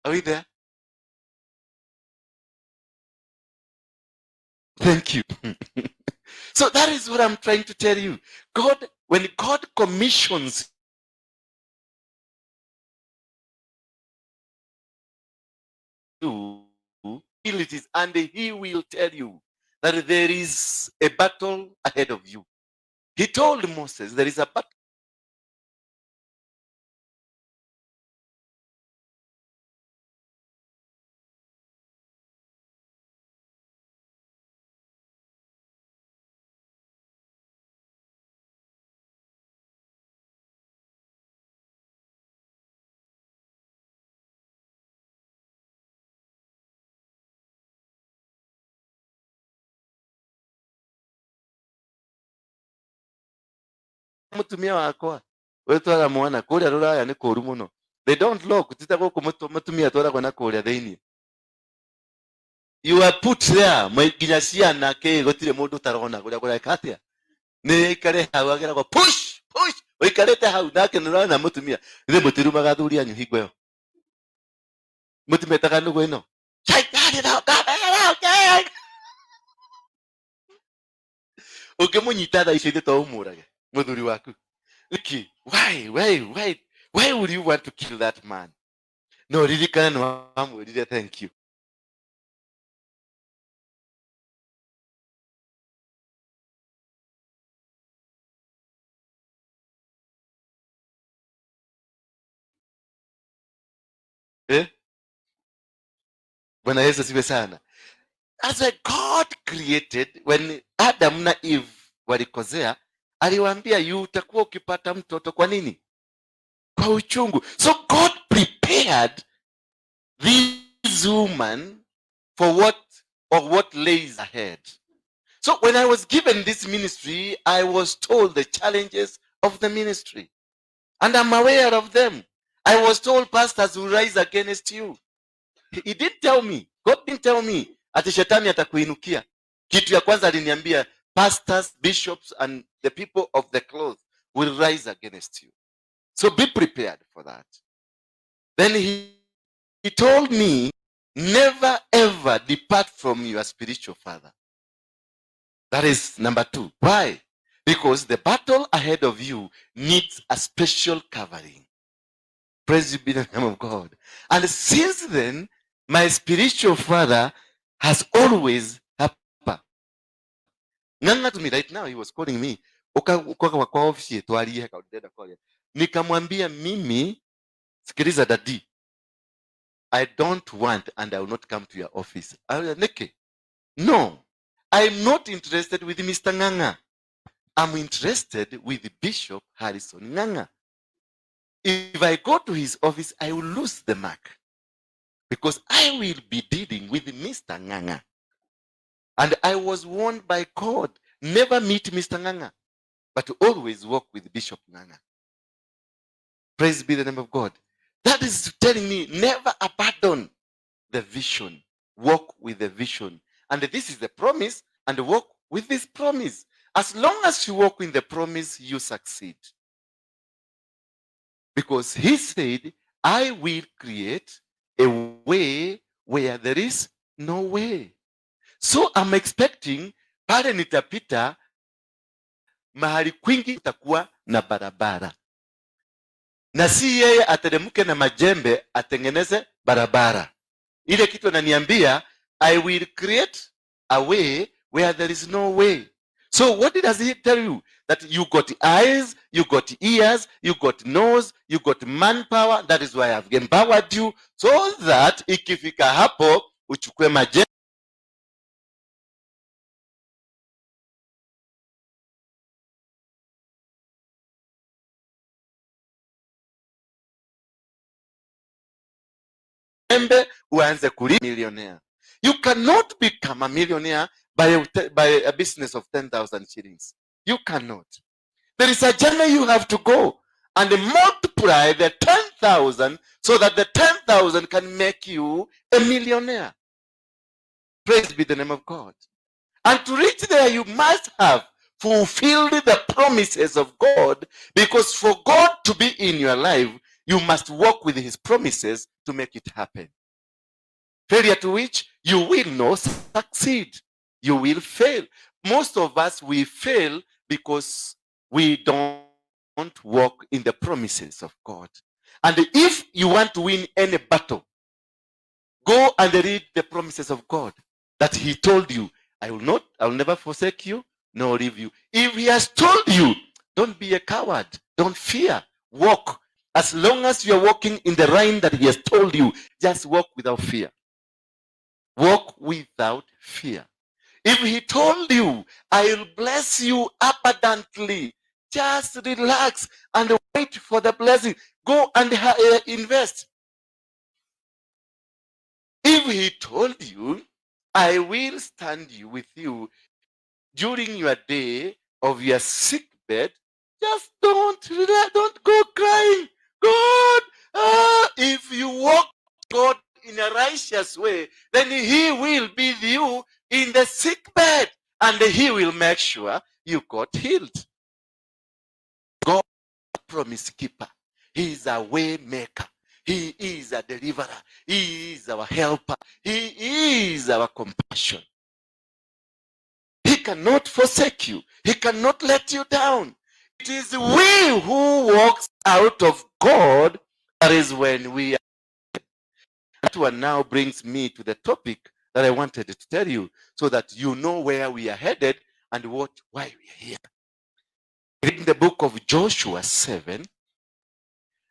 Are we there? Thank you. So that is what I'm trying to tell you. God, when God commissions you, it is, and he will tell you that there is a battle ahead of you. He told Moses there is a battle Mutumia wakwa wetwara mwana kuria ruraya ni kuru muno. They don't lock tita guku mutumia atwaragwo na kuria thiini. You are put there nginya ciana ki gutire mundu utarona kuria kureka atia ni ikare hau ageragwo push push uikarite hau nake nurona mutumia ithe mutirumaga athuri anyu hingo ĩyo mutimetaga nũgũ ĩno. Ũngĩmũnyita thaa icio ithe to ũmũrage mũthuri waku nĩkĩ? Why would you want to kill that man? No ririkana nĩ wamwĩrire thank you. Eh? Bwana Yesu asifiwe sana. As a God created, when Adam na Eve walikosea, aliwaambia yu utakuwa ukipata mtoto kwa nini? Kwa uchungu. So God prepared this woman for what or what lays ahead. So when I was given this ministry, I was told the challenges of the ministry. And I'm aware of them. I was told pastors will rise against you. He didn't tell me. God didn't tell me ati shetani atakuinukia. Kitu ya kwanza aliniambia pastors, bishops and the people of the cloth will rise against you. So be prepared for that. Then he told me never ever depart from your spiritual father. That is number 2. Why? Because the battle ahead of you needs a special covering. Praise be the name of God. And since then, my spiritual father has always hapa. Ng'ang'a to me right now, he was calling me. Uka kwa ofisi yetu, aliye ka ndenda kwaria. Nikamwambia mimi, sikiliza daddy, I don't want and I will not come to your office. Nike, no, I'm not interested with Mr. Ng'ang'a. I'm interested with Bishop Harrison Ng'ang'a. If I go to his office, I will lose the mark because I will be dealing with Mr. Ng'ang'a. And I was warned by God, never meet Mr. Ng'ang'a, but to always walk with Bishop Ng'ang'a. Praise be the name of God. That is telling me, never abandon the vision. Walk with the vision. And this is the promise, and walk with this promise. As long as you walk in the promise, you succeed. Because he said, I will create a way where there is no way. So I'm expecting pale nitapita mahali kwingi itakuwa na barabara. Na si yeye ateremke na majembe atengeneze barabara. Ile kitu ananiambia, I will create a way where there is no way. So what does he tell you? That you got eyes, you got ears, you got nose, you got manpower. That is why I've empowered you, so that ikifika hapo uchukue majembe uanze kulima millionaire. You cannot become a millionaire by a business of 10,000 shillings. You cannot. There is a journey you have to go and multiply the 10,000 so that the 10,000 can make you a millionaire. Praise be the name of God. And to reach there, you must have fulfilled the promises of God, because for God to be in your life, You must walk with his promises to make it happen. Failure to which you will not succeed. You will fail. Most of us, we fail because we don't walk in the promises of God. And if you want to win any battle, go and read the promises of God that he told you, I will not, I will never forsake you, nor leave you. If he has told you, don't be a coward. Don't fear. Walk. As long as you are walking in the line that he has told you, just walk without fear. Walk without fear. If he told you, I will bless you abundantly, just relax and wait for the blessing. Go and invest. If he told you, I will stand you with you during your day of your sick bed, just don't relax, don't go crying. God, if you walk God in a righteous way, then he will be with you in the sick bed, and he will make sure you got healed. God, promise keeper. He is a way maker. He is a deliverer. He is our helper. He is our compassion. He cannot forsake you. He cannot let you down. It is we who walks out of God. That is when we are. That one now brings me to the topic that I wanted to tell you, so that you know where we are headed and why we are here. In the book of Joshua 7,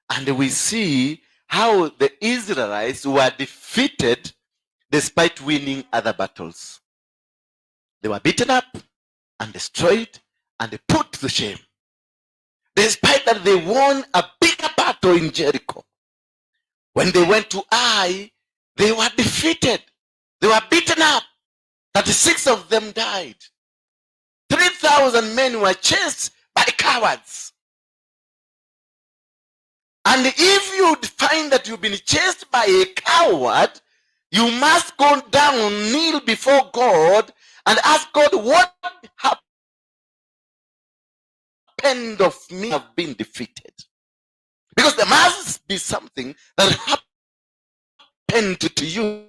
and we see how the Israelites were defeated despite winning other battles. They were beaten up and destroyed and put to shame. Despite that, they won a bigger battle in Jericho. When they went to Ai, they were defeated. They were beaten up. 36 of them died. 3,000 men were chased by cowards. And if you find that you've been chased by a coward, you must go down, kneel before God, and ask God, what happened of me have been defeated? Because there must be something that happened to you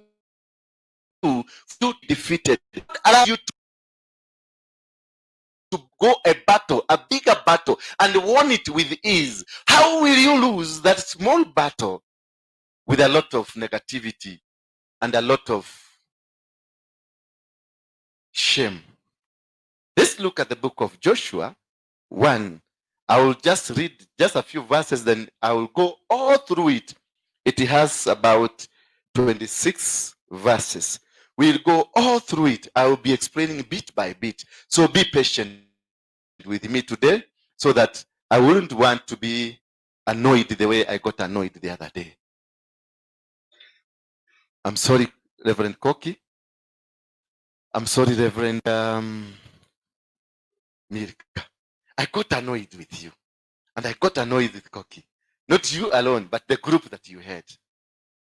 to defeated. Allow you to go a battle, a bigger battle, and won it with ease. How will you lose that small battle with a lot of negativity and a lot of shame? Let's look at the book of Joshua 1. I will just read just a few verses, then I will go all through it. It has about 26 verses. We'll go all through it. I will be explaining bit by bit. So be patient with me today, so that I wouldn't want to be annoyed the way I got annoyed the other day. I'm sorry, Reverend Koki. I'm sorry, Reverend Mirka. I got annoyed with you. And I got annoyed with Koki. Not you alone, but the group that you had.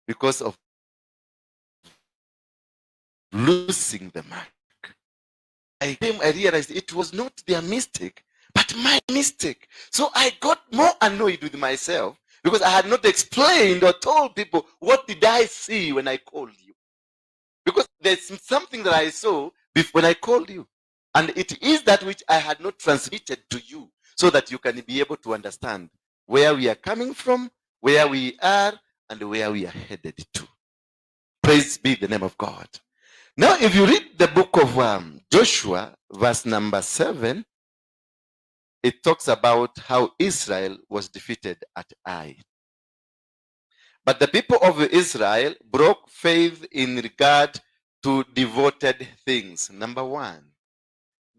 Because of losing the mark. I realized it was not their mistake, but my mistake. So I got more annoyed with myself because I had not explained or told people what did I see when I called you. Because there's something that I saw when I called you. And it is that which I had not transmitted to you so that you can be able to understand where we are coming from, where we are, and where we are headed to. Praise be the name of God. Now, if you read the book of Joshua, verse number 7, it talks about how Israel was defeated at Ai. But the people of Israel broke faith in regard to devoted things. Number one,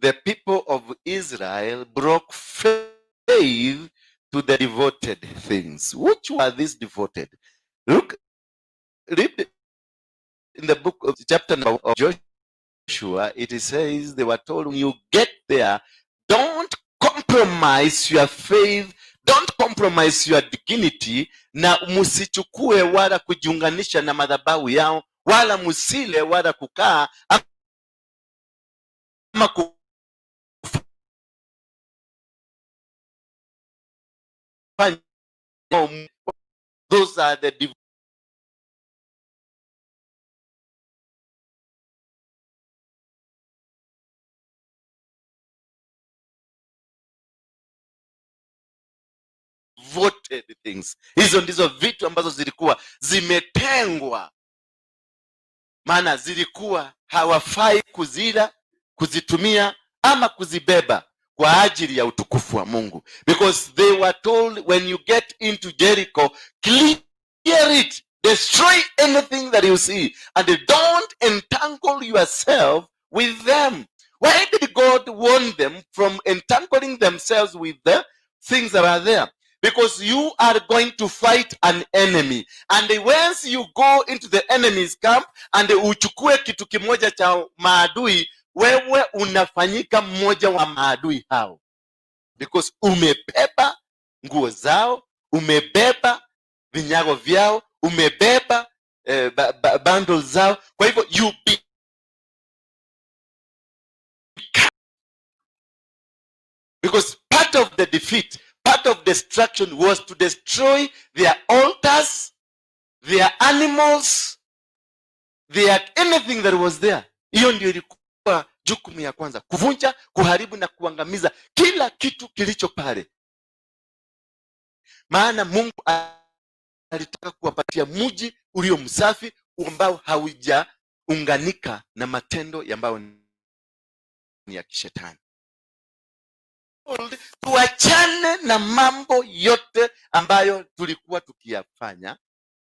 the people of Israel broke faith to the devoted things. Which were these devoted? Look, read in the book of chapter number of Joshua, it says they were told, when you get there, don't compromise your faith, don't compromise your dignity, na musichukue wala kujiunganisha na madhabahu yao, wala musile wala kukaa ama kufanya. Those are the devoted things. Hizo ndizo vitu ambazo zilikuwa zimetengwa, maana zilikuwa hawafai kuzila, kuzitumia ama kuzibeba kwa ajili ya utukufu wa Mungu, because they were told, when you get into Jericho, clear it, destroy anything that you see, and don't entangle yourself with them. Why did God warn them from entangling themselves with the things that are there? Because you are going to fight an enemy, and once you go into the enemy's camp and uchukue kitu kimoja cha maadui, wewe unafanyika mmoja wa maadui hao, because umebeba nguo zao, umebeba vinyago vyao, umebeba bundles zao. Kwa hivyo you be, because part of the defeat, part of destruction was to destroy their altars, their animals, their anything that was there. Hiyo ndio ilikuwa jukumu ya kwanza, kuvunja, kuharibu na kuangamiza kila kitu kilicho pale, maana Mungu alitaka kuwapatia mji ulio msafi ambao haujaunganika na matendo ambayo ni ya kishetani. Tuachane na mambo yote ambayo tulikuwa tukiyafanya,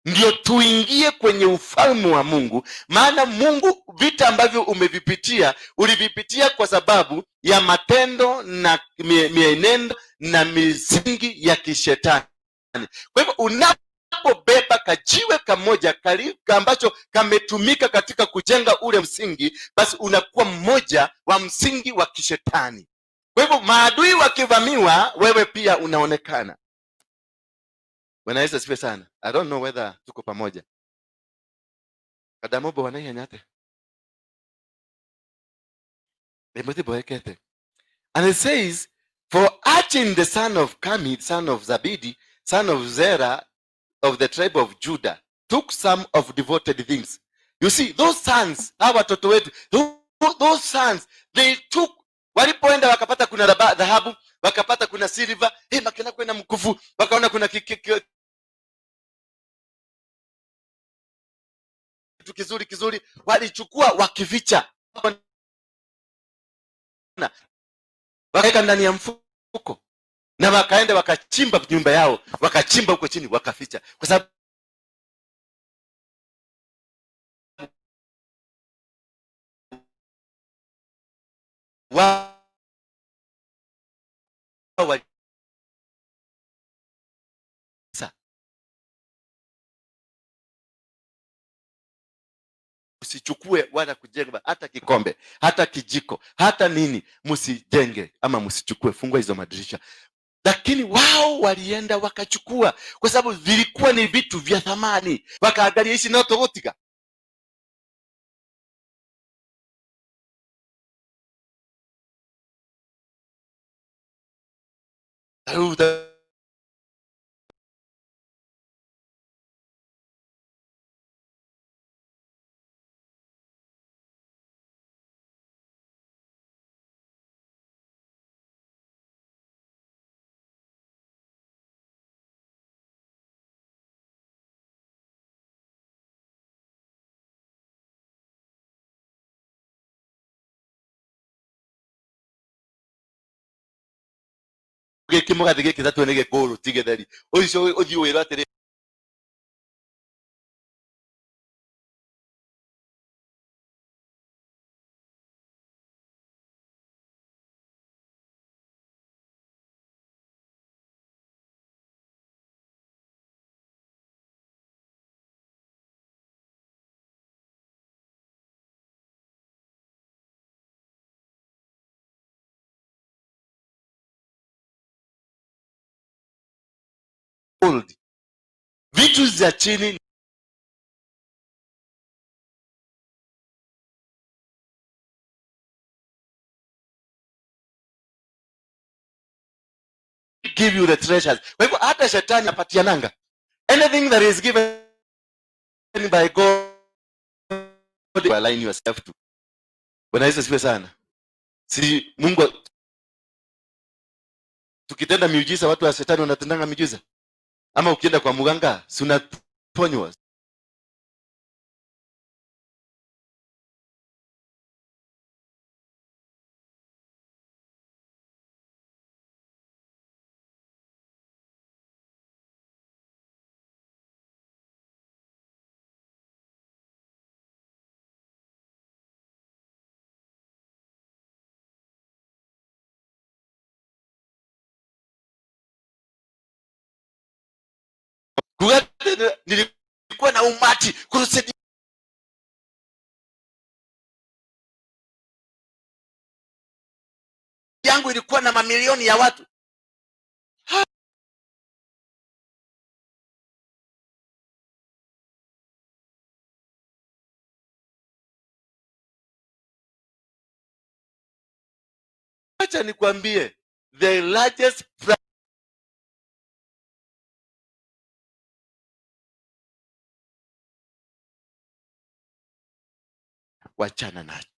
ndio tuingie kwenye ufalme wa Mungu. Maana Mungu, vita ambavyo umevipitia, ulivipitia kwa sababu ya matendo na mienendo na misingi ya kishetani. Kwa hivyo unapobeba kajiwe kamoja ambacho kametumika katika kujenga ule msingi, basi unakuwa mmoja wa msingi wa kishetani. Kwa hivyo maadui wakivamiwa, wewe pia unaonekana. Bwana Yesu asifiwe sana. I don't know whether tuko pamoja. Kadamobo wanaihanyate. And it says, for Achan the son of Kami, son of Zabidi, son of Zerah, of the tribe of Judah, took some of devoted things. You see, those sons, hawa watoto wetu, those sons, they took, walipoenda wakapata kuna dhahabu, wakapata kuna silver, hey, makena kwenda mkufu, wakaona kuna kitu kizuri kizuri, walichukua wakificha, wakaweka ndani ya mfuko, na wakaenda wakachimba nyumba yao, wakachimba huko chini wakaficha, kwa sababu wao usichukue wala kujenga hata kikombe, hata kijiko, hata nini, msijenge ama msichukue, fungua hizo madirisha. Lakini wao walienda wakachukua, kwa sababu vilikuwa ni vitu vya thamani. Wakaangalia ici no tũgũtiga. Rĩu gĩkĩ mũgathĩ gĩkĩ tatue nĩ gĩkũrũ ti gĩtheri, ũcio ũthiĩ wĩrwo atĩrĩ gold, vitu za chini give you the treasures. Kwa hivyo hata shetani apatiananga, Anything that is given by God, align yourself to. Bwana Yesu asifiwe sana. Si Mungu tukitenda miujiza, watu wa shetani wanatendanga miujiza? Ama ukienda kwa mganga, si unaponywa? Nilikuwa na umati, crusade yangu ilikuwa na mamilioni ya watu. Acha nikwambie, the largest wachana nacho.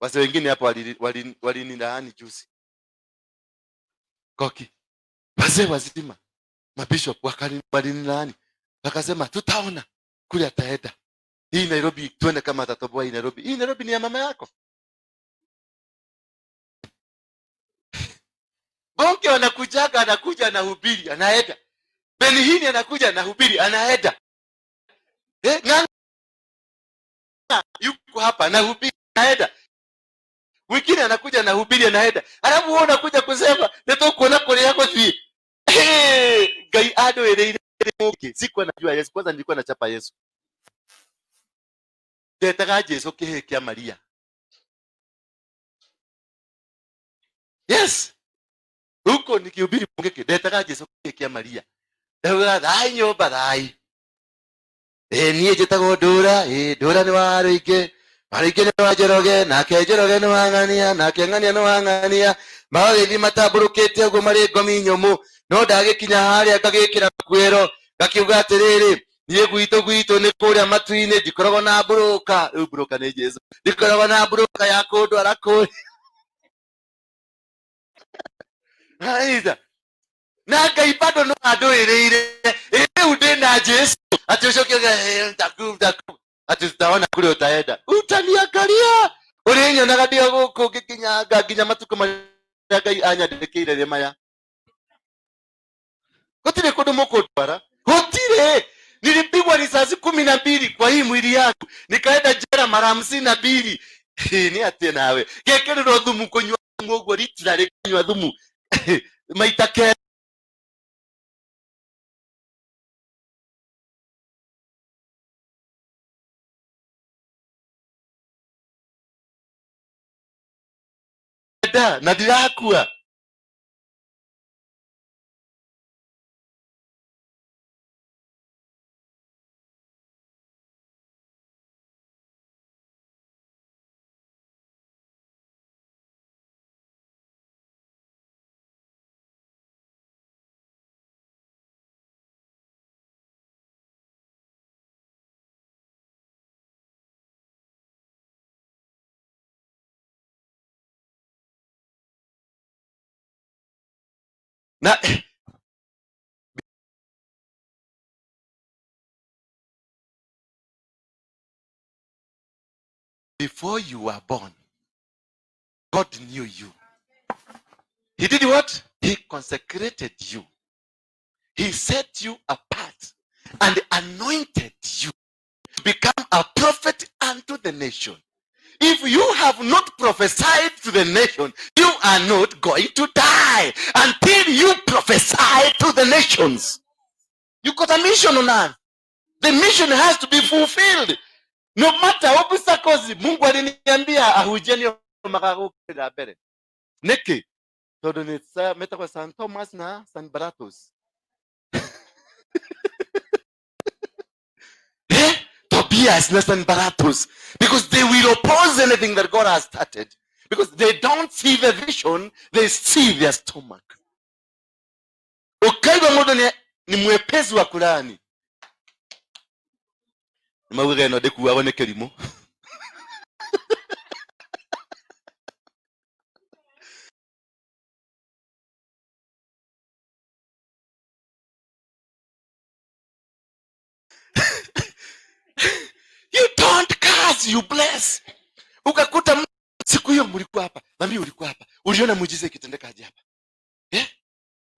Wase wengine hapa walinilaani juzi. Koki. Wazee wazima, mabishop walinilaani. Wakasema tutaona kule ataenda. Hii Nairobi tuone kama atatoboa hii Nairobi. Hii Nairobi ni ya mama yako. Bonke wanakujaga, anakuja anahubiri, anaenda. Benihini anakuja anahubiri, anaenda. Ng'ang'a yuko hapa anahubiri, anaenda. Mwingine anakuja anahubiri, anaenda. Alafu wewe unakuja kusema nitokuona kule yako sijui. Ngai andwĩrĩire mũngĩ. Sikuwa najua Yesu. Kwanza nilikuwa nachapa Yesu. Ndetaga Jesu kĩhĩ kĩa Maria. Yes. Huko nikihubiri Mungiki, ndetaga Jesu kĩhĩ kĩa Maria. Ndaugaga thai nyũmba thai. Niĩ njĩtagwo Ndũra, Ndũra nĩ wa Rũingĩ. Warũingĩ nĩ wa Njoroge, nake Njoroge nĩ wa Ng'ania, nake Ng'ania nĩ wa Ng'ania. Magagĩthiĩ matambũrũkĩte ũguo marĩ ngomi nyũmũ, no ndagĩkinya harĩa ngagĩkĩra kwĩro, ngakiuga atĩrĩrĩ, niĩ gwitũ gwitũ nĩ kũrĩa matu-inĩ, ndikoragwo na mburũka. Rĩu mburũka nĩ Jesu. Ndikoragwo na mburũka ya kũndwara kũrĩa. Aidha. Na Ngai bado no andũĩrĩire. Rĩu ndĩ na Jesu. Ati ũcoke uge, ntaku. Ati tutaona kule utaenda. Utaniangalia. Ũrĩnyonaga ndĩ o gũkũ ngĩkinyanga nginya matukũ marĩa Ngai anyandĩkĩire rĩ maya. Gũtirĩ kũndũ mũkũndwara. Gũtirĩ. Nilipigwa risasi 12 kwa hii mwili yangu. Nikaenda jela mara 52. Ni atĩ nawe. Ngekĩrĩrwo thumu kũnyua thumu ũguo literally kũnyua thumu. Maita kenda na ndirakua. Na before you were born, God knew you. He did what? He consecrated you. He set you apart and anointed you to become a prophet unto the nation. If you have not prophesied to the nation, you are not going to die until you prophesy to the nations. You got a mission on earth. The mission has to be fulfilled. No matter obstacles, Mungu aliniambia ahujeni magagũkĩra mbere. Nĩkĩ? Tondũ nĩ metagwo San Thomas na San Baratos. Tobias na San Baratos. Because they will oppose anything that God has started. Because they don't see the vision, they see their stomach. Ukaigua mũndũ ni mwepesi wa kulaani. Maugaga ĩno ndĩkuagwo nĩ kĩrimũ. You don't curse, you bless. Ukakuta siku hiyo mlikuwa hapa, mami ulikuwa hapa. Uliona muujiza ikitendeka aje hapa?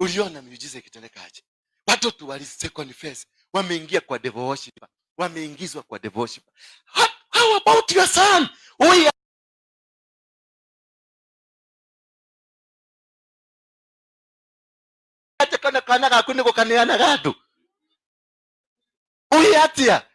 Uliona miujiza ikitendeka aje? Watoto wali second phase, wameingia kwa devil worship, wameingizwa kwa devil worship. How about your son? Oi, acha kana kana gaku niko kaneanaga andu. Oi atia?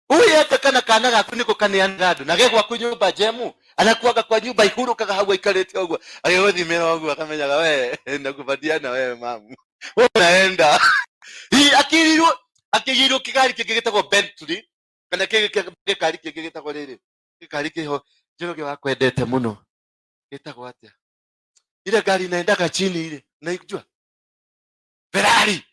Oi atia kana kana gaku niko kaneanaga andu? Na ge gwaku nyumba njemu, anakuaga kwa nyumba ihurukaga hau aikarĩte ũguo, agĩgũthimĩra ũguo akamenyaga we nakupatia na wewe mamu. Wewe unaenda. Hii akĩgĩirwo kĩgari kĩngĩ gĩtagwo Bentley, kana gĩkari kĩngĩ gĩtagwo rĩrĩ, gĩkari kĩho Njoroge wakwendete mũno. Gĩtagwo atĩa? Ile gari inaendaga chini ile, unaijua? Ferrari.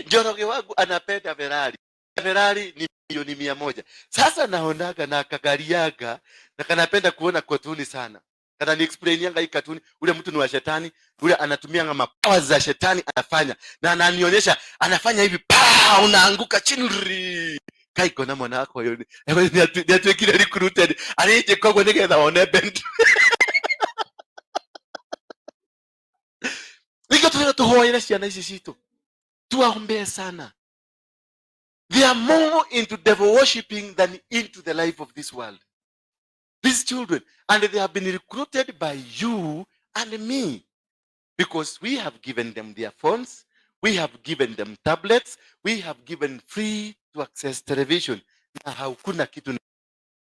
Njoroge wangu anapenda Ferrari. Ferrari ni Milioni 100. Sasa naonaga na akagariaga na kanapenda kuona katuni sana. Kana ni explainianga hii katuni, ule mtu ni wa shetani, ule anatumianga mapower za shetani anafanya. Na ananionyesha anafanya hivi, pa unaanguka chini. Ri. Kaiko na mwana wako yoni. Ni atuikire recruited. Arije koguo nigetha one bend. Nikio twira tuhoere ciana ici citu. Tuwaombee sana. They are more into devil worshipping than into the life of this world. These children, and they have been recruited by you and me, because we have given them their phones, we have given them tablets, we have given free to access television. Na hakuna kitu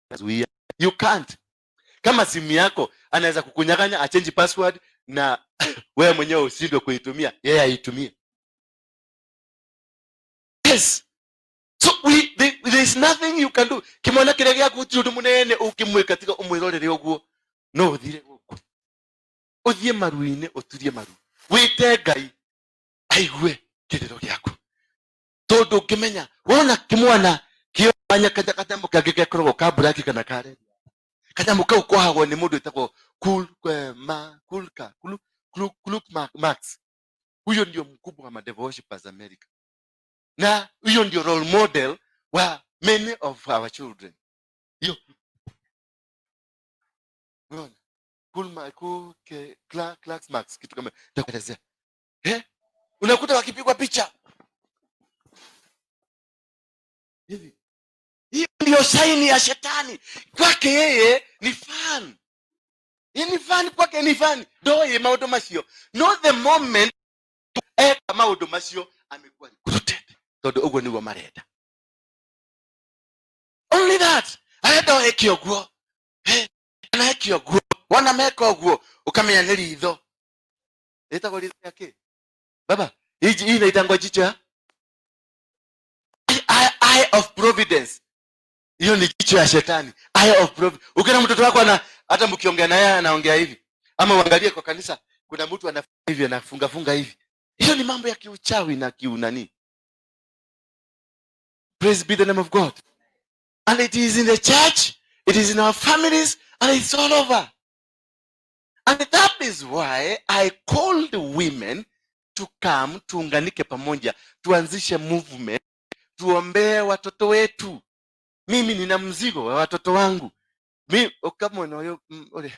nazuia. You can't. Kama simu yako anaweza kukunyang'anya achange password na wewe mwenyewe ushindwe kuitumia, yeye aitumie. Yes. So there is nothing you can do. Kimwana kĩrĩa gĩaku ti ũndũ mũnene ũngĩmwĩka tiga ũmwĩrorere ũguo. No ũthire gũkũ. Ũthiĩ maru-inĩ ũturie maru. Wĩte Ngai aigue kĩrĩro gĩaku. Tondũ ũngĩmenya wona kĩmwana kĩonya kanyamũ kangĩ gekoragwo ka black kana ka red. Kanyamũ kau kohagwo nĩ mũndũ wĩtagwo Cool, ma, Cool ka, Cool, Cool, Cool Max. Huyo ndio mkubwa wa madevil worshippers America. Na huyo ndio role model wa many of our children. Hiyo. Unaona? Cool ma, cool, ke, Clark, Clark Max, kitu kama nitakuelezea. Unakuta wakipigwa picha. Hivi. Hiyo ndio saini ya shetani. Kwake yeye ni fan. Yeye ni fan, kwake ni fan. Ndoe maundu macio. No the moment eka maundu macio amekuwa recruited. Tondu uguo niguo marenda. Only that. Arenda eke uguo. Kana eke uguo. Wona meka uguo ukamenya ni ritho. Ritagwo ritho rĩa kĩ? Baba, hii inaitangwa jicho ya eye of providence. Hiyo ni jicho ya shetani. Eye of providence. Ukiona mtoto wako ana, hata mkiongea naye anaongea hivi. Ama uangalie kwa kanisa kuna mtu anafanya hivi, anafunga funga hivi. Hiyo ni mambo ya kiuchawi na kiunani. Praise be the name of God. And it is in the church, it is in our families, and it's all over. And that is why I called women to come, tuunganike pamoja, tuanzishe movement, tuombee watoto wetu. Mimi nina mzigo wa watoto wangu. Mi, oh, come on, oyo, ole,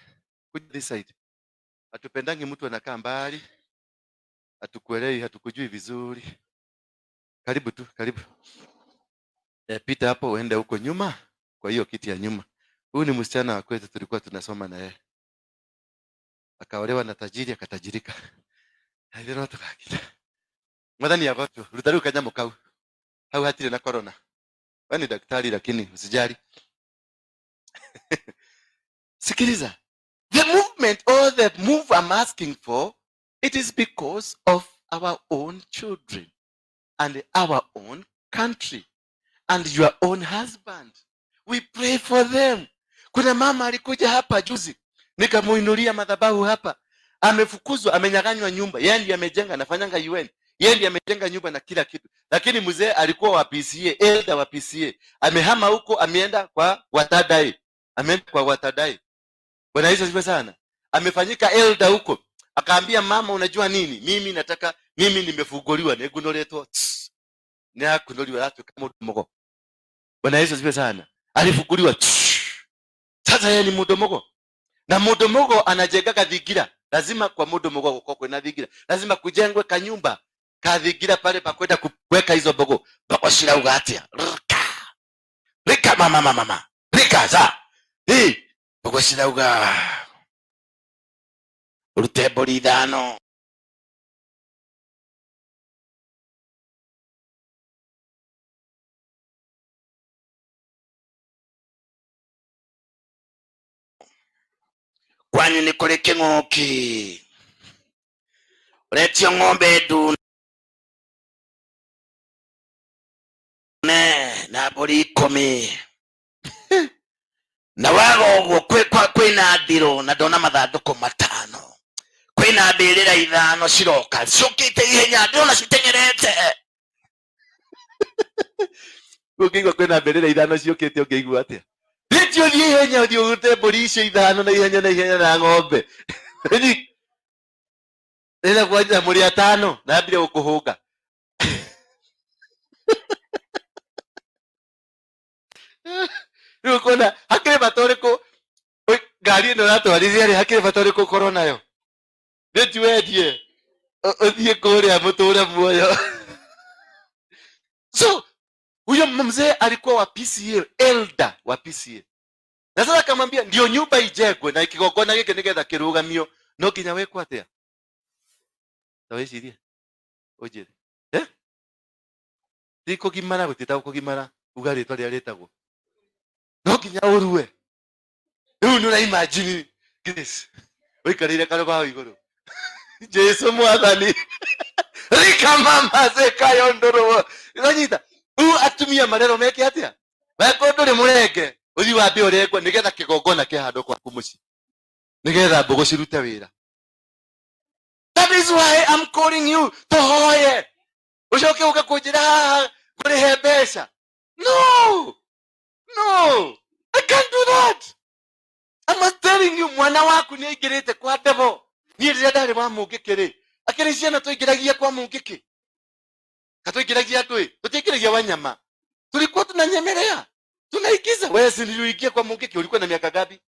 kuja this side. Hatupendangi mtu anakaa mbali. Hatukuelewi, hatukujui vizuri. Karibu tu, karibu. Pita hapo uende huko nyuma, kwa hiyo kiti ya nyuma. Huyu ni msichana wa kwetu, tulikuwa tunasoma na yeye. Akaolewa na tajiri, akatajirika. Haithero no tukakita. Mwathani agotu, ruta rĩu kanyamũ kau. Hau hatirĩ na corona. Wewe ni daktari lakini usijali. Sikiliza. The movement or the move I'm asking for, it is because of our own children and our own country and your own husband. We pray for them. Kuna mama alikuja hapa juzi, nikamuinulia madhabahu hapa. Amefukuzwa, amenyang'anywa nyumba. Yeye ndiye amejenga, anafanyanga UN. Yeye ndiye amejenga nyumba na kila kitu. Lakini mzee alikuwa wa PCA, elder wa PCA. Amehama huko, ameenda kwa Watadai. Ameenda kwa Watadai. Bwana Yesu asifiwe sana. Amefanyika elder huko. Akaambia mama, unajua nini? Mimi nataka, mimi nimefunguliwa, negunoletwa. Tss. Ni akunoliwa atu kama mdomo. Bwana Yesu asifiwe sana. Alifunguliwa. Tss. Sasa yeye ni mdomo. Na mdomo anajengaga thingira. Lazima kwa mdomo wako kwa na thingira. Lazima kujengwe kanyumba kathingira pale pa kwenda kuweka hizo mbogo. Mbogo cirauga atia? Rika. Rika mama mama mama. Rika za. Hey, mbogo cirauga. Urute mbũri ithano. Kwanyu nĩ kũrĩ kĩng'ũki. Ũretio ng'ombe ndune na mbũri ikũmi. Na waga ũguo kwĩna ndirũ na ndona mathandũkũ matano. Kwĩna mbĩrĩra ithano ciroka ciũkĩte ihenya, ndĩrona citeng'erete. Ũngĩigua kwĩna mbĩrĩra ithano ciũkĩte, ũngĩigua atĩa? Rĩti ũthiĩ ihenya, ũthiĩ ũrute mbũri icio ithano na ihenya na ihenya na ng'ombe. Rĩrĩa kwanja mũrĩ atano na ambire gũkũhũnga. Rĩu ũkona hakĩrĩ bata ũrĩkũ ngari ĩno ũratwarithia rĩ, hakĩrĩ bata ũrĩkũ ũkorwo nayo? Rĩti wendie ũthiĩ kũrĩa mũtũre muoyo. So huyo mzee alikuwa wa PCA, elder wa PCA, na sasa akamwambia ndio nyumba ijengwe na kigongona gĩkĩ nĩgetha kĩrũgamio no nginya wĩkwo atĩa? Ta wĩcirie ũnjĩre, eh? Ti kũgimara, gũtiĩtagwo kũgimara, uga rĩtwa rĩrĩa rĩtagwo, no nginya ũrue. Rĩu nĩ ũraimagine Grace ũikarĩire karũbaũ igũrũ, Jesu mwathani rikamamazekayondorwo ũranyita. Rĩu atumia marerwo meke atĩa? Wekwo ndũrĩ mũrenge, ũthiĩ wambe ũrengwo nĩgetha kĩgongona kĩhandwo kwaku mũciĩ, nĩgetha mbũgũ cirute wĩra. That is why I'm calling you tũhoye. Ũcoke ũke kũnjĩra haha ngũrĩhe mbeca? No, no, I can't do that. I'm telling you, mwana waku nĩ aingĩrĩte kwa devil. Niĩ rĩrĩa ndarĩ wa mũngĩkĩ rĩ, akĩrĩ ciana twaingĩragia kwa mũngĩkĩ, katũingĩragia andũ ĩ, tũtiaingĩragia wanyama, tulikuwa tunanyemelea, tunaingiza. Wewe si niliingia kwa mũngĩkĩ? Ulikuwa na miaka ngapi?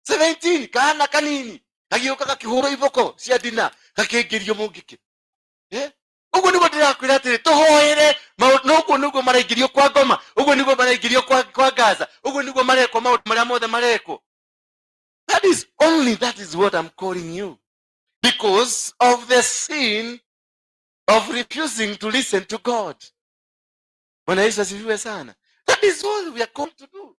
17. Kana kanini gagĩũka gakĩhũrwo iboko cia ndina, gakĩingĩrio mũngĩkĩ. Eh? Ũguo nĩguo ndĩrakwĩra atĩrĩ, tũhoere ũguo nĩguo maraingĩrio kwa ngoma, ũguo nĩguo maraingĩrio kwa Gaza, ũguo nĩguo marekwo maũndũ marĩa mothe marekwo. That is only, that is what I'm calling you, because of the sin of refusing to listen to God. Bwana Yesu asifiwe sana. That is all we are called to do,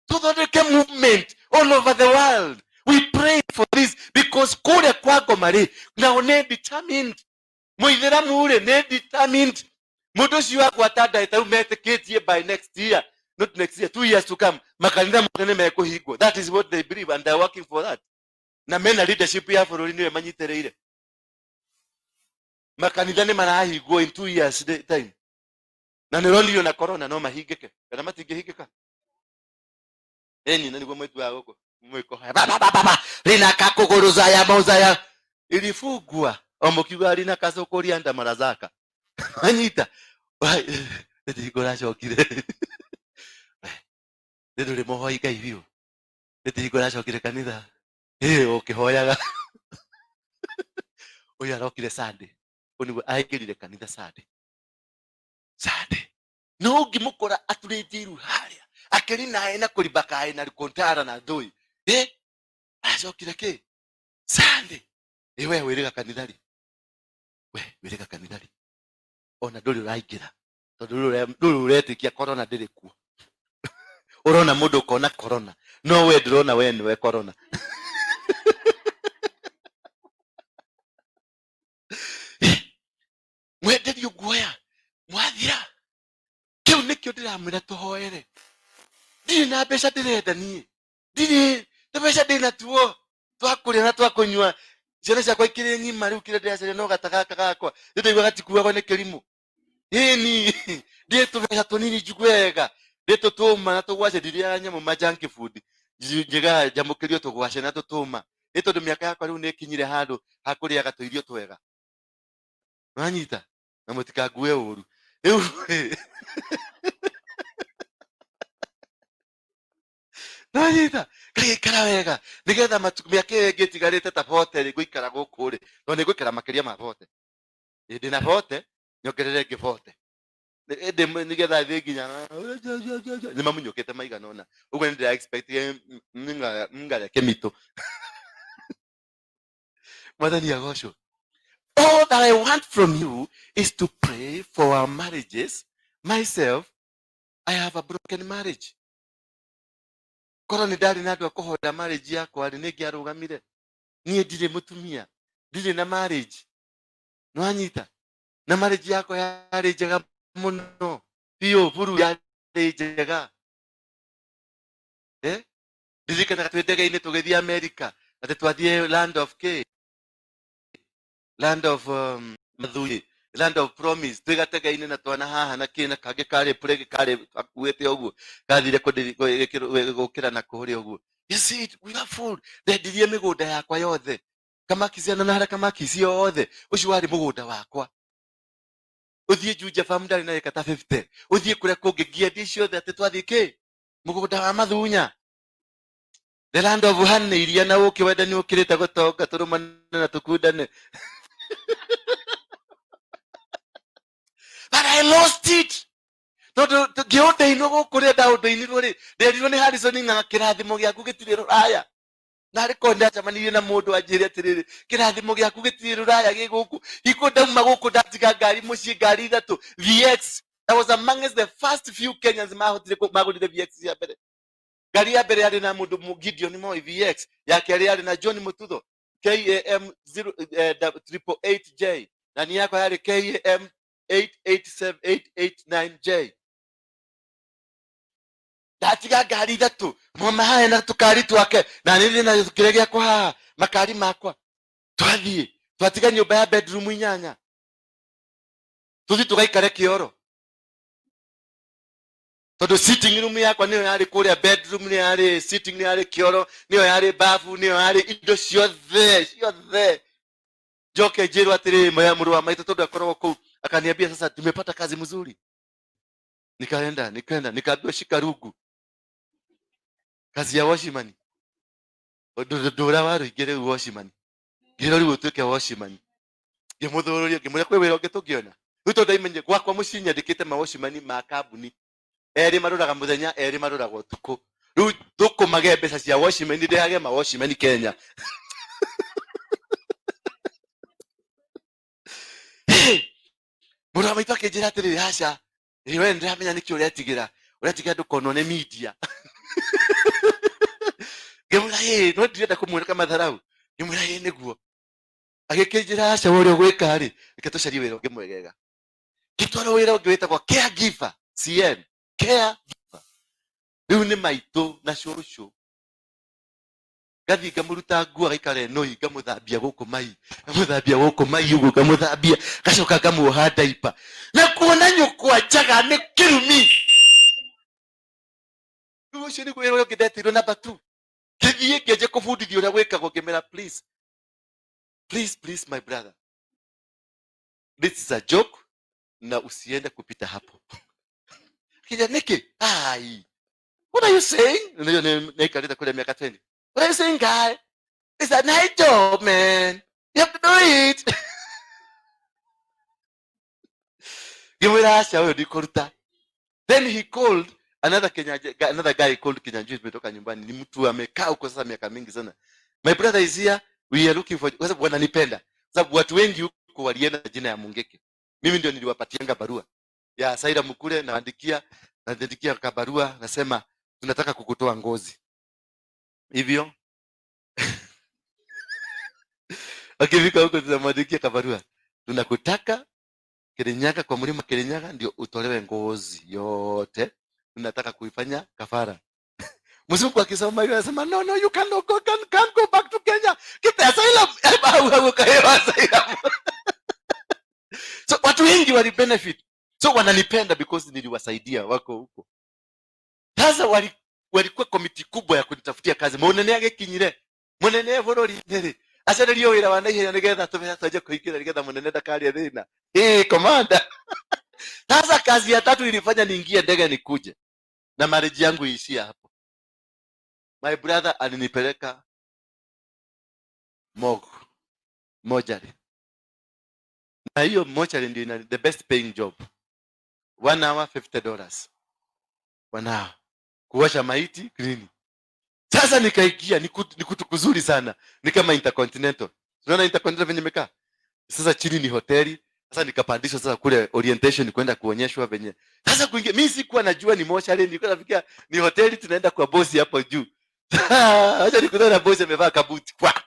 tuthondeke movement all over the world. We pray for this because kũrĩa kwa ngoma rĩ, nao nĩ determined. Mũithĩramu rĩ, nĩ determined. Mũndũ ũcio agwata ndagĩta rĩu metĩkĩtie by next year, not next year, 2 years to come, makanitha mothe nĩ mekũhingwo. That is what they believe and they are working for that. Na mena leadership ya bũrũri nĩwe manyitĩrĩire. Makanitha nĩ marahingwo in 2 years time, na nĩ ũronire na corona no mahingĩke kana matingĩhingĩka. Eni na nĩguo mwĩtu wa gũkũ mwĩko ba ba ba ba ba rina kakũgũrũza mauzaya ilifungwa o mũkiuga rina kacũkũria ndamarazaka anyita nĩndĩhingo ũracokire, nĩ ndũrĩ mũhoi Ngai biũ, nĩndĩhingo ũracokire kanitha ĩ ũkĩhoyaga. Ũyũ arokire Sunday, ũyũ nĩguo aingĩrire kanitha Sunday. Sunday no ũngĩmũkora aturĩtie iru harĩa akĩri naĩ na kũribakaĩ na kontara na ndũĩ ĩ acokire kĩ Sunday. Ĩ we wĩrĩga kanitha rĩ, we wĩrĩga kanitha rĩ, ona ndũrĩ ũraingĩra tondũ ndũrĩ ũretĩkia corona ndĩrĩ kuo. Ũrona mũndũ ũkona corona, no we ndũrona we nĩwe corona. Mwenderio nguoya mwathira. Kĩu nĩkĩo ndĩramwĩra tũhoere. Ndirĩ na mbeca ndĩrenda niĩ, ndirĩ tũbeca ndĩ natuo twa kũrĩa na twa kũnyua, ciana ciakwa ikĩrĩ ng'ima. Rĩu kĩrĩa ndĩracaria no gata gaka gakwa nĩndaigua gatikuagwo nĩ kĩrimũ. Ĩni ndĩ tũbeca tũnini njigue wega, ndĩ tũtũma na tũgwace, ndirĩaga nyamũ ma junk food, njigaga njamũkĩrio tũgwace na tũtũma, nĩ tondũ mĩaka yakwa rĩu nĩ ĩkinyire handũ ha kũrĩaga tũirio twega. Wanyita na mũtikangue ũru rĩu. Nanyita ngagĩikara wega nĩgetha mĩaka ĩyo ĩngĩ ĩtigarĩte ta 40 rĩ, ngũikara gũkũ rĩ, no nĩ ngũikara makĩria ma 40. Ĩ ndĩna 40, nyongerere ĩngĩ 40 ĩndĩ nĩgetha thiĩ nginya nĩ mamunyũkĩte maigana ũna ũguo. Nĩ ndĩra expect ngarĩa kĩmitũ. Mwathani agocwo. All that I want from you is to pray for our marriages. Myself, I have a broken marriage. Korwo nĩ ndarĩ na andũ a kũhoera marriage yakwa rĩ, nĩ ngĩarũgamire. Niĩ ndirĩ mũtumia, ndirĩ na marriage. Nĩwanyita? Na marriage yakwa yarĩ njega mũno biũ, buru yarĩ njega. Eh? Ndirikanaga twĩ ndege-inĩ tũgĩthiĩ America, atĩ twathiĩ land of K, land of Mathuĩ. Land of promise, twĩ gatega-inĩ na twana haha na kĩ na kangĩ karĩ puregi karĩ gakuĩte ũguo, gathire gũkĩra na kũrĩa ũguo. You see it, we are full. Ndendirie mĩgũnda yakwa yothe, Kamakisi na harĩa Kamakisi yothe, ũcio warĩ mũgũnda wakwa. Ũthiĩ Juja farm ndarĩ na ĩka ta 50, ũthiĩ kũrĩa kũngĩ ngĩendia ciothe, atĩ twathiĩ kĩ mũgũnda wa Mathunya, the land of honey, iria na ũkĩ, wenda nĩ ũkĩrĩte gũtonga, tũrũmane na tũkundane. But I lost it tondũ ngĩũndĩinwo gũkũ rĩa ndaũndĩinirwo rĩ, nderirwo nĩ Harrison Ng'ang'a, kĩrathimo gĩaku gĩtirĩ rũraya. Na arĩ korwo ndacemanirie na mũndũ anjĩre atĩrĩrĩ, kĩrathimo gĩaku gĩtirĩ rũraya, gĩ gũkũ. Hiko ndauma gũkũ ndatiga ngari mũciĩ, ngari ithatũ VX. I was amongst the first few Kenyans mahotire magũrire VX ya mbere. Ngari ya mbere yarĩ na mũndũ Gideon Moi VX, ya kerĩ yarĩ na John Mututho KAM 0 888 J, na ni yakwa yarĩ KAM 887 889 J. Ndatiga ngari ithatũ, mama haha na tũkari twake, na nĩ na kĩrĩa gĩakwa haha, makari makwa. Twathiĩ twatiga nyũmba ya bedroom inyanya, tũthiĩ tũgaikare kĩoro, tondũ sitting room yakwa nĩyo yarĩ kũrĩa, bedroom nĩyo yarĩ sitting, nĩyo yarĩ kĩoro, nĩyo yarĩ bafu, nĩyo yarĩ indo ciothe ciothe. Njoke njĩrwo atĩrĩrĩ, moya mũrũ wa maitũ, tondũ akoragwo kũu, akaniambia sasa tumepata kazi mzuri. Nikaenda nikaenda nikaambiwa shika rungu, kazi ya watchman. Ndũra wa rũingĩ rĩu watchman, ngĩrwo rĩu ũtuĩke watchman. Ngĩmũthũrũria, ngĩmwĩra kwĩ wĩra ũngĩ tũngĩona rĩu, tondũ ndaimenye gwakwa mũciĩ nyandĩkĩte mawatchman ma kambuni, erĩ maroraga mũthenya, erĩ maroraga ũtukũ. Rĩu thũkũmage mbeca cia watchman, ndĩhage ma watchman Kenya. Mũrũ wa maitũ akĩnjĩra atĩrĩrĩ, aca, ĩ we ndĩramenya nĩkĩ ũretigĩra, ũretigĩra ndũkonwo nĩ media. Ngĩmwĩra ĩ, no ndirenda kũmuona kamatharau. Ngĩmwĩra ĩ nĩguo. Agĩkĩnjĩra aca, we ũrĩa ũgwĩka rĩ, reke tũcarie wĩra ũngĩ mwegega. Ngĩtwarwo wĩra ũngĩ wĩtagwo caregiver, CN caregiver. Rĩu nĩ maitũ na cũcũ, ngathiĩ ngamũruta nguo, agaikara ĩnoi, ngamũthambia gũkũ mai, ngamũthambia gũkũ mai ũguo, ngamũthambia, ngacoka ngamuoha ndaipa. Na kuona nyũkwa njaga nĩ kĩrumi. Rĩu ũcio nĩguo wĩra ũrĩa ũngĩ ndetirwo namba 2. Ngĩthiĩ ngĩanjia kũbundithio ũrĩa gwĩkagwo, ngĩmera please, please, please, my brother, this is a joke na usiende kupita hapo. Kija nĩkĩ? Ai, what are you saying? Nĩyo nĩikarĩte kũrĩa mĩaka 20. What are you saying, guy? It's a night job, man, you have to do it. Ngĩmwĩra aca, ũyũ ndikũruta. Then he called another Kenya, another guy called Kinyanjui, tumetoka nyumbani, ni mtu amekaa huko sasa miaka mingi sana. My brother is here, we are looking for, kwa sababu wananipenda, sababu watu wengi huko walienda na jina ya Mungeke. Mimi ndio niliwapatianga barua ya Saida Mukure, naandikia kabarua, nasema tunataka kukutoa ngozi. Hivyo wakifika huko tunamwandikia kabarua, tunakutaka Kirinyaga, kwa mlima Kirinyaga ndio utolewe ngozi yote, tunataka kuifanya kafara. Mzungu akisoma hiyo anasema no, no, you cannot go, can't go back to Kenya, get the asylum. Au kahewa asylum. So watu wengi wali benefit, so wananipenda because niliwasaidia, wako huko sasa. Walikuwa komiti kubwa ya kunitafutia kazi. Munene agĩkinyire, munene bũrũri-inĩ rĩ, acarerio wĩra wa naihenya nĩgetha tũmenya twanjie kũingĩra, nĩgetha munene ndakarie thĩna. Hey, komanda. Sasa kazi ya tatu ilifanya niingie ndege nikuje na marriage yangu iishie hapo. My brother alinipeleka morgue, mochari, na hiyo mochari ndio ina the best paying job, 1 hour $50, 1 hour kuosha maiti clean. Sasa nikaingia, ni kutu kuzuri sana, ni kama Intercontinental. Unaona Intercontinental venye imekaa? Sasa chini ni hoteli. Sasa nikapandishwa sasa kule orientation kwenda kuonyeshwa venye. Sasa kuingia, mimi sikuwa najua ni mochari, nilikuwa nafikia ni hoteli, tunaenda kwa bosi hapo juu. Acha nikutane na bosi amevaa kabuti kwa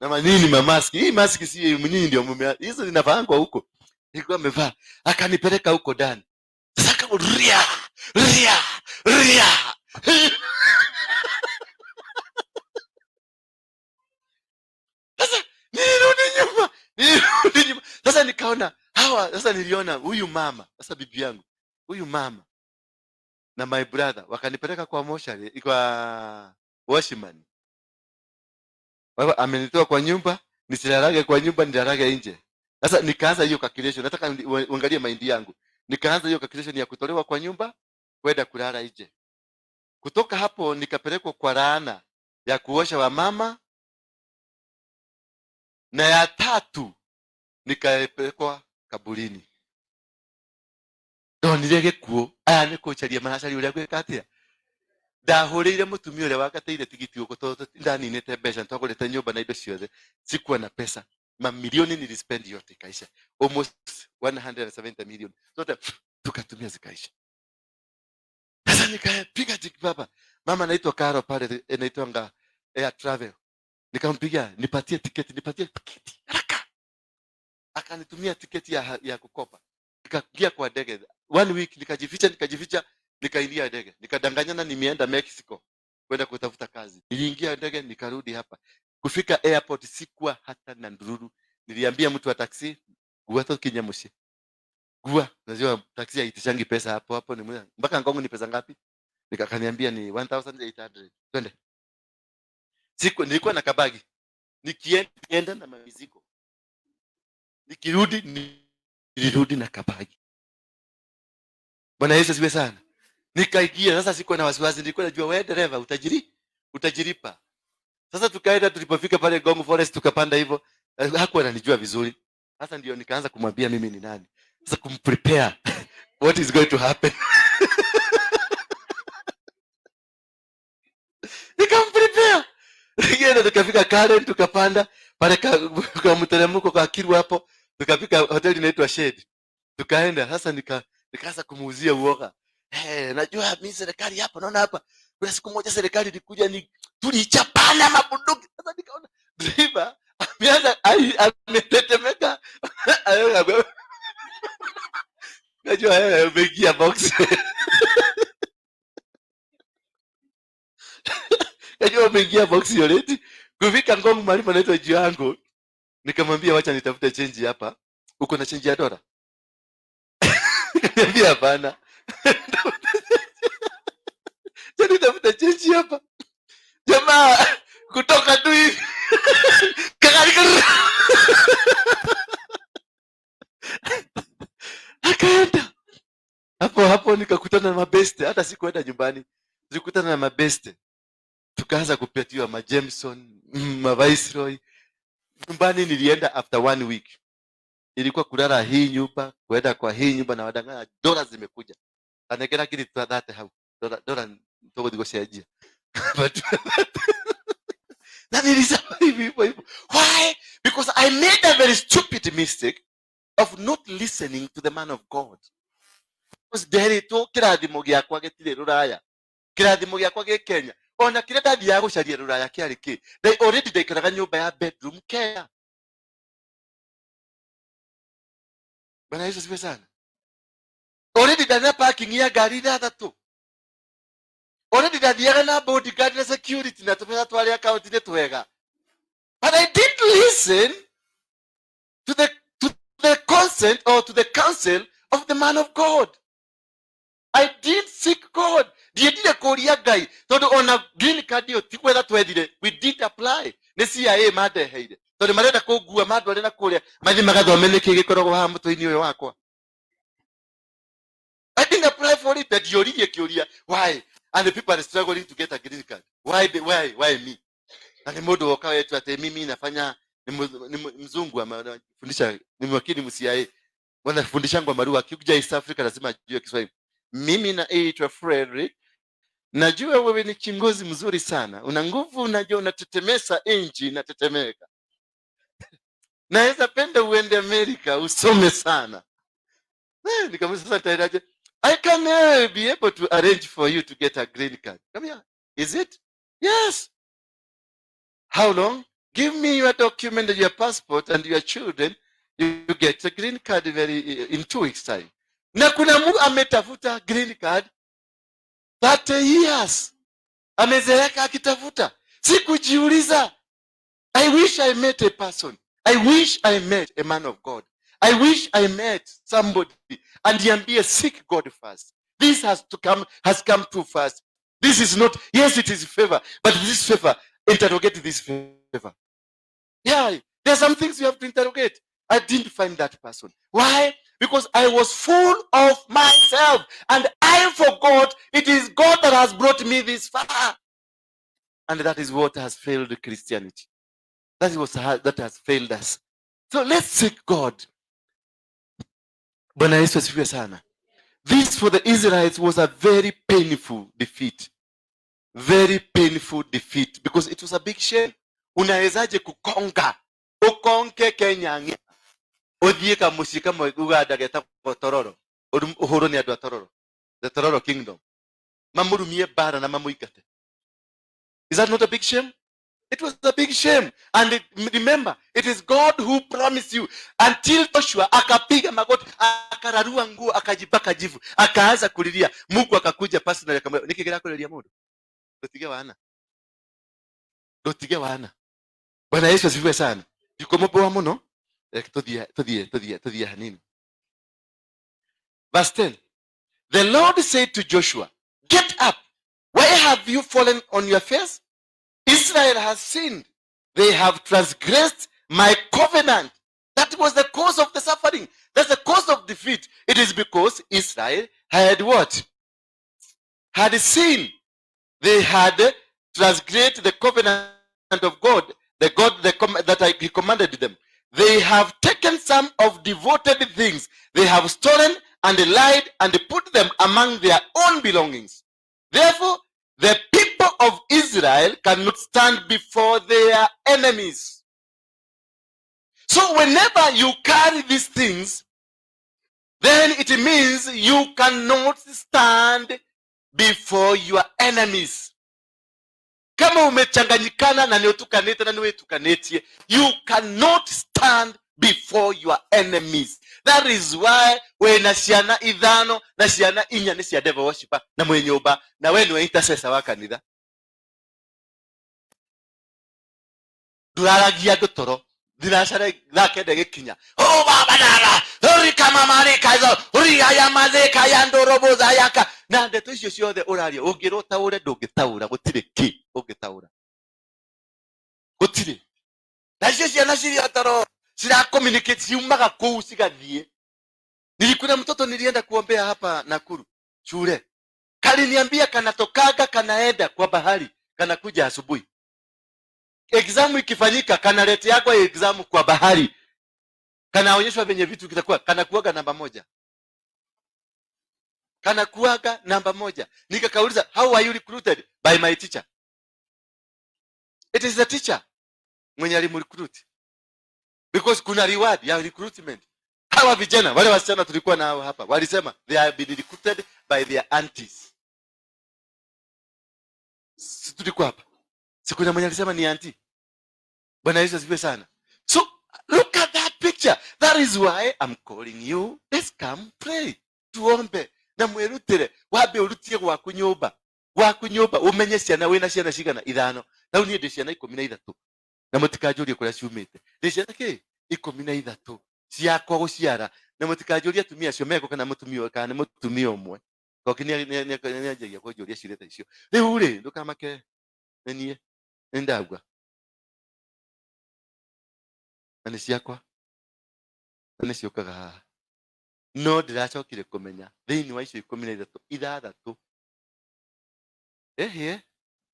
na manini mamaski. Hii maski si nyinyi ndio mume, hizo zinavaangwa huko. Nilikuwa amevaa, akanipeleka huko ndani. Sasa kama ria ria ria. Sasa nilirudi nyuma, nilirudi nyuma. Sasa nikaona hawa Hawa sasa niliona huyu mama, sasa bibi yangu, huyu mama na my brother wakanipeleka kwa moshari, kwa watchman. Wewe amenitoa kwa nyumba, nisilalage kwa nyumba, nilalage nje. Sasa nikaanza hiyo calculation, nataka uangalie mind yangu. Nikaanza hiyo calculation ya kutolewa kwa nyumba kwenda kulala nje. Kutoka hapo nikapelekwa kwa laana ya kuosha wamama, na ya tatu nikapelekwa kaburini. Ndonire gĩkuũ, aya nĩ kũncaria maracaria ũrĩa ngwĩka atĩa. Ndahũrĩire mũtumia ũrĩa wangateire tigiti gũkũ tondũ ndaninĩte mbeca, nĩtwagũrĩte nyũmba na indo ciothe, sikuwa na pesa. Mamilioni nilispend yote ikaisha, almost 170 million zote tukatumia zikaisha. Sasa nikapiga jiki baba, mama anaitwa Karo pale, inaitwanga Air Travel, nikampigia nipatie tiketi, nipatie tiketi haraka. Akanitumia tiketi ya kukopa, nikaingia kwa ndege one week, nikajificha, nikajificha, nikaingia ndege, nikadanganyana nimeenda Mexico kwenda kutafuta kazi. Niliingia ndege nikarudi hapa. Kufika airport sikuwa hata na ndururu. Niliambia mtu wa taxi, gua tu kinya mushi. Gua, unajua taxi haitishangi pesa hapo hapo ni mwe. Mpaka Ngong ni pesa ngapi? Nikakaniambia ni 1800. Twende. Siku nilikuwa na kabagi. Nikienda na mizigo. Nikirudi nilirudi na kabagi. Bwana Yesu asifiwe sana. Nikaingia sasa, sikuwa na wasiwasi, nilikuwa najua wewe dereva utajiripa. Sasa tukaenda, tulipofika pale Ngong Forest tukapanda hivyo, hakuwa ananijua vizuri. Sasa ndio nikaanza kumwambia mimi ni nani. Sasa kumprepare what is going to happen. Nikamprepare. Nikaenda tukafika Karen, tukapanda pale kwa mteremko kwa Kiru hapo, tukafika hoteli inaitwa Shade. Tukaenda sasa nikaanza kumuuzia uoga. Hey, najua mimi serikali hapa, naona hapa. Kuna siku moja serikali ilikuja ni tulichapana mabunduki. Sasa nikaona driver ameanza ametetemeka. Najua yeye ameingia box. Najua ameingia box already. Kufika Ngong mahali panaitwa Jiango, nikamwambia wacha nitafute change hapa. Uko na change ya dola? Nikamwambia hapana. Acha nitafute change hapa. Jamaa kutoka tu hivi. Akaenda. Hapo hapo nikakutana na mabeste, hata sikuenda nyumbani. Nilikutana na mabeste. Tukaanza kupatiwa ma Jameson, ma Viceroy. Nyumbani nilienda after 1 week. Ilikuwa kulala hii nyumba, kwenda kwa hii nyumba na wadanganya dola zimekuja. Anekera kili tuadate hau. Dola, dola ntogo digo shajia. But na nilisema hivi hivyo hivyo. Why? Because I made a very stupid mistake of not listening to the man of God. Because nderitwo kĩrathimo gĩakwa gĩtirĩ rũraya. Kĩrathimo gĩakwa gĩ Kenya. Ona kĩrĩa ndathiaga gũcaria rũraya kĩarĩ kĩ? They already ndaikaraga nyũmba ya bedroom Kenya. Bwana Yesu asifiwe sana. Already ndana parking ya ngari ithathatũ. Already ndathiaga na bodyguard na security na tũbeca twarĩ account-inĩ twega. But I didn't listen to the consent or to the counsel of the man of God. I didn't seek God. Ndiendire kũria Ngai tondũ ona green card ĩyo ti gwetha twethire. We didn't apply. Nĩ CIA mandeheire tondũ marenda kũngua mandware na kũrĩa mathiĩ magathome nĩkĩ gĩkoragwo haha mũtwe-inĩ ũyũ wakwa. I didn't apply for it. Ndioririe kĩũria why, and the people are struggling to get a green card. Why the, why, why me? Na ni mũndũ woka wetu ati mimi nafanya ni mzungu anafundisha, ni mwakili mu CIA. Wanafundisha ngwa akikuja East Africa lazima ajue Kiswahili. Mimi naitwa Frederick. Najua wewe ni kiongozi mzuri sana. Una nguvu, unajua unatetemesa nchi inatetemeka. Naweza penda uende Amerika usome sana. Nikamwambia sasa nitaendaje? I can be able to arrange for you to get a green card. Come here. Is it? Yes. How long? Give me your document, your passport and your children. You get a green card very in 2 weeks time. Na kuna mtu ametafuta green card 30 years. Amezeeka akitafuta. Sikujiuliza. I wish I met a person. I wish I met a man of God. I wish I met somebody and seek God first. This has to come, has come too fast. This is not, yes, it is favor, but this favor, interrogate this favor. Yeah, there are some things you have to interrogate. I didn't find that person. Why? Because I was full of myself and I forgot it is God that has brought me this far. And that is what has failed Christianity. That is what that has failed us. So let's seek God. Bwana Yesu asifiwe sana. This for the Israelites was a very painful defeat. Very painful defeat because it was a big shame. Unawezaje kukonga ukonke Kenya ng'ima uthie kamuciĩ kamwe Uganda getagwo Tororo, ũhũrwo nĩ andũ a Tororo, the Tororo Kingdom, mamũrumie mbara na mamũingate. Is that not a big shame? It was a big shame. And remember, it is God who promised you. Until Joshua akapiga magoti, akararua nguo, akajipaka jivu, akaanza kulilia. Mungu akakuja personally akamwambia, niki kĩrakũrĩria mũndũ? Ndũtige wana. Ndũtige wana. Bwana Yesu asifiwe sana. Ndikũmũboa mũno. Reke tũthiĩ tũthiĩ tũthiĩ tũthiĩ hanini. Verse 10. The Lord said to Joshua, "Get up. Why have you fallen on your face? Israel has sinned. They have transgressed my covenant." That was the cause of the suffering. That's the cause of defeat. It is because Israel had what? Had sinned. They had transgressed the covenant of God, the God that he commanded them. They have taken some of devoted things. They have stolen and lied and put them among their own belongings. Therefore, the people of Israel cannot stand before their enemies. So whenever you carry these things, then it means you cannot stand before your enemies. Kama umechanganyikana na nĩũtukanĩte na nĩwĩtukanĩtie, you cannot stand before your enemies. That is why wĩna ciana ithano na ciana inya nĩ cia devil worshiper na mwĩ nyũmba na we nĩwe intercessor wa kanitha, ndũraragia andũ toro thinacara thaa kenda gĩkinya, "Oh, baba dara rikamamarikaizo riyayamazekayandorobozayaka," na ndeto icio ciothe ũraria ũngĩrwo taũre ndũngĩtaũra, gũtirĩ kĩ ũngĩtaũra, gũtirĩ. Nacio ciana cirĩ toro cira communicate, ciumaga kũu cigathiĩ. Nilikuna mtoto nilienda kuombea hapa Nakuru shule, kaliniambia kanatokaga kanaenda kwa bahari, kanakuja asubuhi. Exam ikifanyika kanaleteagwa exam kwa bahari, kanaonyeshwa venye vitu kitakuwa, kanakuaga namba moja, kanakuaga namba moja. Nikakauliza, "How are you recruited?" "By my teacher." It is the teacher mwenye alimrecruit because kuna reward ya recruitment. Hawa vijana wale wasichana tulikuwa nao hapa walisema they have been recruited by their aunties. Si tulikuwa hapa? Si kuna mwenye alisema ni auntie? Bwana Yesu asifiwe sana. So look at that picture. That is why I'm calling you. Let's come pray. Tuombe na mwĩrutĩre, wambe ũrutie gwaku nyũmba, gwaku nyũmba ũmenye ciana wĩna ciana cigana, ithano. Rĩu niĩ ndĩ ciana 13 na mũtikanjũrie kũrĩa ciumĩte. Ndĩ ciana kĩ 13 ciakwa gũciara na mũtikanjũrie atumia acio meko kana mũtumia kana nĩ mũtumia ũmwe. Koki nĩanjagia kũnjũria ciũria ta icio. Rĩu rĩ, ndũkamake nĩ niĩ nĩ ndagua na nĩ ciakwa na nĩ ciũkaga haha, no ndĩracokire kũmenya thĩinĩ wa icio 13, ithathatũ ĩhĩe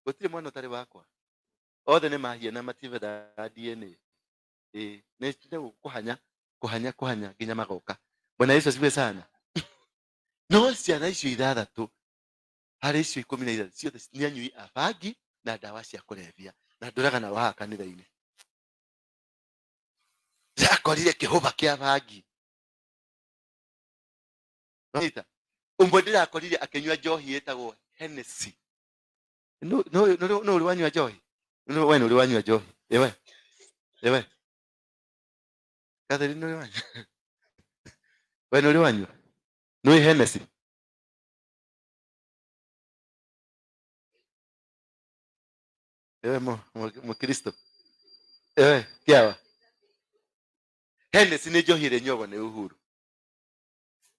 gũtirĩ mwana ũtarĩ wakwa, othe nĩ mahia na matibendaga DNA. Ĩĩ nĩ kũhanya kũhanya kũhanya nginya magoka. Bwana Yesu asifiwe sana. No ciana icio ithathatũ harĩ icio 13 ciothe nĩ anyui a bangi na ndawa cia kũrebia na ndũraga nao haha kanitha-inĩ. Ndĩrakorire kĩhũba kĩa bangi. Nĩta ũmwe ndĩrakorire akĩnyua njohi ĩtagwo Hennessy. No no no no ũrĩ wanyua njohi? No, we nĩ ũrĩ wanyua njohi? Ewe ewe Catherine, nĩ ũrĩ wanyua? We nĩ ũrĩ wanyua? Nĩ Hennessy? Ewe mũkristo, ewe kĩawa. Hennessy nĩ njohi ĩrĩa ĩnyuagwo nĩ Uhuru.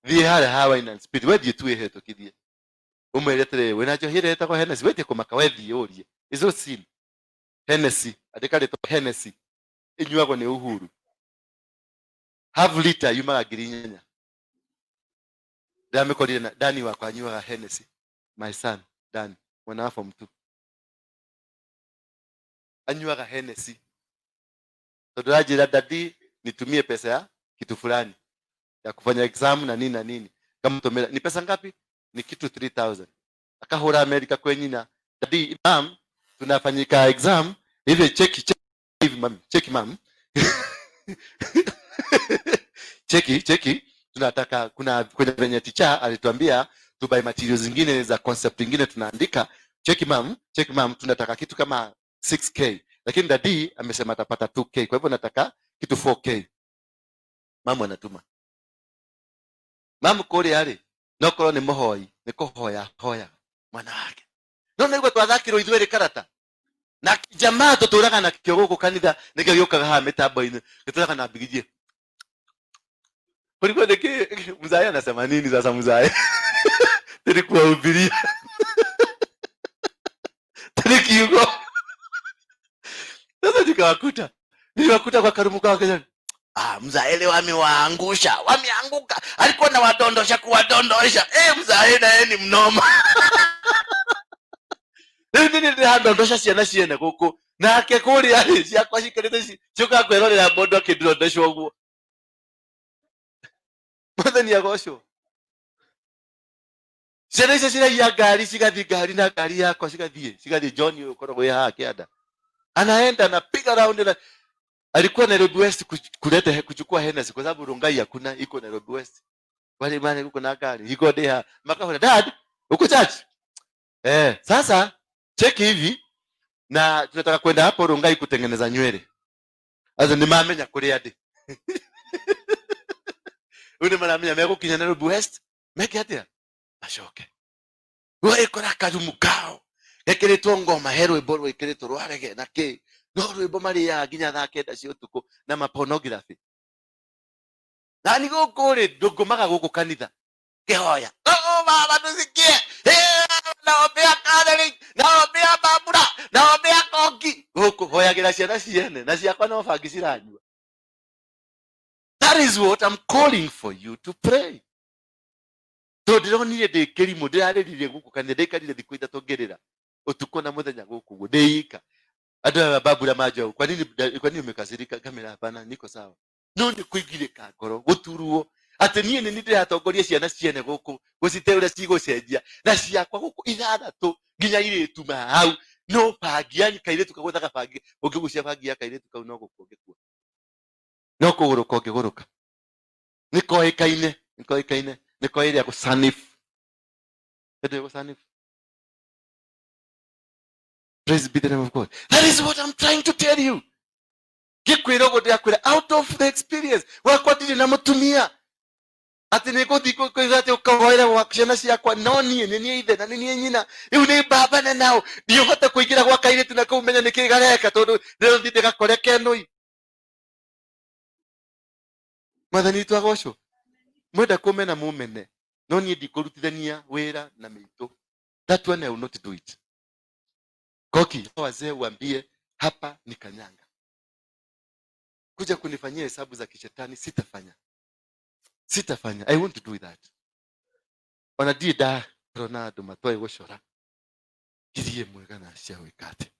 Thiĩ harĩa ha Wine and Spirit, we thiĩ tu ĩhetũkithie, ũmwĩre atĩrĩrĩ, wĩna njohi ĩrĩa ĩtagwo Hennessy, wĩtie kũmaka, we thiĩ ũrie. Is not sin. Hennessy, andĩka rĩtwa Hennessy, ĩnyuagwo nĩ Uhuru. Half liter yumaga 8,000. Ndĩramĩkorire na Dani wakwa anyuaga Hennessy. My son Dan, mwana wa form 2, anyuaga Hennessy tondũ aranjĩra, "Daddy, nitumie pesa ya kitu fulani ya kufanya exam na nini na nini." Kamtumira, ni pesa ngapi? Ni kitu 3000. Akahura Amerika kwe nyina, "Daddy, mum, tunafanyika exam hivi, cheki cheki hivi mami, cheki mam, cheki cheki, tunataka kuna kwenye venye teacher alituambia tubuy materials zingine za concept ingine tunaandika. Cheki mam, cheki mam, tunataka kitu kama 6K, lakini daddy amesema atapata 2K, kwa hivyo nataka kitu 4K." Mamu anatuma. Mamu kũrĩa rĩ, no korwo nĩ mũhoi, nĩ kũhoya hoya mwana wake. No nĩguo twathakirwo ithuerĩ karata na jamaa tũtũraga nakĩo gũkũ kanitha, nĩkĩo gĩũkaga haha mĩtambo-inĩ, gĩtũraga na mbigijie kulikuwa niki mzae anasema nini sasa? Mzae tulikuwahubiria tulikiugo sasa, nikawakuta, niliwakuta kwa karumu kwa kijana. Ah, mzaele wamewaangusha, wameanguka, alikuwa na wadondosha kuwadondosha. Eh, mzae na yeye ni mnoma. Rĩu nĩ ndĩradondosha ciana ciene gũkũ, nake kũrĩa rĩ, ciakwa cikarĩte ciũkaga kwĩrorera mũndũ akĩndondosha ũguo. Mwathani agocwo. Ciana icio ciraiya ngari, cigathiĩ ngari na ngari yakwa, cigathiĩ cigathiĩ. John ũyũ ũkoragwo wĩ haha kĩanda anaenda anapiga round na alikuwa Nairobi West kuleta kuchukua Hennessy kwa sababu Rongai hakuna, iko Nairobi West. Wale mane kuko na gari iko ndia makahona, "Dad, uko church? Eh, sasa cheki hivi, na tunataka kwenda hapo Rongai kutengeneza nywele." Sasa nimamenya kuria ndi riu, nĩ maramenya megũkinya Nairobi West meke atia, macoke gwĩkora karumu kao gekĩrĩtwo ngoma, he rwĩmbo rwĩkĩrĩtwo rwa rege na kĩ, no rwĩmbo marĩaga nginya thaa 9 cia ũtukũ na mapornography. Na ni gũkũ rĩ, ndũngũmaga gũkũ kanitha kĩhoya, "Oh, baba tusikie. Eh, naombea Catherine, naombea Barbara, naombea Koki." Gũkũ hoyagĩra ciana ciene na ciakwa no bangi ciranyua. That is what I'm calling for you to pray, tondũ ndĩronire ndĩ kĩrimũ, ndĩrarĩrire gũkũ kanitha, ndĩkarire thikũ 3 ngĩrĩra ũtukũ na mũthenya gũkũ guo ndĩika. Andũ aya babura manjoe, "Kwa nini, kwa nini umekasirika?" Ngamera, "Hapana, niko sawa." No nĩ kũigirĩka ngoro, gũturwo atĩ niĩ nĩ ndĩratongoria ciana ciene gũkũ gũcite ũrĩa cigũcenjia, na ciakwa gũkũ ithathatũ nginya irĩtu ma hau no bangi, yani kairĩtu kagũthaga bangi, ũngĩgucia bangi ya kairĩtu kau no gũkua ũngĩkua, no kũgũrũka ũngĩgũrũka. Nĩ koĩkaine, nĩ koĩkaine, nĩ koĩ ĩrĩa gũsanif ĩndĩ gũsanif. Praise be the name of God. That is what I'm trying to tell you. Ngĩkwĩra ũguo, ndĩrakwĩra out of the experience wakwa. Ndirĩ na mũtumia atĩ nĩ ngũthiĩ kwĩra atĩ ũkahoera gwa ciana ciakwa, no niĩ nĩ niĩ ithe na nĩ niĩ nyina, rĩu nĩ mbambane nao. Ndiũhota kũingĩra gwa kairĩtu na kũu menya nĩkĩ gareka, tondũ ndĩrothiĩ ndĩgakore kenũi. Mwathani witũ agocwo. Mwenda kũmena mumene, no niĩ ndikũrutithania wĩra na mĩitũ. That one I will not do it. Koki, wazee uambie hapa ni kanyanga kuja kunifanyia hesabu za kishetani, sitafanya, sitafanya. I won't do that. Ona ndirĩ ndarona andũ matoĩ gũcora 1,000 kana cia gwĩka atĩ.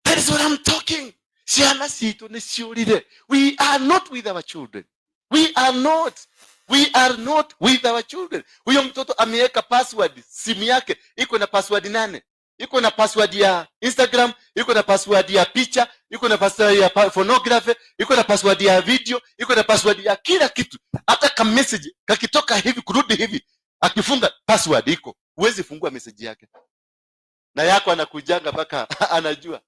That is what I'm talking. Ciana citũ nĩ ciũrire. We are not with our children. We are not, we are not with our children. Huyo mtoto ameweka password, simu yake iko na password nane, iko na password ya Instagram, iko na password ya picha, iko na password ya phonography, iko na password ya video, iko na password ya kila kitu. Hata ka message kakitoka hivi kurudi hivi, akifunga password iko, huwezi fungua message yake. Na yako anakujanga mpaka anajua,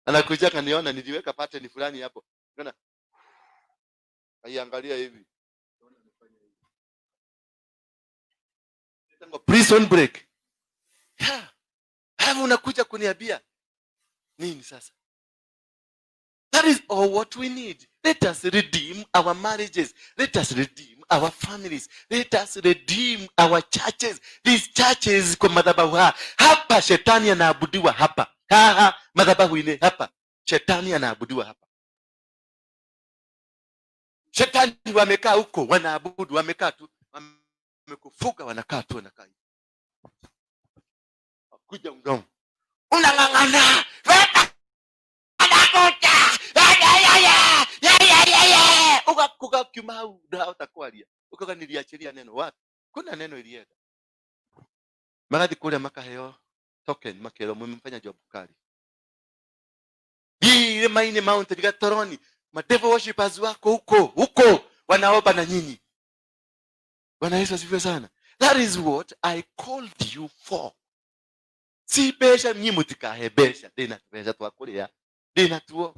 anakujanga, niona niliweka pattern fulani hapo. Unaona, aiangalia hivi. Prison break. Yeah. Halafu unakuja kuniambia nini sasa? That is what I'm talking. That is all what we need. Let us redeem our marriages. Let us redeem our families. Let us redeem our churches. These churches kwa madhabahu haya. Hapa shetani anaabudiwa hapa. Haha, madhabahu ine hapa. Shetani anaabudiwa hapa. Shetani wamekaa huko wanaabudu, wamekaa tu, wamekufuga, wanakaa tu, wanakaa hivi. Kuja mdomo. Unang'ang'ana. Anakuja. Ugakuga kiuma hau ndahota kwaria. Ukauga niliachilia neno wapi? Kuna neno ilienda. Magathi kuria makaheo token makerwo mmefanya job kali. Hii irĩma-inĩ mountain Gatoroni, ma devil worshippers wako huko huko wanaomba na nyinyi. Bwana Yesu asifiwe sana. That is what I called you for. Si mbeca nyi mũtikahe mbeca, ndĩna mbeca twa kũrĩa, ndĩna tuo,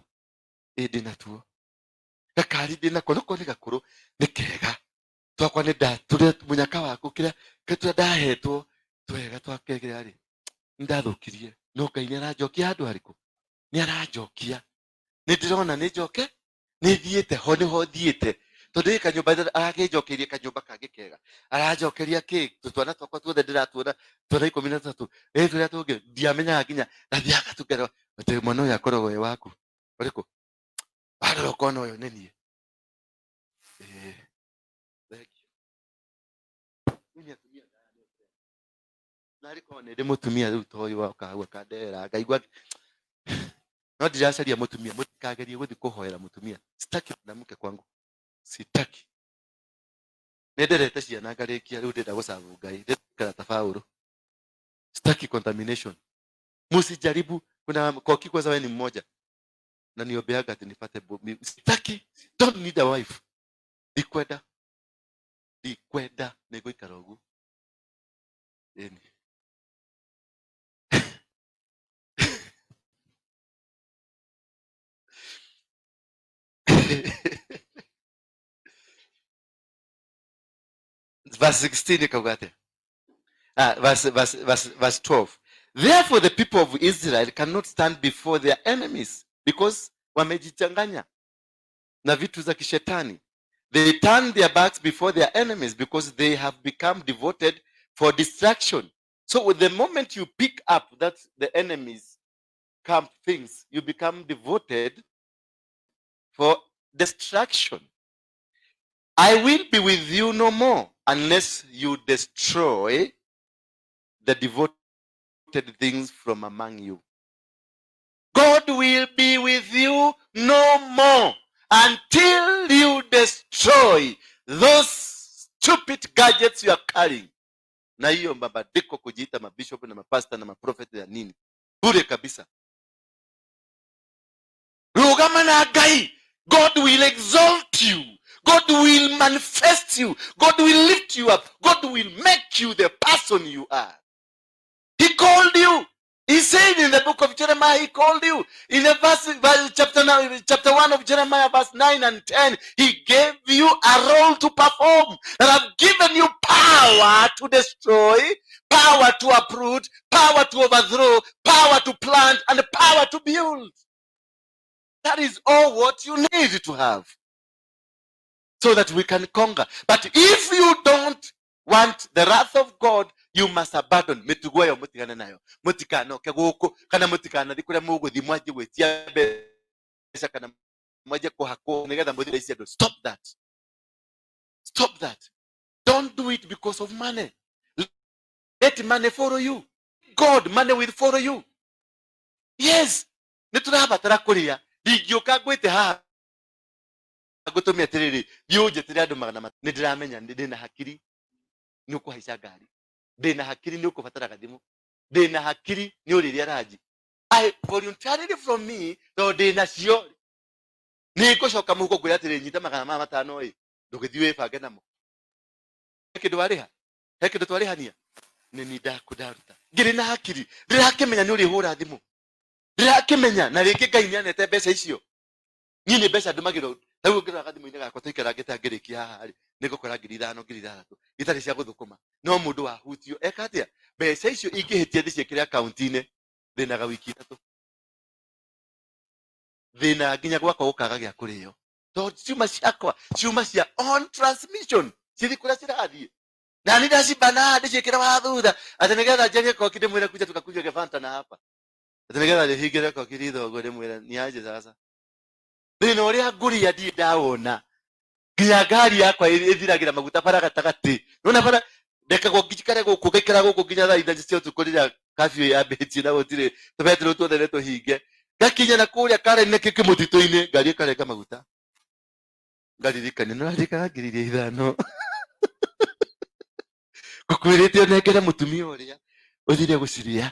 ĩ ndĩna tuo. Gakari ndĩnako noko nĩ gakũrũ nĩ kega. Twakwa nĩ nda tũrĩa mũnyaka waku kĩrĩa kĩrĩa ndahetwo twega twakĩrĩa rĩ nĩndathũkirie no Ngai nĩ aranjokia handũ harĩkũ? Nĩ aranjokia. Nĩ ndĩrona nĩ njoke nĩ thiĩte ho nĩho thiĩte tondũ ĩ kanyũmba arakĩnjokeirie kanyũmba kangĩ kega aranjokeria kĩ twana twakwa tuothe ndĩratuona twana 13 ĩ tũrĩa tũngĩ ndiamenyaga nginya ndathiaga tu ngerwo atĩ mwana ũyũ akoragwo e waku ũrĩkũ warora ũkona ũyũ nĩ niĩ. Ĩĩ, thank you. Niĩ nĩ atumia narĩ korwo nĩ ndĩ mũtumia rĩu ta ũyũ woka hau akandehera ngaigua no ndiracaria mũtumia mũtikagerie gũthiĩ kũhoera mũtumia sitaki mwanamke kwangu sitaki nĩ nderete ciana ngarĩkia rĩu ndĩrenda gũcabu Ngai ndĩikara ta Paũlũ sitaki contamination msijaribu kuna koki kwanza wewe ni mmoja na niombeaga ati nipate sitaki don't need a wife ndikwenda ndikwenda nĩngũikara ũguo ĩni. Verse 16 ikauga atĩa? Ah, verse 12. Therefore the people of Israel cannot stand before their enemies because wamejichanganya na vitu za kishetani. They turn their backs before their enemies because they have become devoted for destruction. So with the moment you pick up that the enemies camp things, you become devoted for destruction. I will be with you no more unless you destroy the devoted things from among you. God will be with you no more until you destroy those stupid gadgets you are carrying. Na hiyo mabadiliko kujiita mabishop na mapasta na maprofeti ya nini? Bure kabisa. Rugama na Ngai. God will exalt you. God will manifest you. God will lift you up. God will make you the person you are. He called you. He said in the book of Jeremiah, he called you. In the verse, chapter, nine, chapter 1 of Jeremiah, verse 9 and 10, he gave you a role to perform. And I've given you power to destroy, power to uproot, power to overthrow, power to plant, and power to build. That is all what you need to have so that we can conquer. But if you don't want the wrath of God, you must abandon mĩtugo ĩyo mũtigane nayo mũtikanoke gũkũ kana mũtikanathi kũrĩa mũgũthiĩ mwanjie gwĩtia mbeca kana mwanjie kũhakwo nĩgetha mũthire ici andũ. Stop that. Stop that. Don't do it because of money. Let money follow you. God, money will follow you. Yes. Nĩ tũrabatara kũrĩa. Ndingĩũka ngwĩte haha ngũtũme atĩrĩrĩ thiĩ ũnjĩtĩre andũ magana nĩ ndĩramenya ndĩna hakiri nĩ ũkũhaica ngari ndĩna hakiri nĩ ũkũbatara gathimũ ndĩna hakiri nĩ ũrĩrĩa ranji. I voluntarily from me tondũ ndĩna cio nĩ ngũcoka mũhuko ngwĩra atĩrĩ nyita 500 ĩ ndũgĩthiĩ wĩbange namo. He kĩndũ warĩha? He kĩndũ twarĩhania? Nĩ ni ndaruta ngĩrĩ na hakiri ndĩrakĩmenya nĩ ũrĩhũra thimũ ndĩrakĩmenya na rĩngĩ Ngai nĩ anete mbeca icio niĩ nĩ mbeca ndũmagĩrwo rĩu ũngĩrora gathimũ-inĩ gakwa tũikarangĩte ngĩrĩkia haha rĩ nĩ ngũkora 5,000 6,000 itarĩ cia gũthũkũma no mũndũ wahutio eka atĩa mbeca icio ingĩhĩtia ndĩciĩkĩre akaunti-inĩ ndĩnaga wiki 3 Thĩna nginya gwakwa gũkaga gĩa kũrĩo, tondũ ciuma ciakwa ciuma cia on transmission cithi kũrĩa cirathiĩ, na nĩ ndacibana ndĩciĩkĩre wa thutha atĩ nĩgetha njarie koki ndĩmwĩre kuja tukakunywa gĩbanta na hapa, atĩ nĩgetha ndĩhingĩre koki ritho ũguo ndĩmwĩre niaje. Sasa thĩna ũrĩa ngũria ndirĩ ndawona, nginya ngari yakwa ĩthiragĩra maguta bara gatagatĩ. Nona bara ndekagwo njikare gũkũ, ngaikara gũkũ nginya thaa 3 cia ũtukũ rĩrĩa curfew yambĩtie na gũtirĩ tũbetero tuothe nĩ tũhinge. Ngakinya na kũrĩa karen kĩmũtitũ-inĩ, ngari ĩkarenga maguta, ngaririkania nĩ ũraririkana 5,000 ngũkwĩrĩte ũnengere mũtumia ũrĩa ũthire gũciria,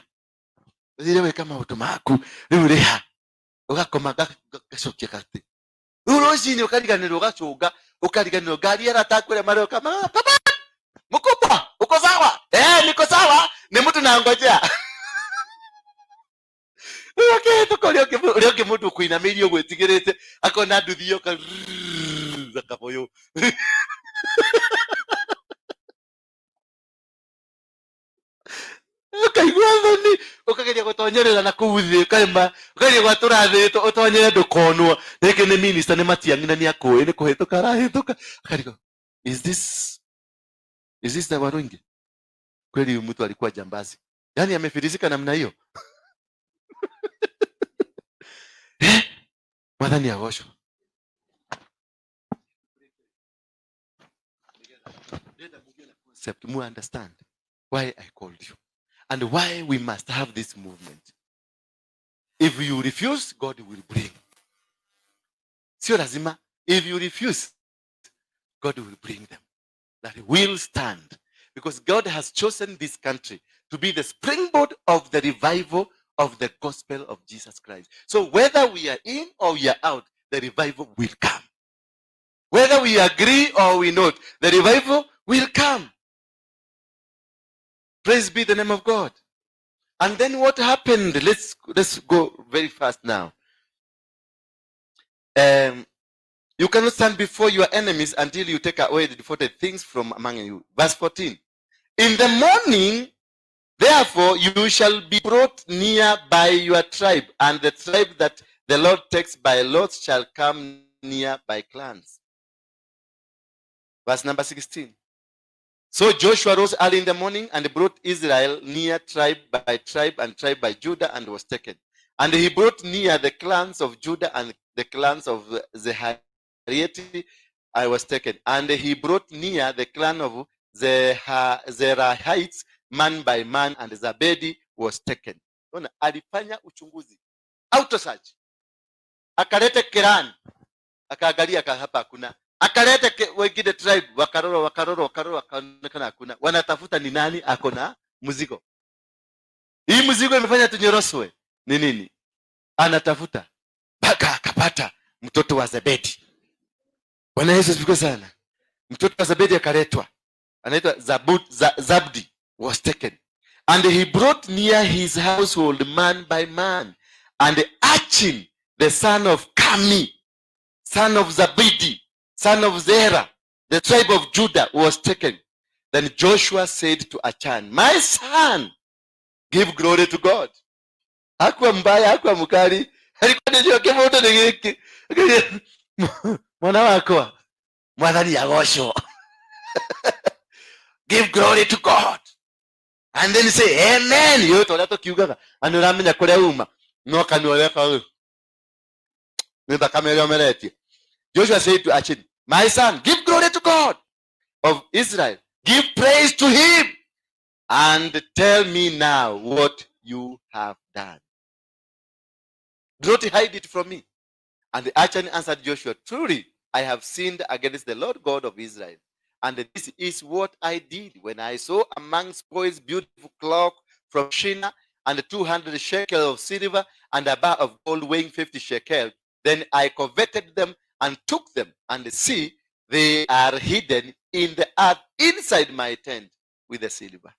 ũthire gwĩka maũndũ maku, rĩu rĩha. Ũgakoma, ngacokia gatĩ. Rĩu rũcinĩ ũkariganĩrwo, ũgacũnga ũkariganĩrwo ngari arata kũrĩa maroka, "Papa mkubwa, uko sawa?" "Eh, niko sawa, ni mtu nangojea." Rĩu akĩhĩtũka ũrĩa ũngĩ mũndũ ũkũinamĩirie ũguo ĩtigĩrĩte akona nduthi yoka akabũyũ. Ũkaigua thoni, ũkageria gũtonyerera na kũu thĩ, ũkarema, ũkageria gwatũra thĩ ũtonyere ndũkonwo. Rĩngĩ nĩ minister, nĩ Matiang'i, na nĩ akũĩ nĩ kũhĩtũka arahĩtũka, akarigwo, Is this the Warungi? Kweli huyu mtu alikuwa jambazi? Yaani amefilisika namna hiyo?" Eh, Mwathani agocwo. Concept mu understand why I called you and why we must have this movement. If you refuse, God will bring. Sio lazima. If you refuse, God will bring them that will stand, because God has chosen this country to be the springboard of the revival of the gospel of Jesus Christ. So whether we are in or we are out, the revival will come. Whether we agree or we not, the revival will come. Praise be the name of God. And then what happened? Let's go very fast now. You cannot stand before your enemies until you take away the devoted things from among you. Verse 14. In the morning, therefore, you shall be brought near by your tribe, and the tribe that the Lord takes by lot shall come near by clans. Verse number 16. So Joshua rose early in the morning and brought Israel near tribe by tribe and tribe by Judah and was taken. And he brought near the clans of Judah and the clans of Zeharieti I was taken. And he brought near the clan of Zerahites man by man, and Zabedi was taken. Ona, alifanya uchunguzi. Auto search. Akalete clan. Akaangalia hapa hakuna. Akalete wengine tribe, wakarora, wakarora, wakarora, wakaonekana hakuna. Wanatafuta ni nani ako na mzigo. Hii mzigo imefanya tunyoroswe. Ni nini? Anatafuta mpaka akapata mtoto wa Zebedi. Bwana Yesu asifiwe sana. Mtoto wa Zebedi akaletwa, anaitwa Zabdi was taken, and he brought near his household man by man, and Achan the son of Kami, son of Zabidi, son of Zerah, the tribe of Judah, was taken. Then Joshua said to Achan, "My son, give glory to God." Hakuwa mbaya, hakuwa mkali, alikuwa ndio kĩmũndũ nĩ gĩkĩ. Mwana wakwa, Mwathani agocwo. Give glory to God. And then say amen. Yo ta ũrĩa tũkiugaga, na nĩ ũramenya kũrĩa uma, no kanua ũreka ũũ. Nĩ thakame ĩrĩa ũmeretie. Joshua said to Achan, "My son, give glory to God of Israel. Give praise to him. And tell me now what you have done. Do not hide it from me." And Achan answered Joshua, "Truly, I have sinned against the Lord God of Israel. And this is what I did when I saw among spoils beautiful cloak from Shinar and 200 shekel of silver and a bar of gold weighing 50 shekel. Then I coveted them and took them, and see, they are hidden in the earth inside my tent with the silver."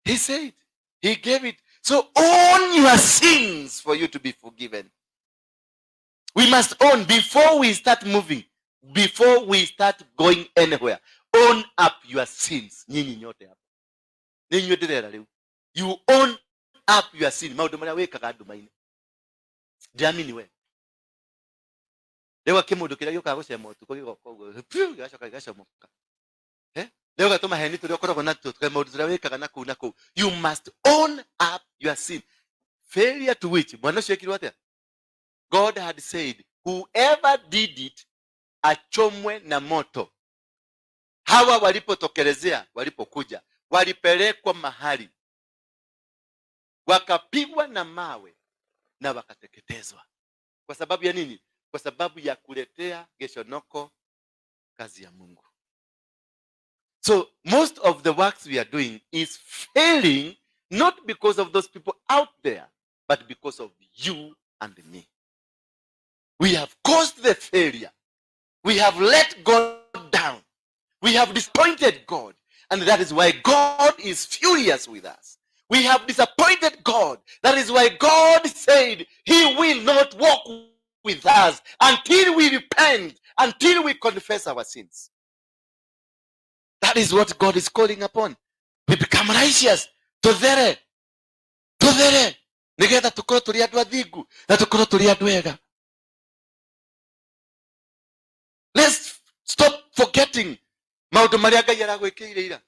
He said, he gave it. So own your sins for you to be forgiven. We must own before we start moving, before we start going anywhere. Own up your sins. Nyinyi nyote hapa. Ninyi ndĩrera rĩu. You own up your sin. Maũndũ marĩa wĩkaga nduma-inĩ. Ndiamini we. Rĩu akĩmũndũ kĩrĩa gĩũkaga gũcema ũtukũ gĩgoka ũguo, piu, gĩgacoka gĩgacomoka. Eh? Rĩu gatũma heni tũrĩa ũkoragwo natuo, maũndũ tũrĩa wĩkaga na kũu na kũu. You must own up your sin. Failure to which, mwana ũcio ekirwo atĩa? God had said, whoever did it achomwe na moto. Hawa walipotokelezea, walipokuja, walipelekwa mahali, wakapigwa na mawe na wakateketezwa. Kwa sababu ya nini? Kwa sababu ya kuletea geshonoko kazi ya Mungu. So most of the works we are doing is failing not because of those people out there, but because of you and me. We have caused the failure. We have let God down. We have disappointed God. And that is why God is furious with us. We have disappointed God. That is why God said he will not walk with us until we repent, until we confess our sins. That is what God is calling upon. We become righteous. Tuthere. Tuthere. Nigetha tukorwo tũrĩ andũ athingu na tukorwo tũrĩ andũ ega. Let's stop forgetting maũndũ marĩa Ngai aragwĩkĩire ira.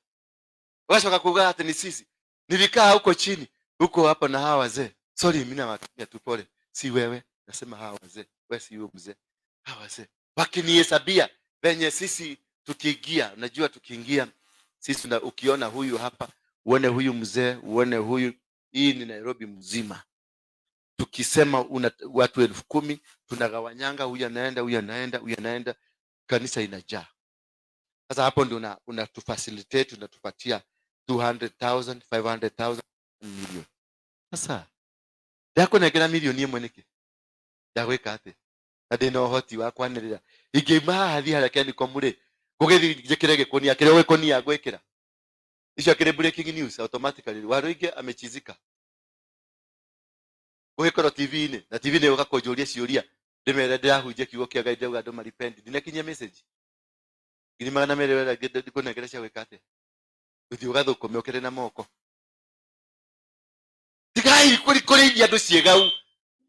Ũgacoka kuuga atĩ ni sisi. Nilikaa huko chini, huko hapa na hawa wazee. Sorry, mimi nawatumia tu pole. Si wewe, nasema hawa wazee. Wewe si huyo mzee. Hawa wazee. Wakinihesabia venye sisi tukiingia, unajua tukiingia sisi na ukiona huyu hapa, uone huyu mzee, uone huyu, hii ni Nairobi mzima. Tukisema una watu 10,000 tunagawanyanga, huyu anaenda, huyu anaenda, huyu anaenda, kanisa inajaa. Sasa hapo ndio una tufacilitate, unatupatia 200,000, 500,000 million. Sasa ndakũnengera milioni ĩmwe nĩkĩ? Ndagwĩka atĩ? Na ndĩna ũhoti wa kwanĩrĩra. Ingĩuma haha thiĩ harĩa Kencom rĩ, ngũgĩthiĩ njĩkĩre gĩkũnia kĩrĩa gĩkũnia ngwĩkĩra. Icio akĩrĩ breaking news automatically. Waruinge amechizika. Gũgĩkorwo TV-inĩ, na TV-inĩ gũka kũnjũria ciũria, ndĩmere ndĩrahunjia kiugo kĩa Ngai ndĩrauga andũ marepent. Ndinakinyia message. 200,000 wera ndikũnengera cia gwĩka atĩa? Ũthiĩ ũgathũkũme ũkĩrĩ na moko. Tigai kũrĩithia andũ ciĩgau.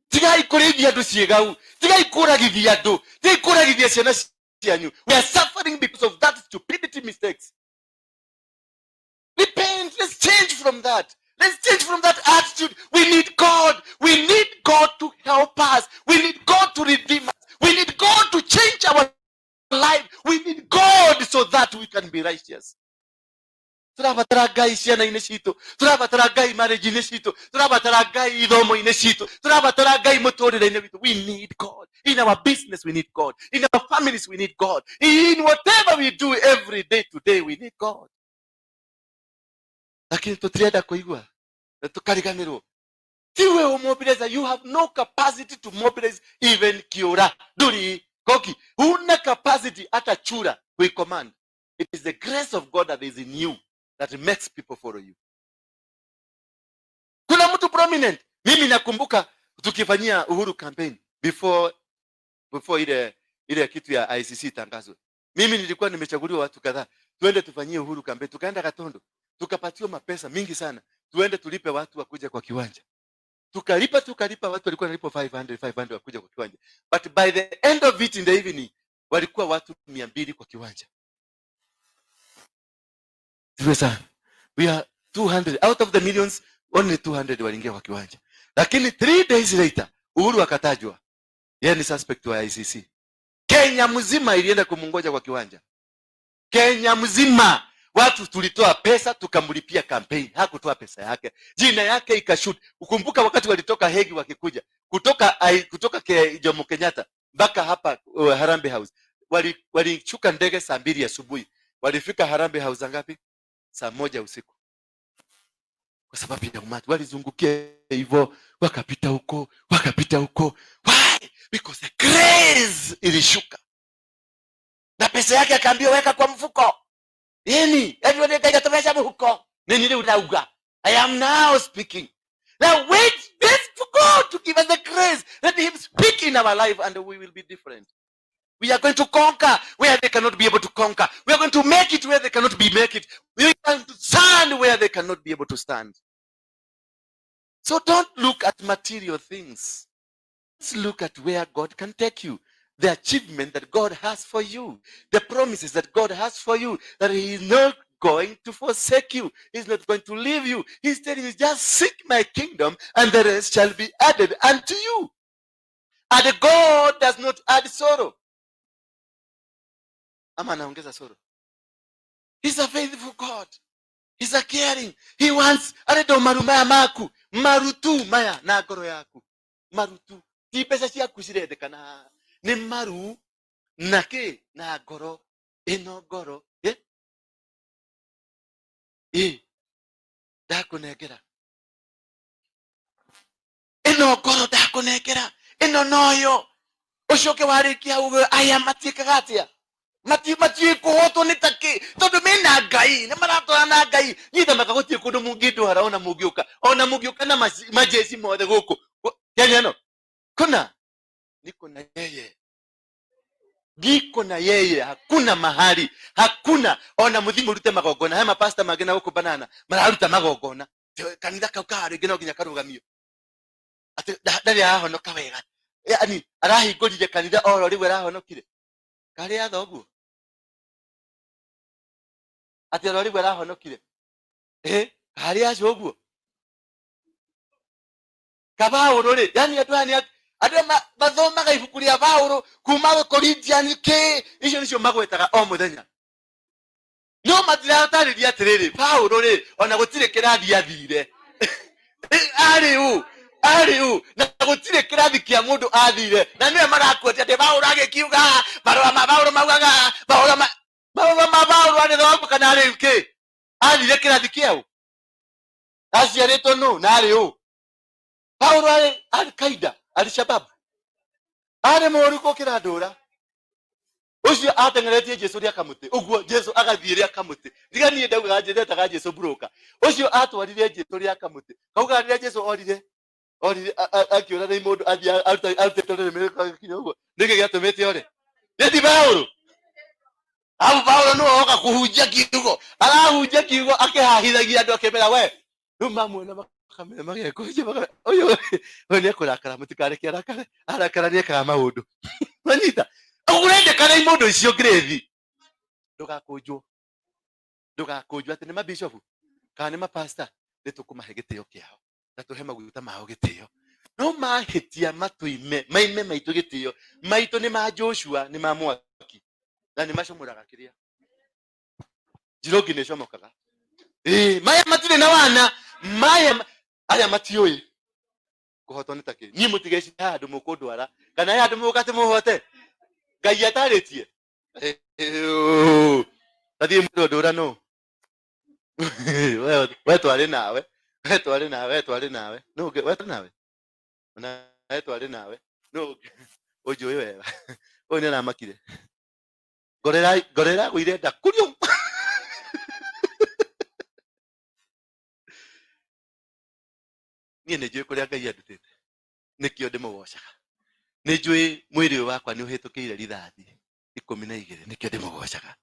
Tigai kũrĩithia andũ ciĩgau. Tigai kũragithia andũ. Tigai kũragithia ciana cianyu. We are suffering because of that stupidity mistakes. Repent. Let's change from that. Let's change from that attitude. We need God. We need God to help us. We need God to redeem us. We need God to change our life. We need God so that we can be righteous. Tũrabatara Ngai ciana-inĩ citũ, tũrabatara Ngai marriage-inĩ citũ, tũrabatara Ngai ithomo-inĩ citũ, tũrabatara Ngai mũtũrĩre-inĩ witũ. We need God. In our business we need God. In our families we need God. In whatever we do every day today we need God. Lakini tũtirenda kũigua na tũkariganĩrwo. Ti we ũmobilize, you have no capacity to mobilize even kiura. Ndũri koki, huna capacity hata chura kuicommand. It is the grace of God that is in you that makes people follow you. Kuna mtu prominent. Mimi nakumbuka tukifanyia Uhuru campaign before ile kitu ya ICC itangazwe. Mimi nilikuwa nimechaguliwa watu kadhaa. Tuende tufanyie Uhuru campaign. Tukaenda Gatondo. Tukapatiwa mapesa mingi sana. Tuende tulipe watu wakuja kwa kiwanja. Tukalipa watu walikuwa wanalipwa 500, 500 wakuja kwa kiwanja. But by the end of it in the evening walikuwa watu 200 kwa kiwanja. Siwe sana. We are 200 out of the millions, only 200 waliingia kwa kiwanja. Lakini 3 days later Uhuru akatajwa. Yeye ni suspect wa ICC. Kenya mzima ilienda kumungoja kwa kiwanja. Kenya mzima watu tulitoa pesa tukamlipia campaign. Hakutoa pesa yake. Jina yake ikashoot. Ukumbuka wakati walitoka Hague wakikuja kutoka Jomo Kenyatta mpaka hapa Harambee House. Walishuka ndege saa 2 asubuhi. Walifika Harambee House ngapi? Saa 1 usiku. Kwa sababu ya umati walizungukia hivyo, wakapita huko, wakapita huko. Why? Because the grace ilishuka. Na pesa yake akaambiwa weka kwa mfuko. Yeni, everybody kaja mfuko. Nini ile unauga? I am now speaking. Now wait, this for God to give us the grace. Let him speak in our life and we will be different. We are going to conquer where they cannot be able to conquer. We are going to make it where they cannot be make it. We are going to stand where they cannot be able to stand. So don't look at material things. Let's look at where God can take you, the achievement that God has for you, the promises that God has for you, that He is not going to forsake you. He's not going to leave you. He's telling you, just seek my kingdom and the rest shall be added unto you. And God does not add sorrow. Ama anaongeza sorrow. He's a faithful God. He's a caring. He wants arenda maru maya maku, marutu maya na ngoro yaku. Marutu. Ti mbeca ciaku cirendekana haha. Nĩ maru na kĩ na ngoro ĩno ngoro. Eh? Ĩ ndakũnengera. Ĩno ngoro ndakũnengera. Ĩno noyo. Ũcoke warĩkia uge aya matiĩkaga atĩa? Matiũĩ kũhotwo nĩ takĩ tondũ mena Ngai, nĩ maratwara na Ngai. Nyithamaka gũtirĩ kũndũ mũngĩndwara ona mũngĩũka, ona mũngĩũka na majeci mothe gũkũ Kenya ĩno kuna niko na yeye, niko na yeye, hakuna mahali, hakuna ona mũthiĩ mũrute magongona. He mapasta mangĩ na gũkũ banana mararuta magongona. Kanitha kau kaha rĩngĩ no nginya karũgamio atĩ ndarĩ arahonoka wega, yani arahingũrire kanitha oro rĩu arahonokire karĩ atha ũguo atĩ oro rĩu arahonokire karĩ acio ũguo kabaũrũ rĩ, yani andũ aya nĩ andũ aya mathomaga ibuku rĩa Paũlũ kuma Corinthian kĩ icio nĩcio magwetaga o mũthenya, no matiratarĩria atĩrĩrĩ Paũlũ rĩ ona gũtirĩ kĩrathi athire, arĩ ũ, arĩ ũ, na gũtirĩ kĩrathi kĩa mũndũ athire, na nĩwe marakuotia atĩ Paũlũ agĩkiuga marũa ma Paũlũ maugaga marũa ma marũa ma Paũlũ arĩ kana arĩ kĩ athire kĩrathi kĩaũ, aciarĩtwo nũ na arĩ ũ. Paũlũ arĩ Al-Qaida, Al-Shabab, arĩ mũũru gũkĩra ndũra. Ũcio ateng'eretie Jesu rĩa kamũtĩ, ũguo Jesu agathiĩ rĩa kamũtĩ. Tiga niĩ ndaugaga ndetaga Jesu broker. Ũcio atwarire Jesu rĩa kamũtĩ. Kauga rĩrĩa Jesu orire, orire akĩũra nĩ mũndũ athiĩ arutĩte rũrĩmĩ rũkakinya ũguo. Nĩkĩ gĩatũmĩte ore? Nĩ ti Paũlũ. Hau Paũlũ nĩwe oka kũhunjia kiugo. Arahunjia kiugo akĩhahithagia andũ akĩmera we. Rĩu mamuona makamera magekũnja makamera ũyũ ũyũ nĩekũrakara, mũtikareke arakare. Arakara nĩekaga maũndũ. Wanyita? Ũrendekana imũndũ icio ngirĩthi. Ndũgakũnjwo. Ndũgakũnjwo atĩ nĩ mabishopu kana nĩ mapasta, nĩ tũkũmahe gĩtĩo kĩao na tũhe maguta mao gĩtĩo. No mahĩtia matũime, maime maitũ gĩtĩo. Maitũ nĩ ma Joshua, nĩ ma mwaki. Na nĩ macomoraga kĩrĩa. Njirũngi nĩ ĩcomokaga. Maya matirĩ na wana, maya aya matiũĩ kũhotwo nĩ takĩ. Niĩ mũtigecirie handũ mũkũndwara kana he handũ mũgũka atĩ mũhote. Ngai atarĩtie. Tathiĩ mũndũ ndũra nũ. We twarĩ nawe. We twarĩ nawe, we twarĩ nawe. Nũ ũngĩ? We twarĩ nawe. Na we twarĩ nawe. Nũ ũngĩ? Ũnjũĩ wega. Ũyũ nĩ aramakire. Ngoro ĩragũire nda kurio. Niĩ nĩ njũĩ kũrĩa Ngai andutĩte. Nĩkĩo ndĩmũgocaga. Nĩ njũĩ mwĩrĩ ũyũ wakwa nĩ ũhĩtũkĩire rithathi 12, nĩkĩo ndĩmũgocaga.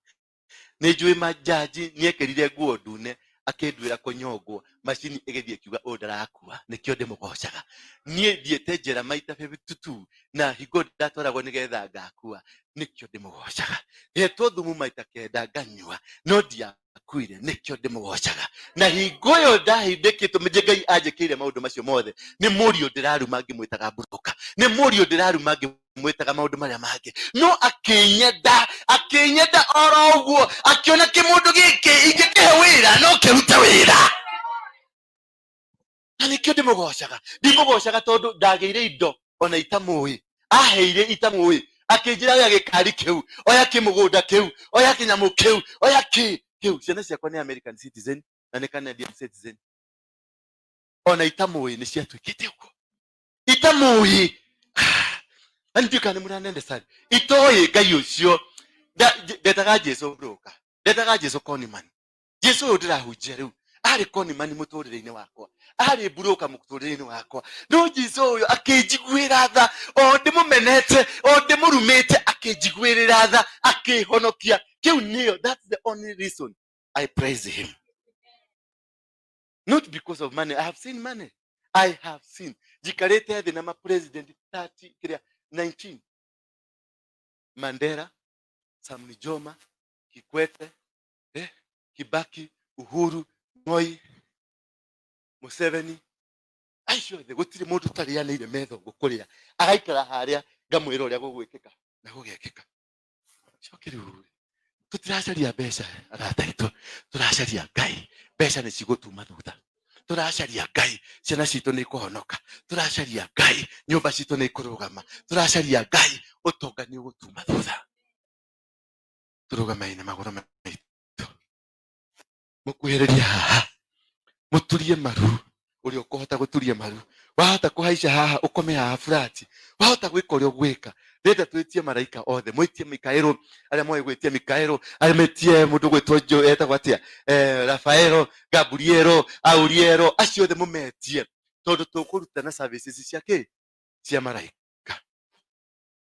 Nĩ njũĩ majaji nĩekĩrire nguo ndune akĩnduĩra kũnyongwo, macini ĩgĩthiĩ ĩkiuga ũyũ ndarakua, nĩkĩo ndĩmũgocaga. Niĩ thiĩte njera maita 52 na hingo ndatwaragwo nĩgetha ngakua, nĩkĩo ndĩmũgocaga. Hetwo thumu maita 9 nganyua, no ndiakuire, nĩkĩo ndĩmũgocaga. Na hingo ĩyo ndahindĩkĩtwo, nĩ Ngai anjĩkĩire maũndũ macio mothe. Nĩ mũriũ ndĩraruma ngĩmwĩtaga mburuka, nĩ mũriũ ndĩraruma ngĩmwĩtaga maũndũ marĩa mangĩ, no akĩnyenda, akĩnyenda oro ũguo, akĩona kĩmũndũ gĩkĩ ingĩkĩhe wĩra no kĩrute wĩra. Na nĩkĩo ndĩmũgocaga. Ndimũgocaga tondũ ndagĩire indo ona itamũĩ, aheire itamũĩ, akĩnjĩra oya gĩkari kĩu, oya kĩmũgũnda kĩu, oya kĩnyamũ kĩu, oya kĩ kĩu. Ciana ciakwa nĩ American citizen na nĩ Canadian citizen, ona itamũĩ nĩ ciatuĩkĩte ũguo, itamũĩ. Na nĩ ndiũĩ kana nĩ mũranende sana. Itoĩ Ngai ũcio. Ndetaga Jesu broker, ndetaga Jesu conman. Jesu ũyũ ndĩrahunjia rĩu arĩ conman mũtũrĩre-inĩ wakwa, arĩ broker mũtũrĩre-inĩ wakwa, no Jesu ũyũ akĩnjiguĩra tha, o ndĩmũmenete, o ndĩmũrumĩte, akĩnjiguĩrĩra tha, akĩhonokia. Kĩu nĩyo, that's the only reason I praise him. Not because of money. I have seen money. I have seen. Njikarĩte thĩ na ma president 30 kĩrĩa 19, Mandela, Sam Nujoma, Kikwete, Kibaki, Uhuru, Moi, Museveni, acio othe gũtirĩ mũndũ ũtarĩanĩire metha ũguo kũrĩa agaikara harĩa ngamwĩra ũrĩa gũgwĩkĩka na gũgekĩka. Coke rĩu tũtiracaria mbeca, arata aitũ, tũracaria Ngai. Mbeca nĩ cigũtuma thutha. Tũracaria Ngai, ciana citũ nĩ ikũhonoka. Tũracaria Ngai, nyũmba citũ nĩ ikũrũgama. Tũracaria Ngai, ũtonga nĩ ũgũtuma thutha. Tũrũgamei na magũrũ maitũ, Mũkuhĩrĩrie haha, mũturie maru ũrĩa ũkũhota gũturia maru. Wahota kũhaica haha, ũkome haha flat, wahota gwĩka ũrĩa ũgwĩka. Ndĩrenda twĩtie maraika othe, mwĩtie Mikaelo, arĩa moĩ gwĩtia Mikaelo, arĩa metie mũndũ gwĩtwo Jo etagwo atĩa, Rafaelo, Gabrielo, Aurielo, acio othe mũmetie, tondũ tũkũruta na services cia kĩ cia maraika.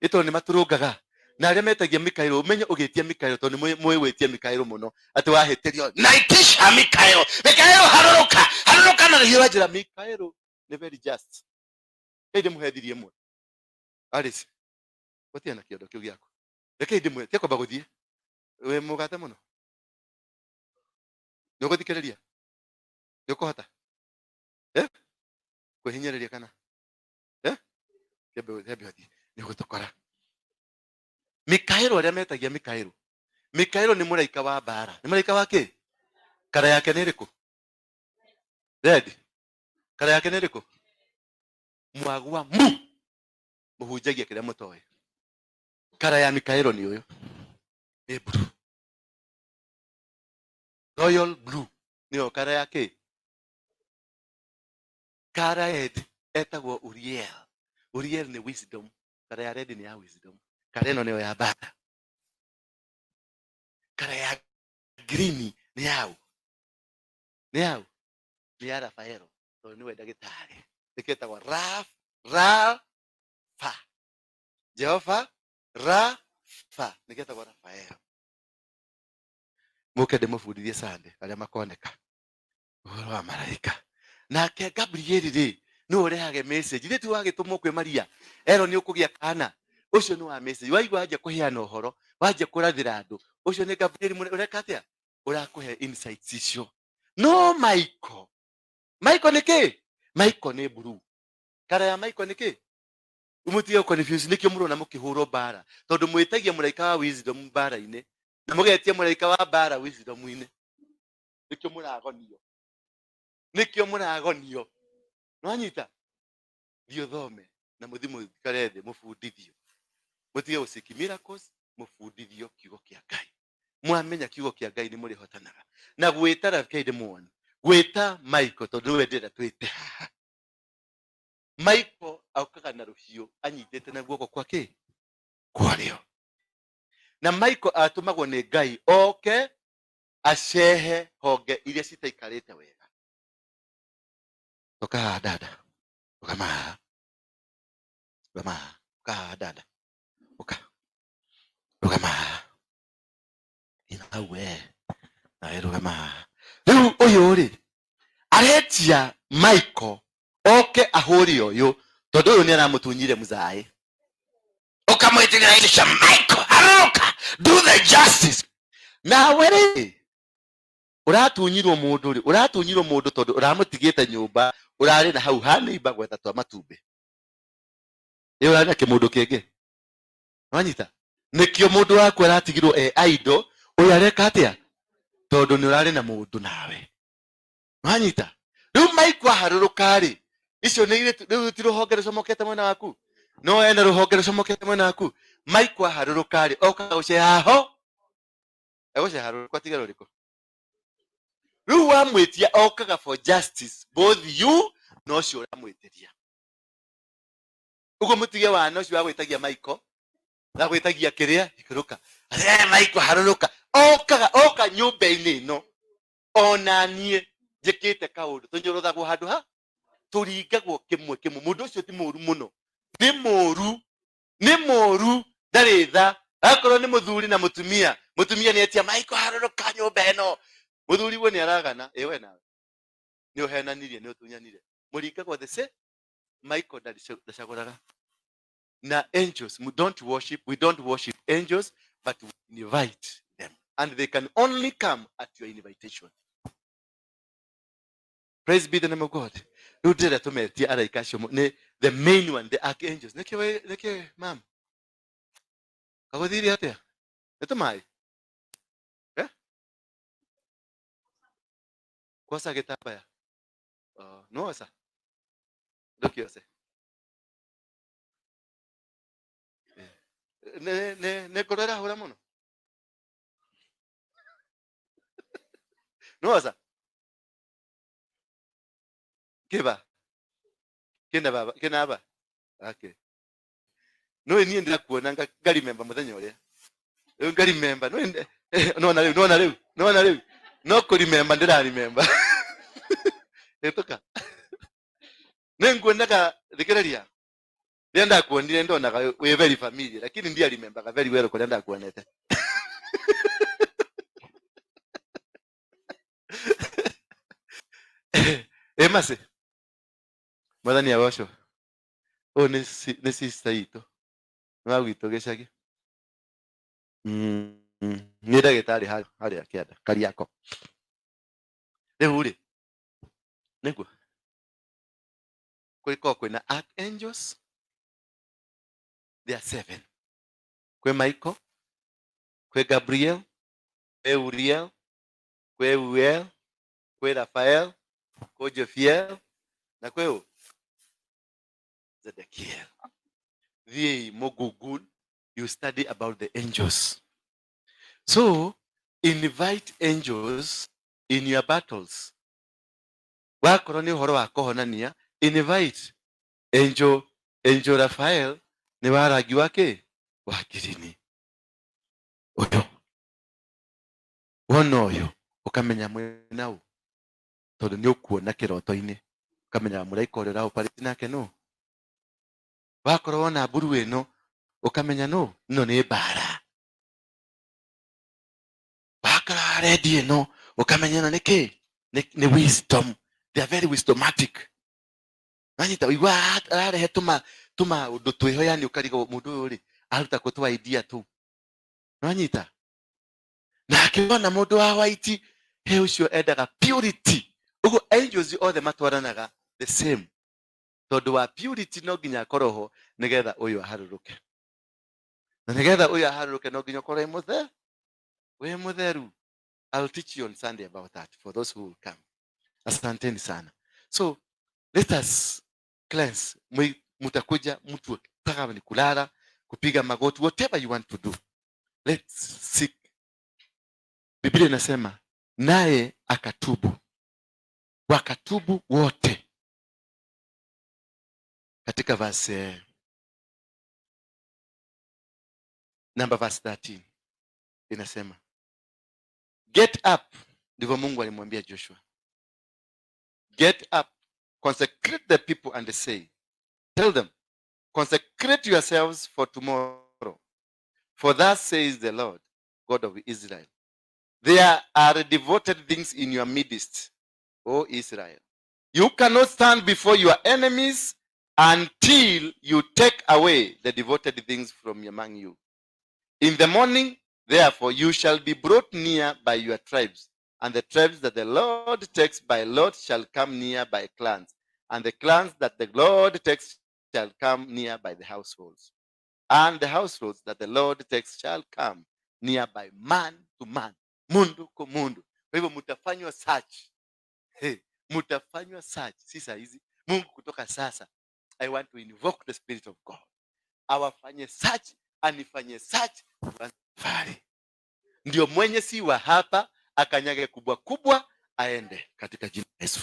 Ĩ tondũ nĩ matũrũngaga na arĩa metagia Mikaelo, ũmenye ũgĩtia Mikaelo, tondũ nĩ mũĩ gwĩtia Mikaelo mũno, atĩ wahĩtĩrio naitisha Mikaelo, Mikaelo harũrũka, harũrũka na rũhiũ rwa njora. Mikaelo nĩ very just. Rekei ndĩmũhe thiri ĩmwe. Alice, gũtirĩ na kĩondo kĩu gĩaku. Rekei ndĩmũhe, tiga kwamba gũthiĩ. Wĩ mũgate mũno. Nĩ ũgũthikĩrĩria? Nĩ ũkũhota? Eh? Kwĩhinyĩrĩria kana? Eh? Kĩambe kĩambe ũthiĩ. Nĩ ũgũtũkora. Mikaelo, arĩa metagia Mikaelo. Mikaelo nĩ mũraika wa mbara. Nĩ mũraika wa kĩ? Kara yake nĩ ĩrĩkũ? Red. Kara yake nĩ ĩrĩkũ? Mwagwa mu. Mũhunjagia kĩrĩa mũtoĩ. Kara ya Mikaelo nĩ ũyũ. Nĩ blue. Royal blue. Nĩyo kara ya kĩ? Kara red etagwo Uriel. Uriel nĩ wisdom. Kara ya red nĩ ya wisdom. Kara ĩno nĩyo ya mbara. Kara ya green nĩ yaũ? Nĩ yaũ? Nĩ ya Rafaelo, tondũ nĩwe ndagĩtarĩ. Nĩkĩo etagwo Raf, Rafa. Jehova Rafa. Nĩkĩo etagwo Rafaelo. Mũke ndĩmũbundithie Sunday arĩa makoneka ũhoro wa maraika. Nake Gabrieli rĩ, nĩwe ũrehage message. Ithe ti wagĩtũmwo kwĩ Maria erwo nĩ ũkũgĩa kana? Ũcio nĩ wa message. Waigua wanjia kũheana ũhoro, wanjia kũrathĩra andũ, ũcio nĩ Gabrieli ũreka atĩa? Ũrakũhe insights icio. No Michael, Michael nĩ kĩ? Michael nĩ blue. Kara ya Michael nĩ kĩ? Mũtige confuse. Nĩkĩo mũrona mũkĩhũrwo mbara, tondũ mwĩtagia mũraika wa wisdom mbara-inĩ na mũgetia mũraika wa mbara wisdom-inĩ. Nĩkĩo mũragonio, nĩkĩo mũragonio. Nwanyita, thiĩ ũthome na mũthi mũikare thĩ mũbundithio, mũtige gũciki miracles, mũbundithio kiugo kĩa Ngai. Mwamenya kiugo kĩa Ngai nĩ mũrĩhotanaga. Na gwĩta, rekei ndĩmuone gwĩta Michael, tondũ nĩwe ndĩrenda twĩte haha. Michael okaga na rũhiũ anyitĩte na guoko kwa kĩ kwarĩo, na Michael atũmagwo nĩ Ngai oke acehe honge iria citaikarĩte wega. Toka haha dada, rũgama haha, rũgama haha, ũka haha dada, ũka rũgama haha. Ina hau we, nawe rũgama haha. Rĩu ũyũ rĩ aretia Michael oke ahũre ũyũ, tondũ ũyũ nĩ aramũtunyire mũzaĩ. Ũkamwĩtĩrĩra indo cia Michael, harũrũka, do the justice. Nawe rĩ ũratunyirwo mũndũ rĩ, ũratunyirwo mũndũ tondũ ũramũtigĩte nyũmba, ũrarĩ na hau ha neighbor gwetha twa matumbĩ, ĩ ũrarĩ na kĩmũndũ kĩngĩ. Wanyita? Nĩkĩo mũndũ waku aratigirwo e idle. Ũyũ areka atĩa? Tondũ nĩ ũrarĩ na mũndũ nawe. Wanyita? Rĩu Michael aharũrũka rĩ, icio nĩ irĩtu. Rĩu ti rũhonge rũcomokete mwena waku, no ena rũhonge rũcomokete mwena waku. Michael aharũrũka rĩ, okaga gũceha ho, egũceha rũrĩkũ, atige rũrĩkũ? Rĩu wamwĩtia okaga for justice, both you na ũcio ũramwĩtĩria. Ũguo mũtige wana ũcio wa gwĩtagia Michael na gwĩtagia kĩrĩa ikũrũka. Michael harũrũka, okaga oka nyũmba-inĩ ĩno. Ona niĩ njĩkĩte kaũndũ, tũnyorothagwo handũ ha tũringagwo kĩmwe kĩmwe. Mũndũ ũcio ti mũru mũno, nĩ mũru, nĩ mũru, ndarĩ tha. Akorwo nĩ mũthuri na mũtumia, mũtumia nĩ etia Michael harũrũka nyũmba ĩno, mũthuri we nĩ aragana. Ĩ we nawe nĩ ũhenanirie, nĩ ũtunyanire. Mũringagwo the same. Michael ndacagũraga. Na angels, we don't worship, we don't worship angels, but we invite them, and they can only come at your invitation. Praise be the name of God. Rĩu ndĩrenda tũmetie araika acio nĩ the main one, the archangels. Nĩkĩ nĩkĩ mam kagũthiire atĩa? Nĩ tũmaĩ, eh? Kwoca gĩtambaya. Oh, nĩwoca ndũkĩoce. Nĩ nĩ nĩ ngoro ĩrahũra mũno. Nĩwoca kĩba kĩna baba kĩna aba. Okay, nĩũĩ niĩ ndĩrakuona ngarimemba mũthenya ũrĩa rĩu ngarimemba. Nĩũĩ nona rĩu, nona rĩu, nona rĩu no kũrimemba ndĩrarimemba. Ĩtũka nĩ nguonaga. Thikĩrĩria, rĩrĩa ndakuonire ndonaga wĩ very familiar, lakini ndiarimembaga very well kũrĩa ndakuonete. Ĩ macĩ mwathani agocwo. Ũyũ nĩ nĩ sister itũ, nĩ wa gwitũ gĩcagi. Nĩ ndagĩtarĩ harĩa kĩanda Kariako. Rĩu rĩ, nĩguo kũrĩkorwo kwĩna archangels, there are seven. Kwĩ Michael, kwĩ Gabriel, kwĩ Uriel, kwĩ Uel, kwĩ Raphael, kwĩ Jophiel na kwĩ ũ Zedekiel. Thiĩi mũ Google, you study about the angels. So invite angels in your battles. Wakorwo nĩ ũhoro wa kũhonania, invite angel. Angel Raphael nĩ wa rangi wa kĩ? Wa ngirini. Ũyũ wona ũyũ ũkamenya mwĩna ũ, tondũ nĩ ũkuona kĩroto-inĩ, ũkamenya mũraika ũrĩa ũraoperate nake nũ. Wakorwo wona mburu ĩno, ũkamenya nũ, ĩno nĩ mbara. Wakora rendi ĩno, ũkamenya ĩno nĩ kĩ? Nĩ wisdom. They are very wisdomatic. Wanyita ũigua ararehe tũma tũmaũndũ twĩho, yani ũkarigwo mũndũ ũyũ rĩ aruta kũ twa idea tũu. Wanyita nake wona mũndũ wa white he ũcio endaga purity. Ũguo angels othe matwaranaga the same, tondũ wa purity no nginya akorwo ho nĩgetha ũyũ aharũrũke, na nĩgetha ũyũ aharũrũke no nginya ũkorwo wĩ wĩ mũtheru. I'll teach you on Sunday about that for those who will come. Asanteni sana. So let us cleanse. Mutakuja mtu akitaka ni kulala, kupiga magoti, whatever you want to do. Let's seek. Biblia inasema naye akatubu, wakatubu wote. Katika verse number verse 13 inasema, "Get up." Ndivyo Mungu alimwambia Joshua, "Get up, consecrate the people and say, tell them, 'Consecrate yourselves for tomorrow, for thus says the Lord God of Israel, there are devoted things in your midst, O Israel. You cannot stand before your enemies until you take away the devoted things from among you. In the morning, therefore, you shall be brought near by your tribes, and the tribes that the Lord takes by lot shall come near by clans, and the clans that the Lord takes shall come near by the households, and the households that the Lord takes shall come near by man to man," mundu kwa mundu. Kwa hivyo mtafanywa search. Hey, mtafanywa search, si saa hizi. Mungu kutoka sasa, I want to invoke the spirit of God awafanye search, anifanye search, tuanze safari. Ndio mwenye si wa hapa akanyage kubwa kubwa aende katika jina la Yesu.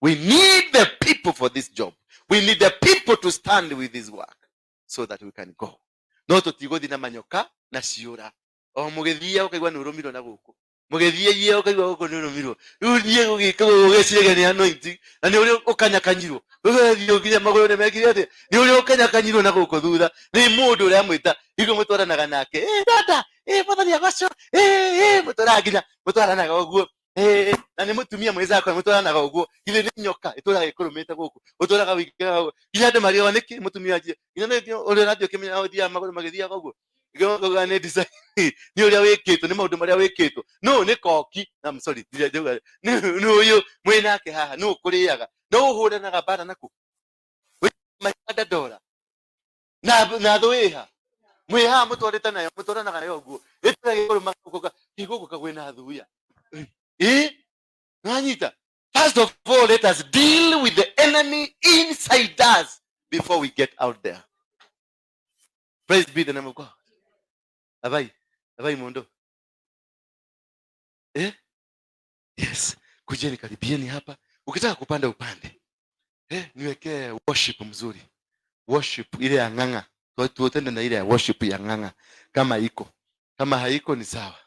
We need the people for this job. We need the people to stand with this work so that we can go. No tũtigũthiĩ na manyoka na ciũra. O mũgĩthiia ũkaigua nĩ ũrũmirwo na gũkũ, mũgĩthiagia ũkaigua gũkũ nĩ ũrũmirwo. Rĩu niĩ gũgĩka ũgeciragia nĩ anointing na nĩ ũrĩa ũkanyakanyirwo, ũgathiĩ nginya magũrũ nĩ mekire atĩa, nĩ ũrĩa ũkanyakanyirwo na gũkũ thutha nĩ mũndũ ũrĩa mwĩta igũ mũtwaranaga nake, "Ĩ dada, ĩ mwathani agocwo, ĩ ĩ," mũtwaraga nginya mũtwaranaga ũguo. Eh, na nĩ mũtumia mwĩzako mũtwaranaga ũguo, githĩ nĩ nyoka ĩtũraga ĩkũrũmĩte gũkũ, ũtũraga wĩikaraga ũguo nginya andũ marĩoa nĩkĩ mũtumia anjie nginya nĩ ũrĩa ũrathiĩ ũkĩmenyaga ũthiaga magũrũ magĩthiaga ũguo. Ngauga nĩ design, nĩ ũrĩa wĩkĩtwo, nĩ maũndũ marĩa wĩkĩtwo. No nĩ koki, I'm sorry, ndirauga nĩ ũyũ mwĩ nake haha, nũ ũkũrĩaga, no ũhũranaga mbara naku mahinda ndora na thũ ĩha mwĩ haha mũtwarĩte nayo, mũtwaranaga nayo ũguo, ĩtũraga ĩkũrũmaga gũkũ, gũkũ kagwĩ na thuya ĩ nanyita. First of all, let us deal with the enemy inside us before we get out there. Praise be the name of God. Abai abai mundu, eh? Yes, kujeni, karibieni hapa. Ukitaka kupanda upande, eh, niwekee worship mzuri, worship ile ya ng'ang'a. Tuotende na ile ya worship ya ng'ang'a kama iko, kama haiko ni sawa.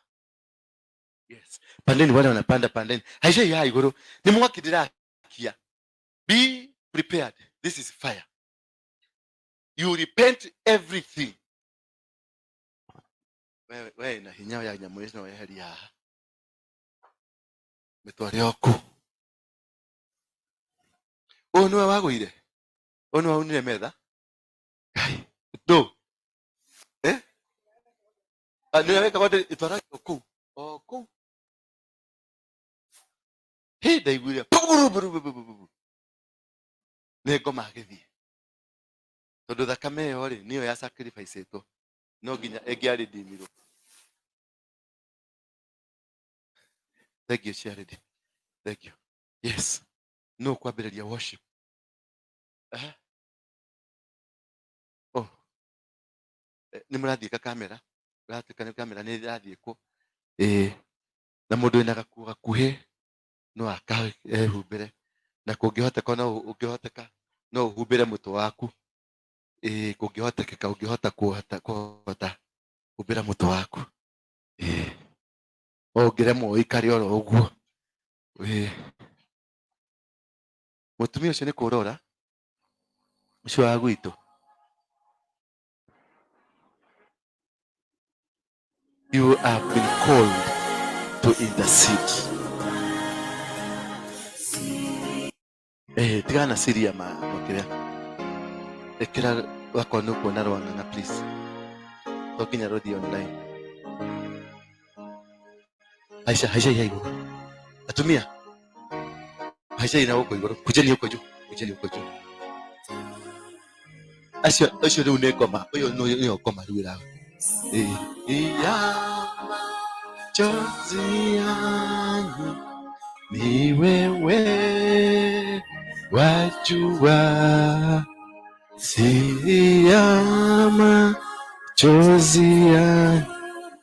Yes, pandeni, wale wanapanda pandeni. Haisha ya iguru ni mwaki ndirakia. Be prepared, this is fire. You repent everything. Wewe wewe na hinya ya nyamũ ĩno weheria haha, mĩtware o kũu. Ũyũ nĩwe wagũire, ũyũ nĩwe waunire metha. Ngai ndũ, eh? Ah, nĩwe wekaga ĩtwaragio kũu, o kũu. Hĩ, ndaiguire puru, nĩ ngoma agĩthiĩ, tondũ thakame ĩyo rĩ nĩyo ya sacrifice ĩtwo, no nginya ĩngĩarĩndimirwo. Thank you, Charity, thank you. Yes, no kwambĩrĩria worship. Eh? Oh. Eh, nĩ mũrathiĩ ka kamera, ũratuĩka nĩ kamera nĩ ĩrathiĩ kũ ĩĩ, na mũndũ wĩna gakuo gakuhĩ no akaehumbĩre, na kũngĩhoteka, no ũngĩhoteka no ũhumbĩre mũtwe waku. Ĩĩ, kũngĩhotekeka, ũngĩhota kũhota humbĩra mũtwe waku. Ĩĩ, o ũngĩremwo ũikare oro ũguo. Ĩĩ, mũtumia ũcio nĩ kũrora ũcio wa gwitũ. You have been called to intercede. Eh, tigana na Syria ma makĩria. Ĩkĩra wakorwo nĩ ũkuona rwang'ang'a, please. To nginya rũthiĩ online. Haica, haica iha igũrũ. Atumia. Haica ina gũkũ igũrũ. Kujeni huko juu. Kujeni huko juu. Acio, ũcio rĩu nĩ ngoma. Ũyũ nĩyo ngoma rĩu ĩra. Ya machozi yangu ni wewe wajua, siri ya machozi yangu,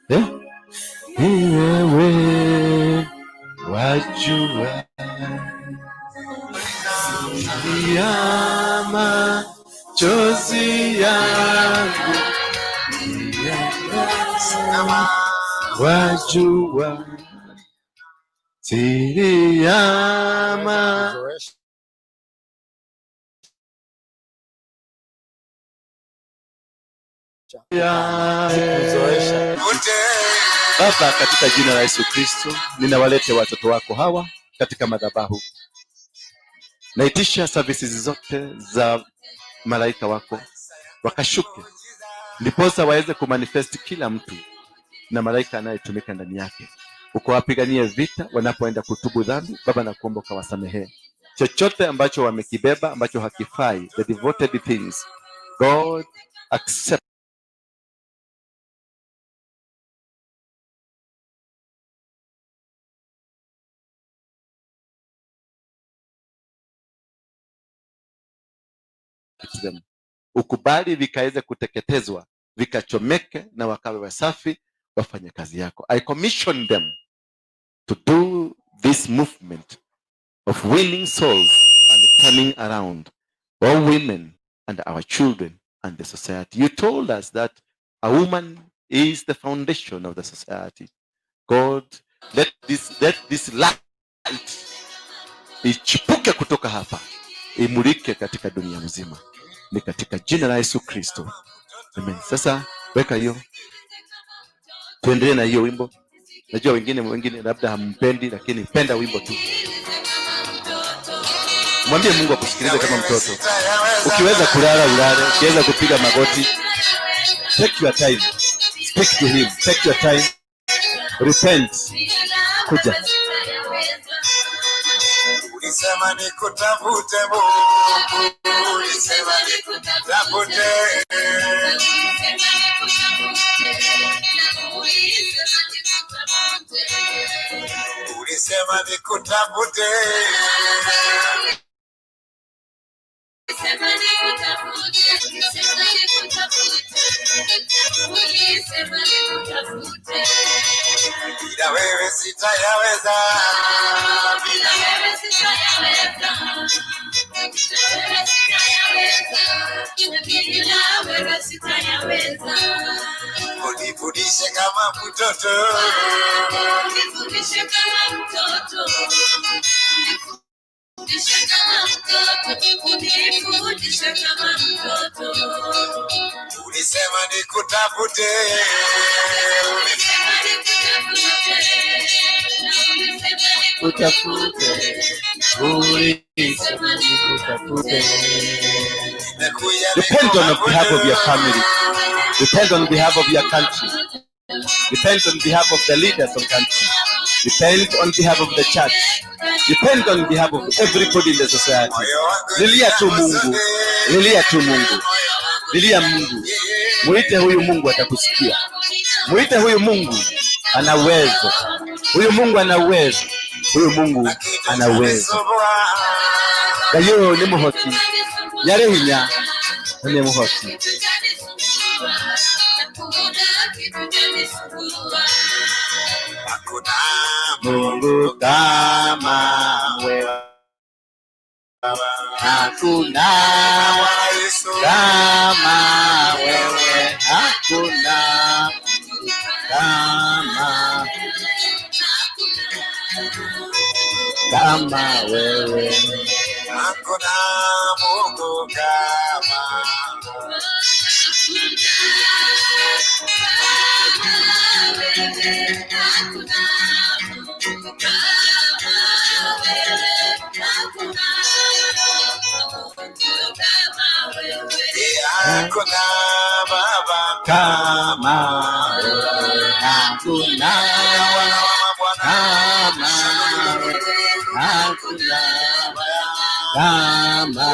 eh? Ni wewe wajua, siri ya machozi yangu ni wewe wajua, siri ya ma Kuzoesha. Ya Baba, katika jina la Yesu Kristo, ninawalete watoto wako hawa katika madhabahu. Naitisha services zote za malaika wako wakashuke, ndiposa waweze kumanifest kila mtu na malaika anayetumika ndani yake, ukawapiganie vita wanapoenda kutubu dhambi. Baba, nakuomba ukawasamehe chochote ambacho wamekibeba ambacho hakifai, the devoted things. God, accept them. Ukubali vikaweze kuteketezwa, vikachomeke na wakawe wasafi, wafanye kazi yako. I commission them to do this movement of winning souls and turning around all women and our children and the society. You told us that a woman is the foundation of the society. God, let this light ichipuke kutoka hapa, imulike katika dunia mzima. Ni katika jina la Yesu Kristo. Amen. Sasa weka hiyo, tuendelee na hiyo wimbo. Najua wengine labda hampendi, lakini penda wimbo tu. Mwambie Mungu akusikilize kama mtoto. Ukiweza kulala ulale, ukiweza kupiga magoti, take your time. Speak to him. Take your time. Repent. Kuja. Ulisema nikutafute Mungu, ulisema nikutafute. Ulisema nikutafute. Bila wewe sitayaweza. Unifundishe kama mtoto. Unifundishe kama mtoto. Unifundishe kama mtoto. Unifundishe kama mtoto. Ulisema nikutafute. Ulisema nikutafute. Na Utafute. Ulisema nikutafute. Nimekuja Repent on behalf of your family. Repent on behalf of your country. Repent on behalf of the leaders of country. Repent on behalf of the church. Repent on behalf of everybody in the society. Moyo wangu Lilia tu Mungu. Lilia tu Mungu. Lilia Mungu. Muite huyu Mungu atakusikia. Muite huyu Mungu ana uwezo. Huyu Mungu ana uwezo. Huyu Mungu ana uwezo. Ngai ũyũ nĩ mũhoti. Nĩarĩ hinya na nĩ mũhoti. Hakuna Mungu kama wewe. Hakuna Bwana Yesu. kama wewe. Hakuna kama kama wewe. Hakuna Mungu kama Hakuna Baba Kama wewe. Hakuna kama wewe. Hakuna kama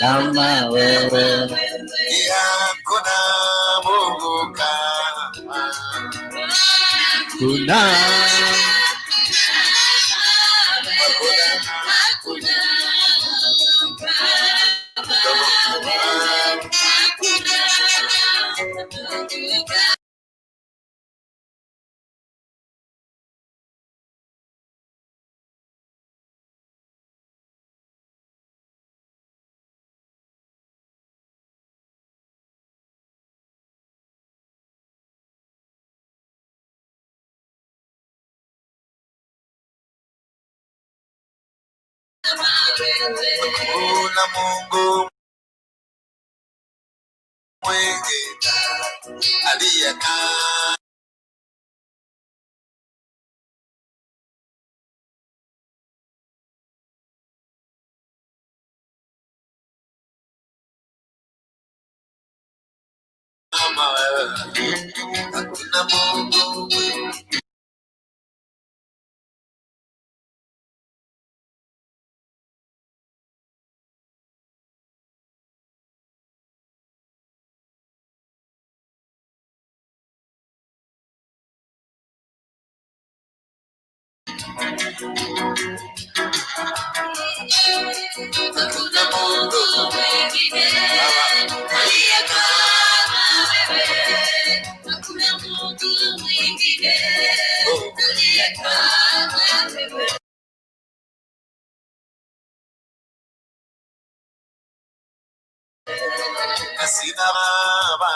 kama wewe. Hakuna Mungu kama Kuna Kuna Mungu mwingine aliye kama wewe. Hakuna Mungu Hakuna Mungu mwingine aliye kama wewe. Hakuna Mungu mwingine aliye kama wewe. Sina baba.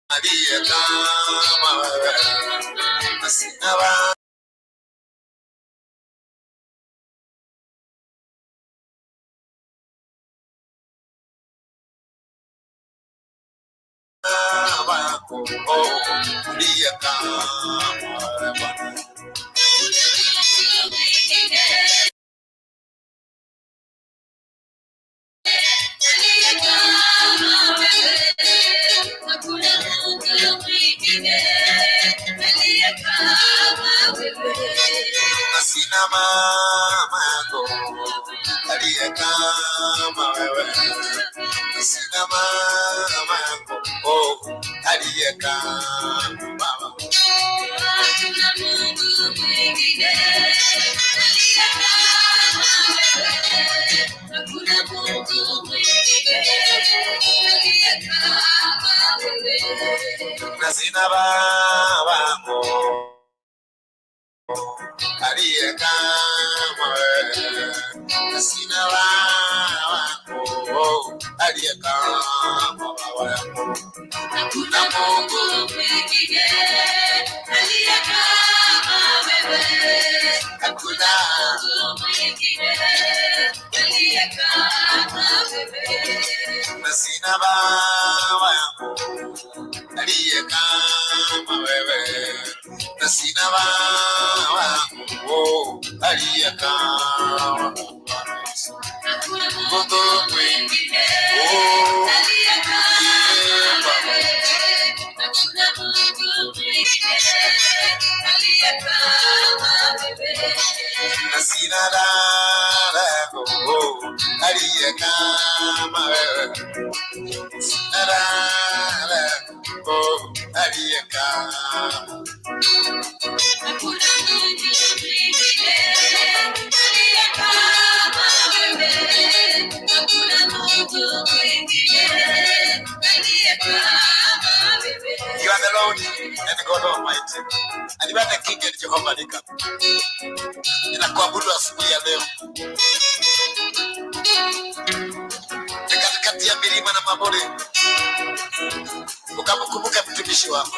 Aliye kama wewe, na sina baba yako, oh, aliye kama wewe Bwana. Na sina mama yako aliye kama wewe, na sina mama yako, oh, aliye kama baba. Na sina baba yako aliye kama wewe, na sina baba yako aliye kama baba yako. Hakuna Mungu mwingine aliye kama wewe, hakuna Mungu mwingine aliye kama wewe. Na sina baba yako aliye kama wewe, na sina baba yako aliye kama Hakuna Mungu Mungu mwingine mwingine oh, aliye yeah, kama Baba. wewe, hakuna Mungu mwingine aliye kama wewe. Na sina dada yako aliye kama wewe, sina dada yako aliye kama Hakuna Mungu mwingine aliye kama wewe, hakuna Mungu mwingine aliye kama wewe. You are the Lord and God Almighty. And you are the King and Jehovah Lika. Ninakuabudu asubuhi ya leo. Ni katikati ya milima na mabonde, ukamkumbuka mtumishi wako.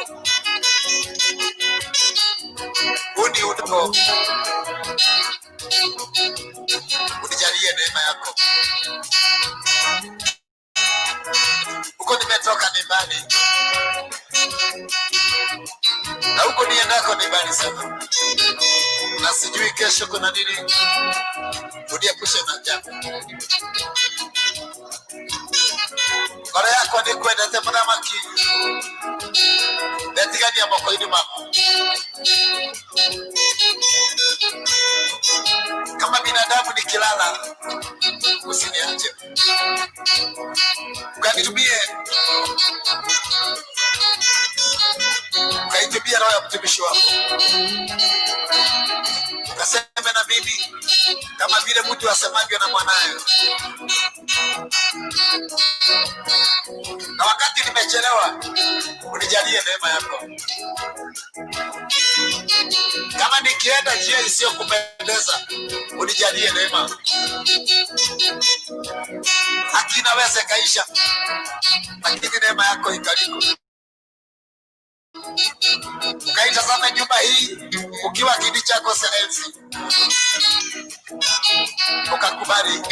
Huu ni udongo, unijalie neema yako. Huko nimetoka ni mbali, na huko niendako ni mbali sana, na sijui kesho kuna nini. Uniepushe na jambo. Ngoro yakwa nĩ kwendete mũthamaki, ndetigania moko-inĩ maku. Kama binadamu nikilala, usiniache, ukanitumie, ukaitumia roho ya mtumishi wako, ukaseme na mimi kama vile mtu asemavyo na mwanaye. Na wakati nimechelewa, unijalie neema yako. Kama nikienda njia isiyokupendeza, unijalie neema. Haki inaweza ikaisha, lakini neema yako ikaliko. Ukaitazame nyumba hii ukiwa kiti chako cha enzi, ukakubali.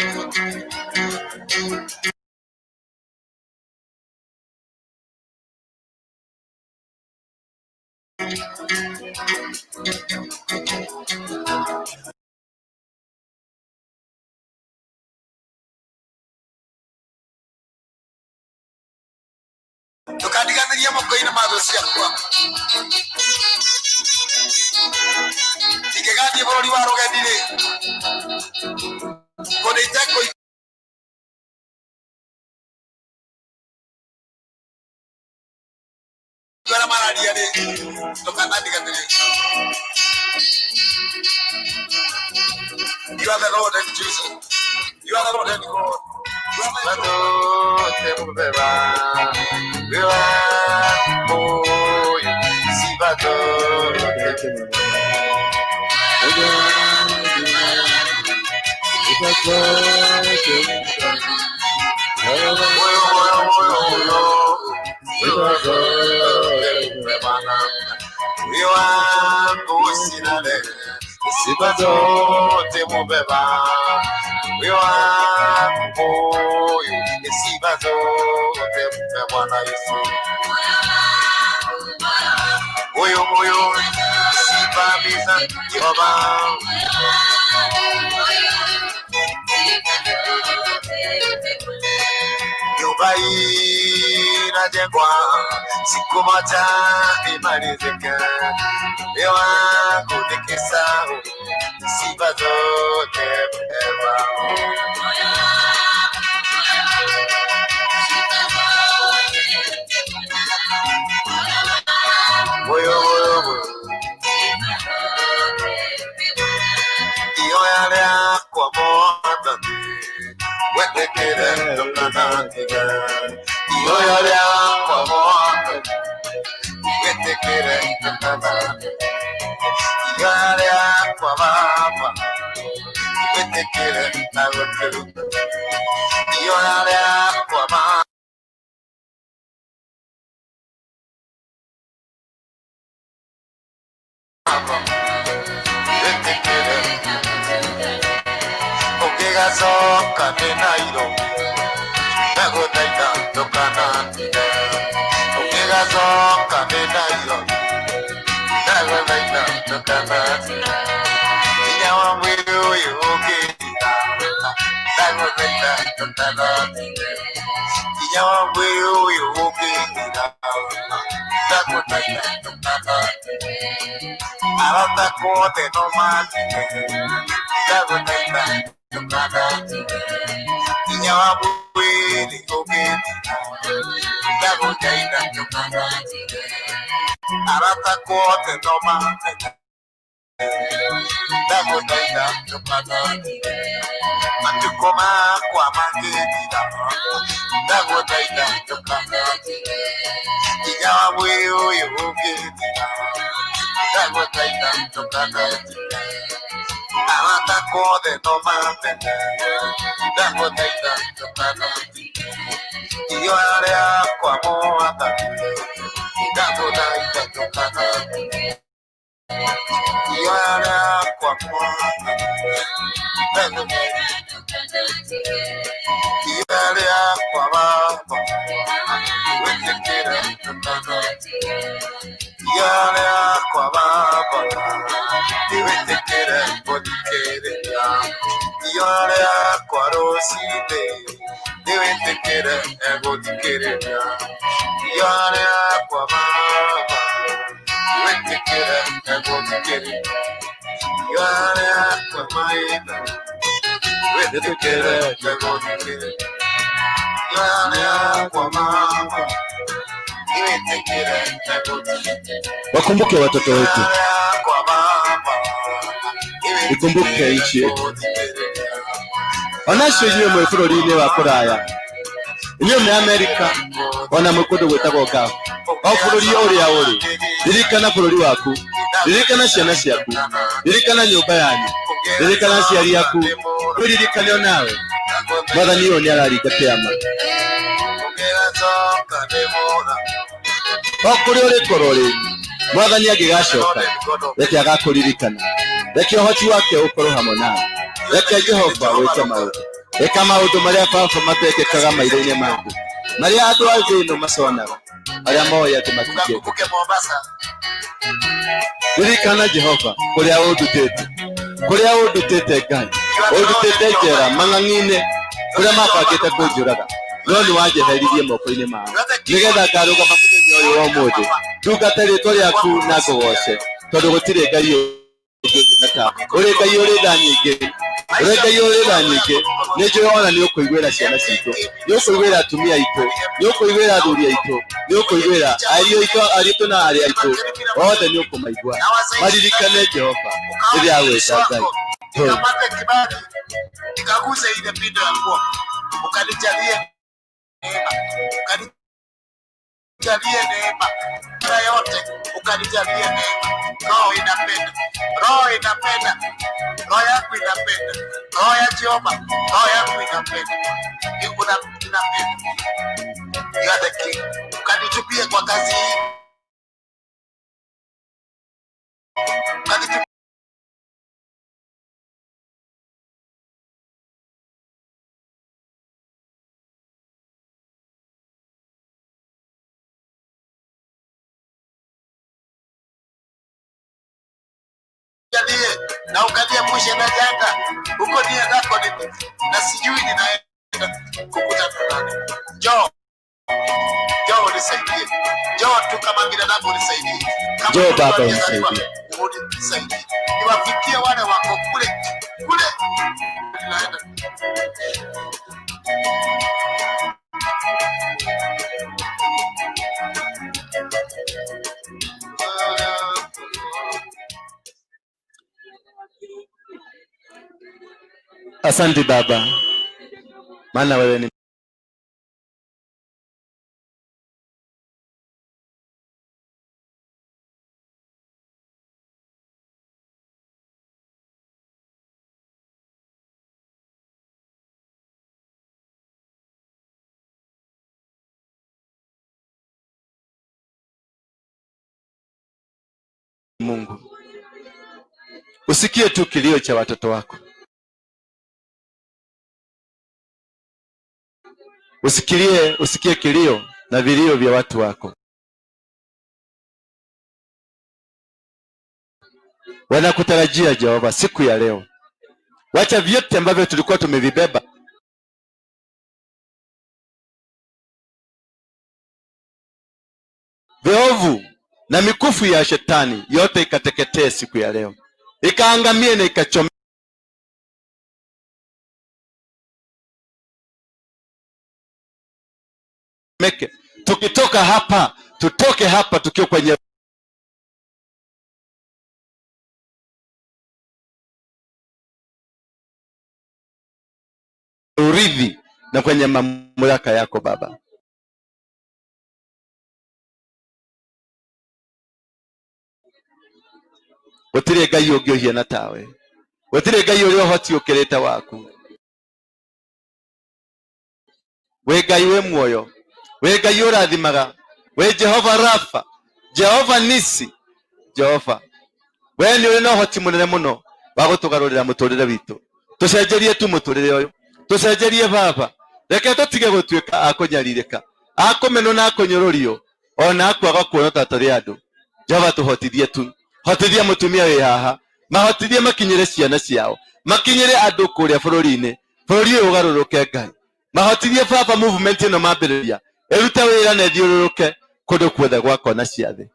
Tukandiganĩrie moko-inĩ ma thũ ciakwa. Ingĩgathiĩ bũrũri wa rũgeni-rĩ, kũndũ itekũigua arĩa mararia-rĩ, ndũkanandiganĩrie. You are the Lord and Jesus. You are the Lord and God. You are my Badote mubeba, wewa moyo, si badote. Moyo, moyo, moyo, moyo, Moyo wangu usilale, sifa zote mubeba. Moyo wangu moyo, sifa zote mpe Bwana Yesu. Moyo moyo, sifa za Jehova. Nyumba hii inajengwa, siku moja imalizike. Moyo wangu nikisahau, sifa zote mbeba. Moyo moyo moyo, ihoya rĩakwa Mwathani, wetĩkĩre ndũkanandige. Ihoya rĩakwa Mwathani, wetĩkĩre ndũkanandige. Ihoya rĩakwa Baba, wetĩkĩre na gũtuka. Ihoya rĩakwa Baba. Wetĩkĩre ũngĩgacoka nĩ Nairobi, ndagũthaitha ndũkanandige. Ũngĩgacoka nĩ Nairobi, ndagũthaitha ndũkanandige. Hinya wa mwĩrĩ ũyũ ũngĩthira, ndagũthaitha ndũkanandige. Hinya wa mwĩrĩ ũyũ ũngĩthira, ndagũthaitha ndũkanandige. Arata othe no mandige, ndagũthaitha ndũkanandige. Hinya wa mwĩrĩ ũngĩthira, ndagũthaitha ndũkanandige. Arata othe no mandige, ndagũthaitha ndũkanandige. Matukũ makwa mangĩthira, ndagũthaitha ndũkanandige. Hinya wa mwĩrĩ ũyũ ũngĩthira, ndagũthaitha ndũkanandige. Arata othe no mamenye, ndagũthaitha ndũkanandige. Ihoya rĩakwa Mwathani, ndagũthaitha ndũkanandige. Ihoya rĩakwa Mwathani, ndagũthaitha. Ihoya rĩakwa Baba, wĩtĩkĩre ndũkanandige. Ihoya rĩakwa Baba, wĩtĩkĩre gũthikĩrĩria. Ihoya rĩakwa rũcinĩ, wĩtĩkĩre gũthikĩrĩria. Ihoya rĩakwa Baba, wĩtĩkĩre gũthikĩrĩria. Ihoya rĩakwa maitho, wĩtĩkĩre gũthikĩrĩria. Ihoya rĩakwa mama, wĩtĩkĩre gũthikĩrĩria. Wakumbuke watoto wetu, ikumbuke nchi yetu. Onacio inyuĩ mwĩ bũrũri-inĩ wa kũraya, inyuĩ mwĩ Amerika, ona mwĩ kũndũ gwĩtagwo Gulf, o bũrũri ũrĩa ũrĩ, ririkana bũrũri waku, ririkana ciana ciaku, ririkana nyũmba yanyu, ririkana aciari aku, wĩririkane onawe. Mwathani ũyũ nĩ araringa kĩama. O kũrĩa ũrĩkorwo rĩ, Mwathani angĩgacoka, reke agakũririkana, reke ũhoti wake ũkorwo hamwe nawe, reke Jehova wĩke maũndũ, reka maũndũ marĩa baba matekĩkaga maitho-inĩ maku, marĩa andũ a thĩ ĩno maconaga, arĩa moĩ atĩ matingĩka. Tukakumbuke Mombasa. Ririkana Jehova kũrĩa ũndutĩte, kũrĩa ũndutĩte Ngai, ũndutĩte njera mang'ang'i-inĩ, kũrĩa mabangĩte kũnjũraga, no nĩ wanjeheririe moko-inĩ mao, nĩgetha ngarũgama mũthenya ũyũ wa ũmũthĩ, ndungate rĩtwa rĩaku na ngũgoce, tondũ gũtirĩ Ngai ũngĩ ũhiana tawe. Ũrĩ Ngai ũrĩ tha nyingĩ, ũrĩ Ngai ũrĩ tha nyingĩ. Nĩ njũĩ ona nĩ ũkũiguĩra ciana citũ, nĩ ũkũiguĩra atumia aitũ, nĩ ũkũiguĩra athuri aitũ, nĩ ũkũiguĩra ariũ aitũ, aritũ na arĩ aitũ, othe nĩ ũkũmaigua. Maririkane Jehova rĩrĩa agwĩta Ngai. Nikamate kibali, nikaguse ile pindo ya nguo, ukanijalie neema, ukanijalie neema mara yote, ukanijalie neema. Roho inapenda, roho inapenda, roho yangu inapenda, roho ya Jehova, roho yangu inapenda, inapenda. You are the king. Ukanitumie kwa kazi hii. Ukanijalie na ukaniepushe na janga huko niendako, na sijui ninaenda kukutana nani. Njoo, njoo unisaidie, njoo tu kama binadamu unisaidie, kama Njoo mtu Baba aliyezaliwa unisaidie. unisaidie, niwafikie wale wako kule kule ninaenda. Asante Baba, maana wewe ni Mungu. Usikie tu kilio cha watoto wako, usikie kilio na vilio vya watu wako. Wanakutarajia Jehova siku ya leo. Wacha vyote ambavyo tulikuwa tumevibeba viovu na mikufu ya shetani yote ikateketee siku ya leo, ikaangamie na ikachomeke. Tukitoka hapa, tutoke hapa tukiwa kwenye urithi na kwenye mamlaka yako Baba. Gutire Ngai ungi uhiana tawe, gutire Ngai uri uhoti ukirite waku. We Ngai we muoyo, we Ngai urathimaga, we Jehova Rafa, Jehova Nisi, Jehova we ni uri na uhoti munene muno wa gutugarurira muturire witu. Tucenjerie tu muturire uyu, tucenjerie Baba, reke tutige gutuika a kunyaririka, a kumenwo na a kunyururio, ona a kwaga kuona ta turi andu. Jehova tuhotithie tu, hotithia mutumia wi haha, mahotithie makinyire ciana ciao, makinyire andu kuria bururi-ini, bururi uyu ugaruruke Ngai. Mahotithie Baba movement ino mambiriria irute wira na ithiururuke kundu kuothe gwa kona cia thi.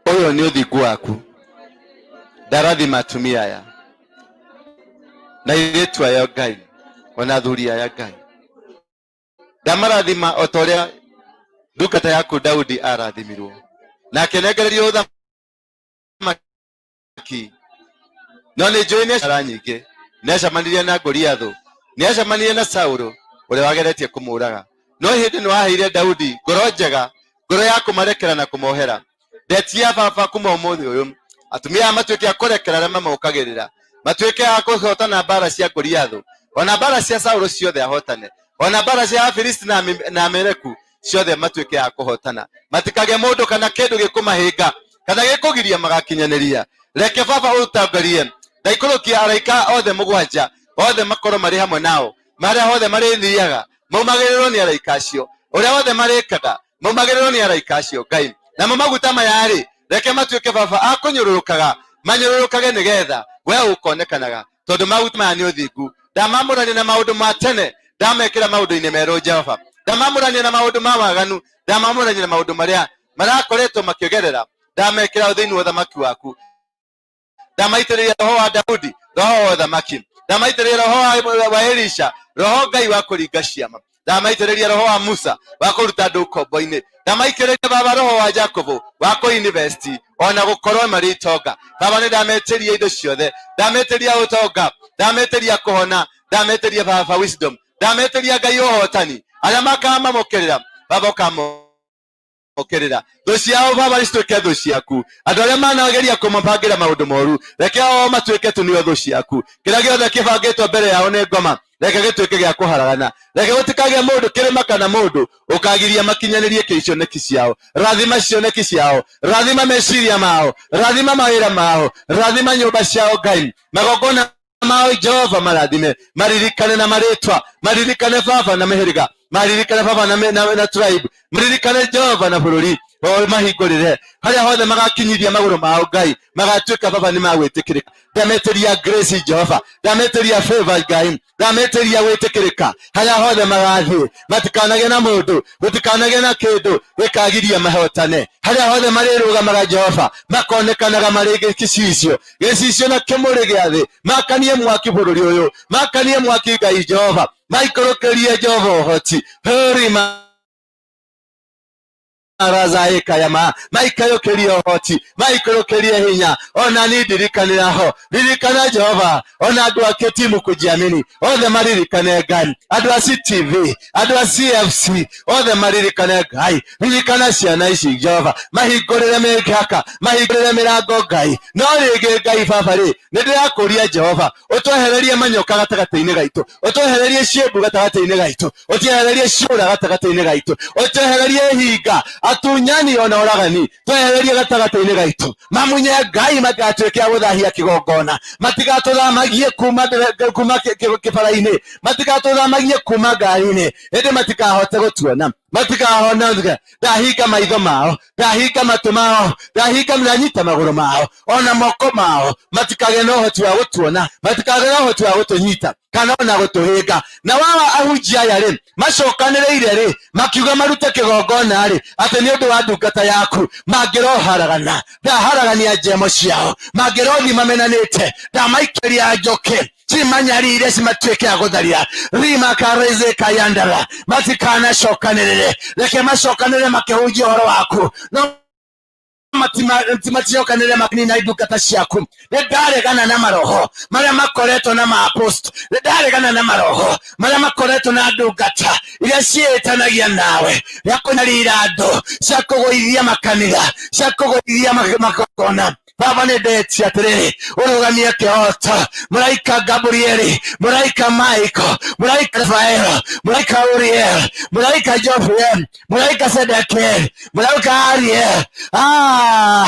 Uyu ni uthingu waku. Ndarathima atumia aya na airĩtu aya Ngai, ona athuri aya Ngai, ndamarathima o ta ũrĩa ndungata yaku Daudi arathimirwo na akĩnengererio ũthamaki. No nĩ njũĩ nĩ ara nyingĩ, nĩacemanirie na Goliathũ, nĩacemanirie na Saũlũ ũrĩa wageretie kũmũraga, no hĩndĩ nĩwaheire Daudi ngoro njega, ngoro ya kũmarekera na kũmohera. Ndetia Baba kuma ũmũthĩ ũyũ, atumia aya matuĩke a kũrekera arĩa mamokagĩrĩra, matuĩke a kũhotana mbara cia Goliathũ, ona mbara cia Saũlũ ciothe ahotane, ona mbara cia Afilisti na Ameleku ciothe matuĩke a kũhotana. Matikage mũndũ kana kĩndũ gĩkũmahĩnga kana gĩkũgiria magakinyanĩria. Reke Baba ũtangarie, ndaikũrũkia araika othe mũgwanja, othe makorwo marĩ hamwe nao, marĩa hothe marĩthiaga maumagĩrĩrwo nĩ araika acio, ũrĩa wothe marĩkaga maumagĩrĩrwo nĩ araika acio Ngai. Namo maguta maya rĩ, reke matuĩke Baba a kũnyũrũrũkaga, manyũrũrũkage nĩgetha we ũkonekanaga, tondũ maguta maya nĩ ũthingu. Ndamamũrania na maũndũ ma tene, ndamekĩra maũndũ-inĩ merũ Jehova, ndamamũrania na maũndũ ma waganu, ndamamũrania na maũndũ marĩa marakoretwo makĩgerera, ndamekĩra thĩinĩ wa ũthamaki waku. Ndamaitĩrĩria roho wa Daudi, roho wa ũthamaki, ndamaitĩrĩria roho wa Elisha, roho Ngai wa kũringa ciama. Ndamaitĩrĩria roho wa Musa wa kũruta andũ ũkombo-inĩ. Ndamaitĩrĩria baba roho wa Jacobo wa kũ-invest ona gũkorwo marĩ itonga. Baba nĩ ndametĩria indo ciothe, ndametĩria ũtonga, ndametĩria kũhona, ndametĩria baba wisdom, ndametĩria Ngai ũhotani arĩa makamamũkĩrĩra baba ũkamũkĩrĩra thũ ciao baba cituĩke thũ ciaku. Andũ arĩa manageria kũmabangĩra maũndũ moru, reke o matuĩke tu nĩo thũ ciaku. Kĩrĩa gĩothe kĩbangĩtwo mbere yao nĩ ngoma, reke gĩtuĩke gĩa kũharagana. Reke gũtikagĩe mũndũ kĩrĩma kana mũndũ ũkagiria makinyanĩrie kĩcioneki ciao. Rathima cioneki ciao, rathima meciria mao, rathima mawĩra mao, rathima nyũmba ciao Ngai. Magongona mao Jehova marathime, maririkane na marĩtwa, maririkane baba na mĩhĩrĩga, maririkane baba na tribe, maririkane Jehova na bũrũri o mahingũrĩre harĩa hothe magakinyithia magũrũ mao Ngai, magatuĩka baba nĩ magwĩtĩkĩrĩka. Ndametĩria grace Jehova, ndametĩria favor Ngai, ndametĩria gwĩtĩkĩrĩka harĩa hothe magathiĩ. Matikanagĩe na mũndũ, gũtikanagĩe na kĩndũ gĩkagiria mahotane. Harĩa hothe marĩrũgamaga Jehova, makonekanaga marĩ gĩcicio, gĩcicio na kĩmũrĩ gĩa thĩ. Makanie mwaki bũrũri ũyũ, makanie mwaki Ngai Jehova, maikũrũkĩrie Jehova ũhoti hũrima arazaika yama, maikũrũkĩrie ũhoti, maikũrũkĩrie hinya. Ona ni ndirikanĩra ho, ririkana Jehova, ona andũ a timu kujiamini othe maririkane Ngai, andũ a CTV, andũ a CFC othe maririkane Ngai. Ririkana ciana ici Jehova, mahingũrĩre mĩhaka, mahingũrĩre mĩrango Ngai. No rĩngĩ Ngai baba rĩ, nĩ ndĩrakũria Jehova, ũtwehererie manyoka gatagatĩ-inĩ gaitũ, ũtwehererie ciĩmbu gatagatĩ-inĩ gaitũ, ũtwehererie ciũra gatagatĩ-inĩ gaitũ, ũtwehererie hinga, atunyani ona oragani, twehererie gatagatĩ-inĩ gaitũ. Mamunye Ngai, matigatuĩke a gũthahia kĩgongona, matigatũthamagie kuma kĩbara-inĩ, matigatũthamagie kuma ngari-inĩ, ĩndĩ matikahote gũtuona, matikahona. Ndahinga maitho mao, ndahinga matũ mao, ndahinga ndanyita magũrũ mao ona moko mao, matikagĩe na ũhoti wa gũtuona, matikagĩe na ũhoti wa gũtũnyita kana ona gũtũhĩnga. Na wawa ahunjia aya rĩ, macokanĩrĩire rĩ, makiuga marute kĩgongona rĩ, atĩ nĩ ũndũ wa ndungata yaku, mangĩroharagana, ndaharagania njemo ciao, mangĩrothi mamenanĩte, ndamaikĩria njũkĩ cimanyarire, cimatuĩke a gũtharia rima kayandara, matikanacokanĩrĩre. Reke macokanĩrĩre makĩhunjia ũhoro waku, no maticokanĩrĩre makinina ndungata ciaku. Nĩ ndaregana na maroho marĩa makoretwo na maapost, nĩ ndaregana na maroho marĩa makoretwo na ndungata iria ciĩtanagia nawe, cia kũnyarira andũ, cia kũgũithia makanitha, cia kũgũithia magongona. Baba nĩ ndetia atĩrĩrĩ, ũrũgamie kĩhoto, mũraika Gabrieli, mũraika Michael, mũraika Rafael, mũraika Uriel, mũraika Jophiel, mũraika Sedekiel, mũraika Ariel.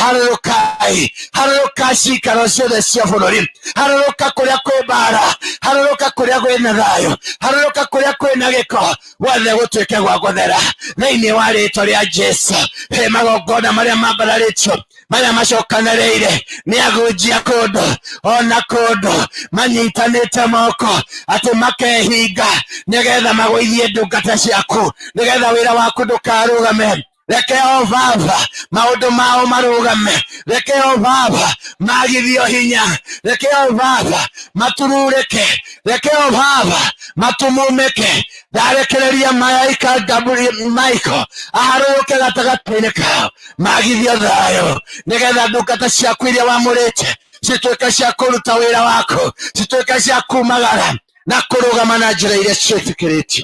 Harũrũkai, harũrũka cikaro ciothe cia bũrũri, harũrũka kũrĩa kwĩ mbara, harũrũka kũrĩa kwĩna thayũ, harũrũka kũrĩa kwĩna gĩko, guothe gũtuĩke gwa gũthera thĩinĩ wa rĩtwa rĩa Jesu. He magongona marĩa mambararĩtio, marĩa macokanĩrĩire nĩ ahunjia kũndũ ona kũndũ, manyitanĩte moko atĩ makehinga nĩgetha magũithie ndungata ciaku, nĩgetha wĩra waku ndũkarũgame. Reke o baba maũndũ mao marũgame, reke o baba magithio hinya, reke o baba matururĩke, reke o baba matumumĩke. Ndarekereria malaika Gabriel Michael aharũrũke gatagatĩ-inĩ kao, magithio thayũ, nĩgetha ndungata ciaku iria wamũrĩte cituĩke cia kũruta wĩra waku, cituĩke cia kumagara na kũrũgama na njĩra iria ciĩtĩkĩrĩtio.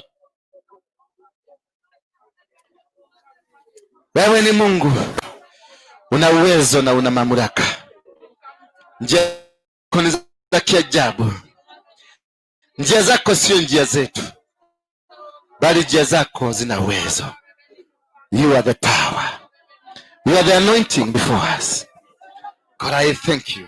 Wewe ni Mungu, una uwezo na una mamlaka. Njia zako ni za kiajabu. Njia zako sio njia zetu, bali njia zako zina uwezo. You are the power. You are the anointing before us. God, I thank you.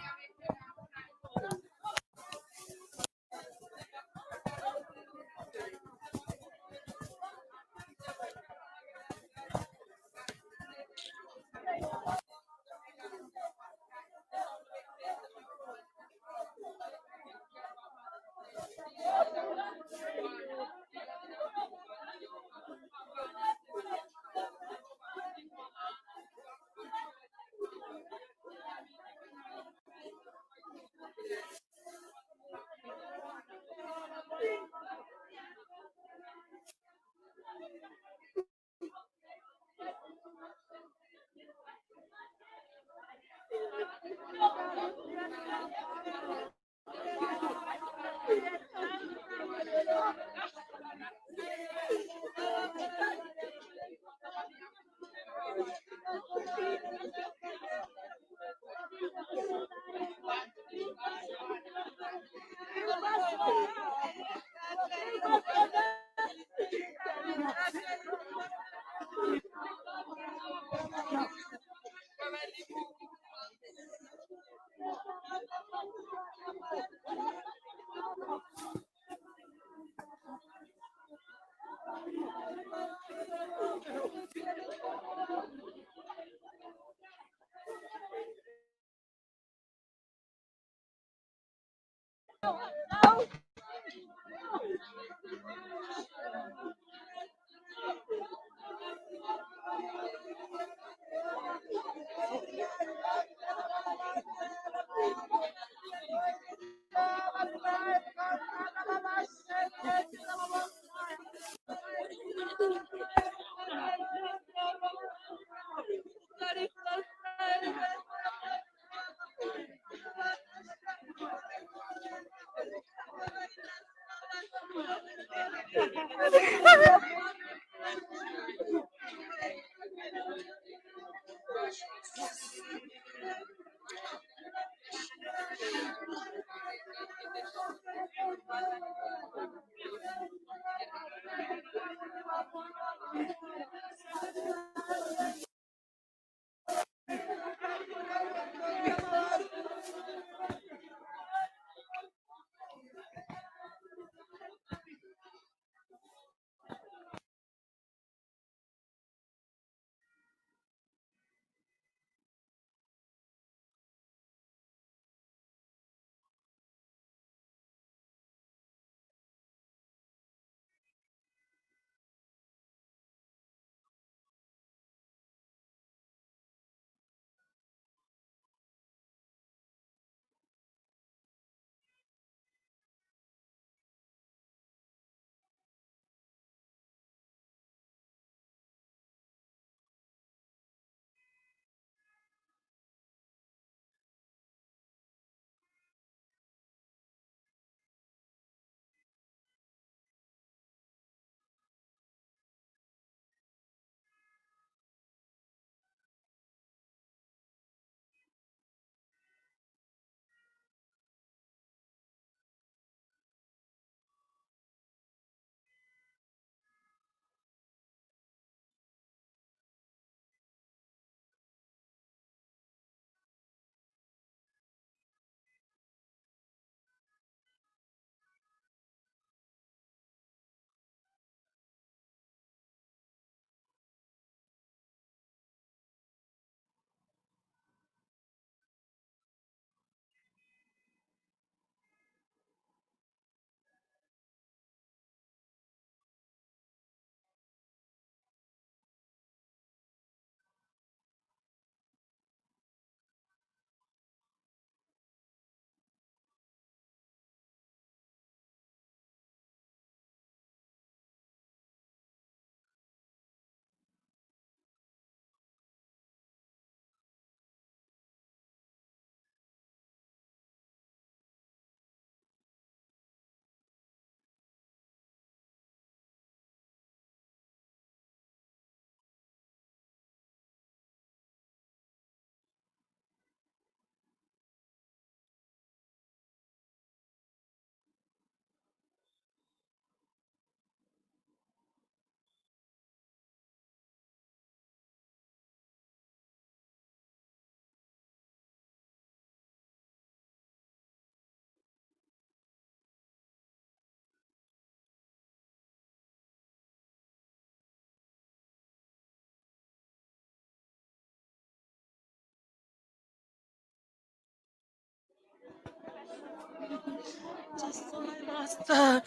Master,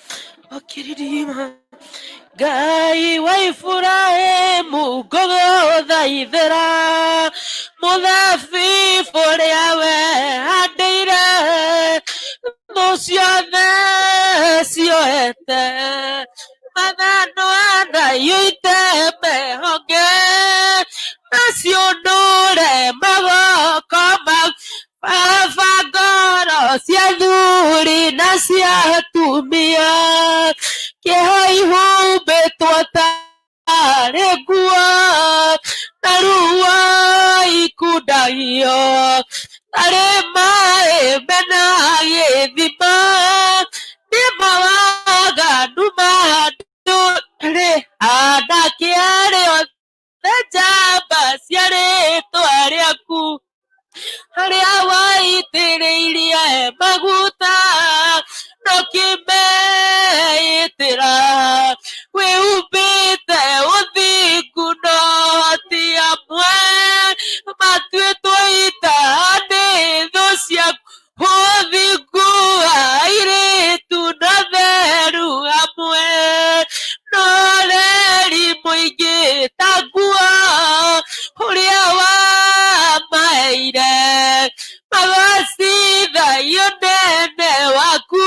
ũkĩririma Ngai wa Iburahĩmu ngũgũthaithĩra mũthabibũ ũrĩa wehandĩire thũ ciothe cioete mathano anaiyũite mehonge naciũnũre magoko mau baba ngoro cia thuri na cia atumia kĩeha ihumbĩtwo tarĩ nguo na ruo ikundagio tarĩ maĩ mena gĩthima nĩ mawaganu ma ndũrĩ anake arĩa othe njamba cia rĩtwa rĩaku harĩa waitĩrĩirie maguta no kĩmeitĩra wĩhumbĩte ũthingu no ti amwe matuĩtwo ita nĩ thũ ciaku ũthingu wa airĩtu na theru hamwe no reri mũingĩ ta nguo ũrĩa wamaheire magacithaio nene waku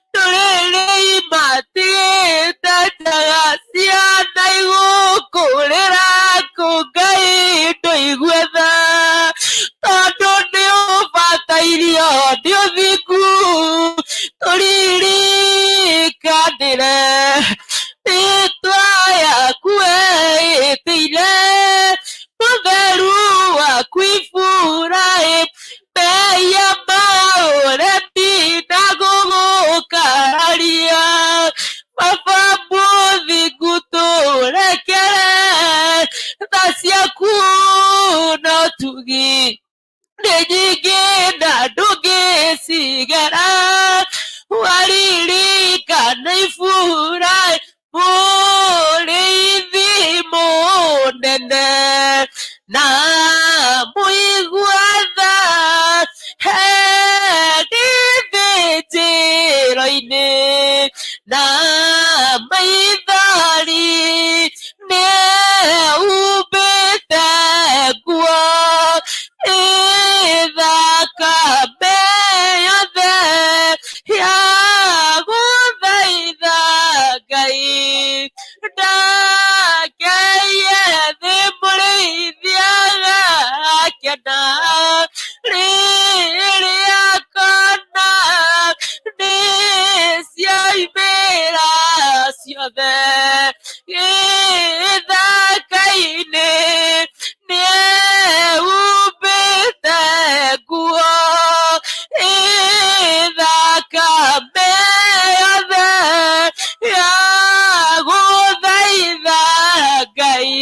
ndũrĩrĩ imatigĩte njaga ciana igũkũrĩra kũ Ngai ndũigue tha tondũ nĩ ũbatairio nĩ ũthingu tũririkanĩre Ngai ndakeye thĩ mũrĩithiaga akena rĩrĩa kona nĩ ciaimĩra ciothe gĩthaka-inĩ nĩehumbĩte nguo ĩthakame yothe ya gũthaitha Ngai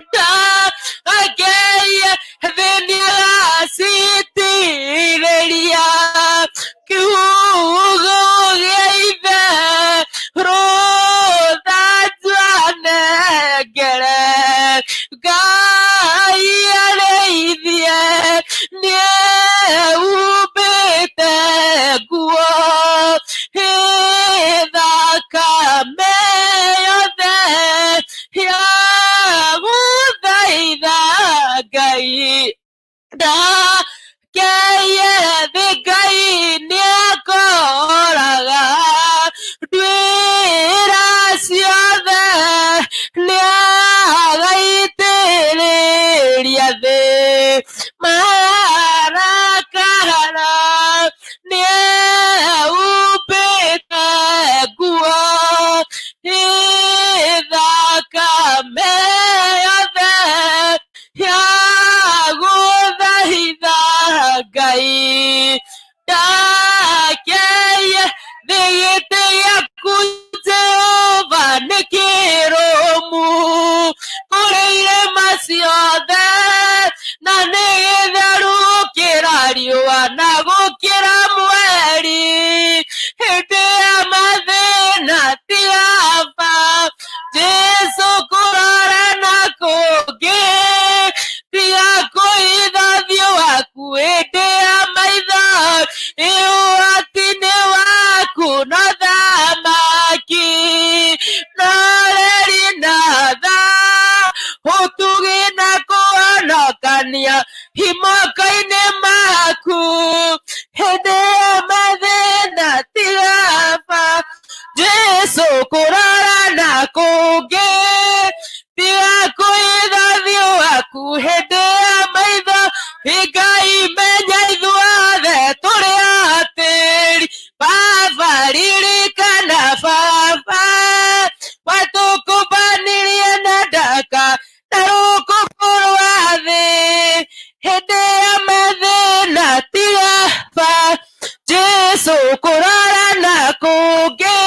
ndakeye thĩ nĩagacitirĩria kiugo gĩa ithe rũthanju anengere Ngai arĩithie nĩehumbĩte nguo ĩthakame yothe ya gũthaitha Ngai ndakeye thĩ Ngai nĩakoraga nduĩra ciothe nĩagaitĩrĩria thĩ marakara nĩehumbĩte nguo ĩthakame yothe ya gũthaitha Ngai ndakeye thĩ gĩtĩ gĩaku Jehova nĩ kĩrũmu kũrĩ irĩma ciothe na nĩ gĩtheru gũkĩra riũa na gũkĩra mweri hĩndĩ ya mathĩna tigaba Jesũ kũrora na kũngĩ tiga kũhitha ũthiũ waku hĩndĩ ya maitho ũhoti-inĩ waku no thamaki no reri na tha ũtugi na kũhonokania imoko-inĩ maku hĩndĩ ya mathĩna tigaba Jesũ kũrora na kũngĩ tiga kũhitha ũthiũ waku hĩndĩ ya maitho Ngai menya ithuothe tũrĩ atĩri Baba ririkana baba watũkũmbanirie na ndaka na rũkũngũ rwa thĩ hĩndĩ ya mathĩna tigaba Jesũ kũrora na kũngĩ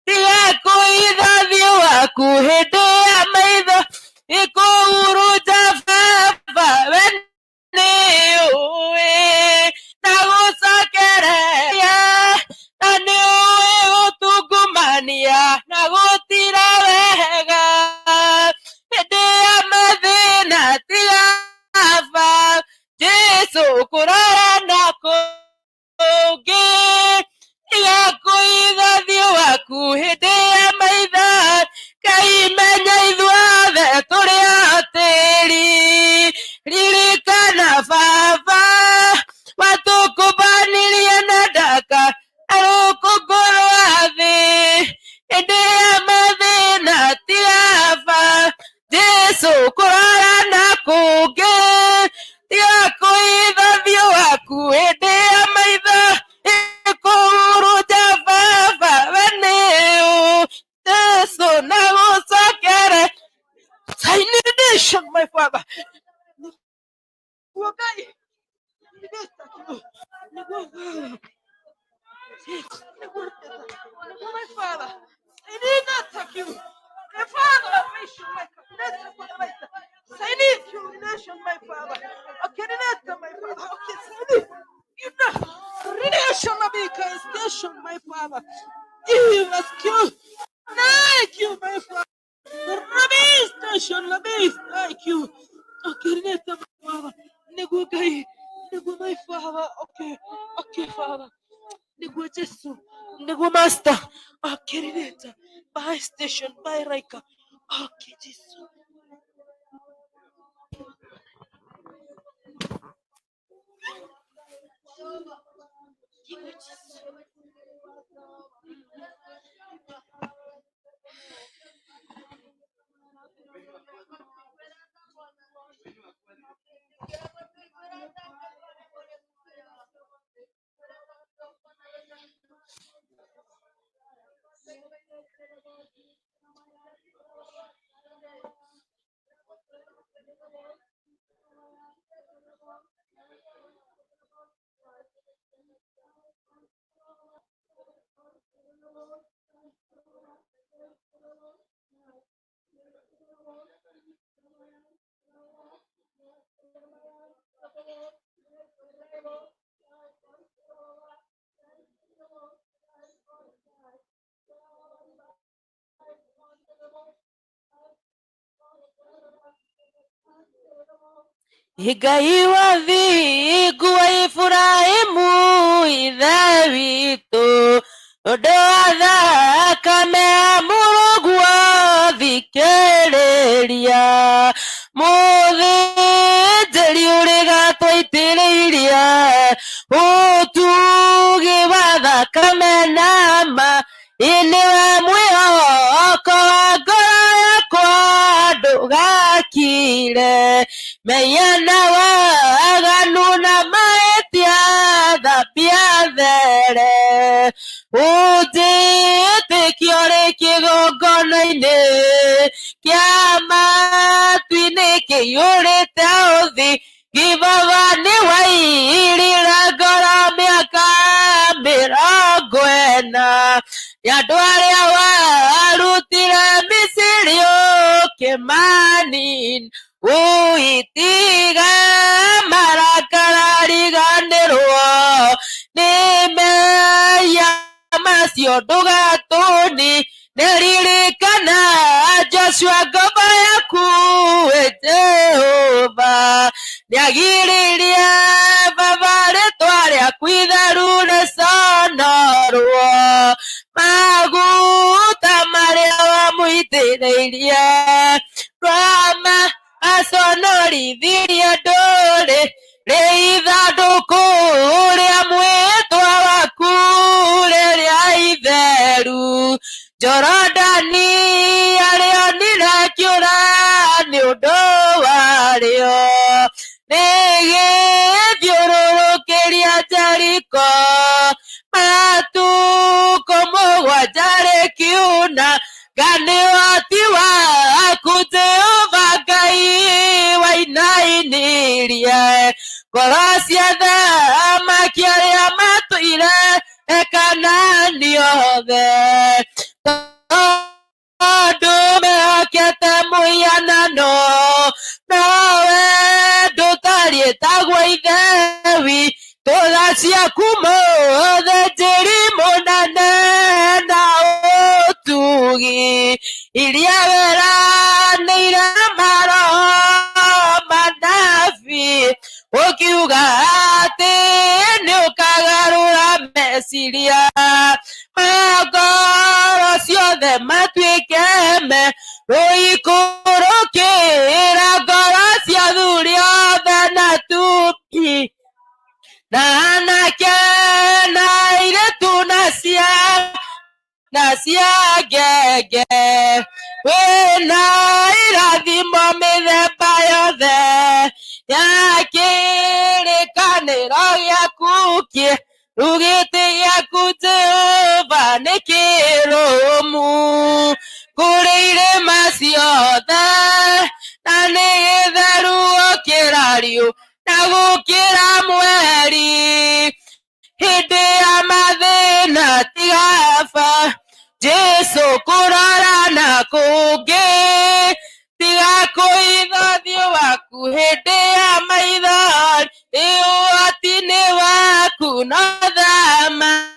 tiga kũhitha ũthiũ waku hĩndĩ ya maitho ĩkũhurunja baba we nĩũĩ na gũcokereria na nĩũĩ gũtungumania na gũtira wega hĩndĩ ya mathĩna tigaba Jesũ kũrora na kũngĩ tiga kũhitha ũthiũ waku hĩndĩ ya maitho Ngai menya ithuothe tũrĩ atĩri ririkana baba watũkũmbanirie na ndaka na rũkũngũ rwa thĩ hĩndĩ ya mathĩna tigaba Jesũ kũrora na kũngĩ tiga kũhitha ũthiũ waku hĩndĩ ya maitho ĩkũhurunja baba we nĩũĩ Jesũ na gũcokere Nation, my father. Nĩguo Ngai, nĩguo nĩguo my father. I need that thank you. My father, nation, my I need you, nation, my father. Okay, nation, my father. Okay, I need you know, nation, station, my father. Give us you. Thank you, my father. Rabbi station, Rabbi, thank you. Okay, nation, my father. Nĩguo Ngai, nĩguo my father. Okay, okay, father. Nĩguo Jesu, nĩguo master. Okay, neta. By station, by Raika. Okay, Jesu. Nĩguo Jesu. Ngai wa thingu wa Iburahĩmu ithe witũ, ũndũ wa thakame ya mũrũguo thikĩrĩria, mũthĩnjĩri ũrĩ gatwaitĩrĩirie ũtugi wa thakame na ma, nĩwe mwĩhoko wa ngoro yakwa ndũgakire, mehia na waganu na mahĩtia thambia there, ũnjĩtĩkie ũrĩ kĩgongona-inĩ kĩa matu-inĩ kĩiyũrĩte ũthingi, Baba nĩwairire ngoro mĩaka 40 nĩ andũ arĩa warutire Misiri ũkĩmanina, ũitiga marakara riganĩrwo nĩ mehia macio ndũgatũni, nĩririkana Joshua ngombo yaku we Jehova, nĩagiririe Baba rĩtwa rĩaku itheru rĩconorwo, maguta marĩa wamũitĩrĩirie Rama aconorithirie ndũrĩ rĩ ithandũkũ rĩa mwĩtwa waku rĩrĩa itheru, Jorodani arĩonire kĩũra nĩ ũndũ warĩo, rĩgĩthiũrũrũkĩria Jeriko matukũ mũgwanja rĩkiuna, nĩ ũhoti waku Jehova Ngai wainainirie ngoro cia athamaki arĩa matũire Kanaani othe, tondũ mehokete mũhianano nowe ndũtariĩ taguo ithe witũ, tha ciaku mũthĩnjĩri mũnene na ũtugi iria weranĩire maroho manabii, ũkiuga atĩ nĩũkagarũra meciria ma ngoro ciothe matuĩke rũikũrũkĩra ngoro cia athuri othe na atumia na anake na airĩtu na cia ngenge, wĩna irathimo mĩthemba yothe ya kĩrĩkanĩro gĩaku kĩerũ, gĩtĩ gĩaku Jehova nĩ kĩrũmu kũrĩ irĩma ciothe, na nĩ gĩtheru gũkĩra riũa na gũkĩra mweri, hĩndĩ ya mathĩna tiga Jesu kũrora na kũngĩ, tiga kũhitha ũthiũ waku hĩndĩ ya maithori, nĩ ũhoti-inĩ waku no thamaki,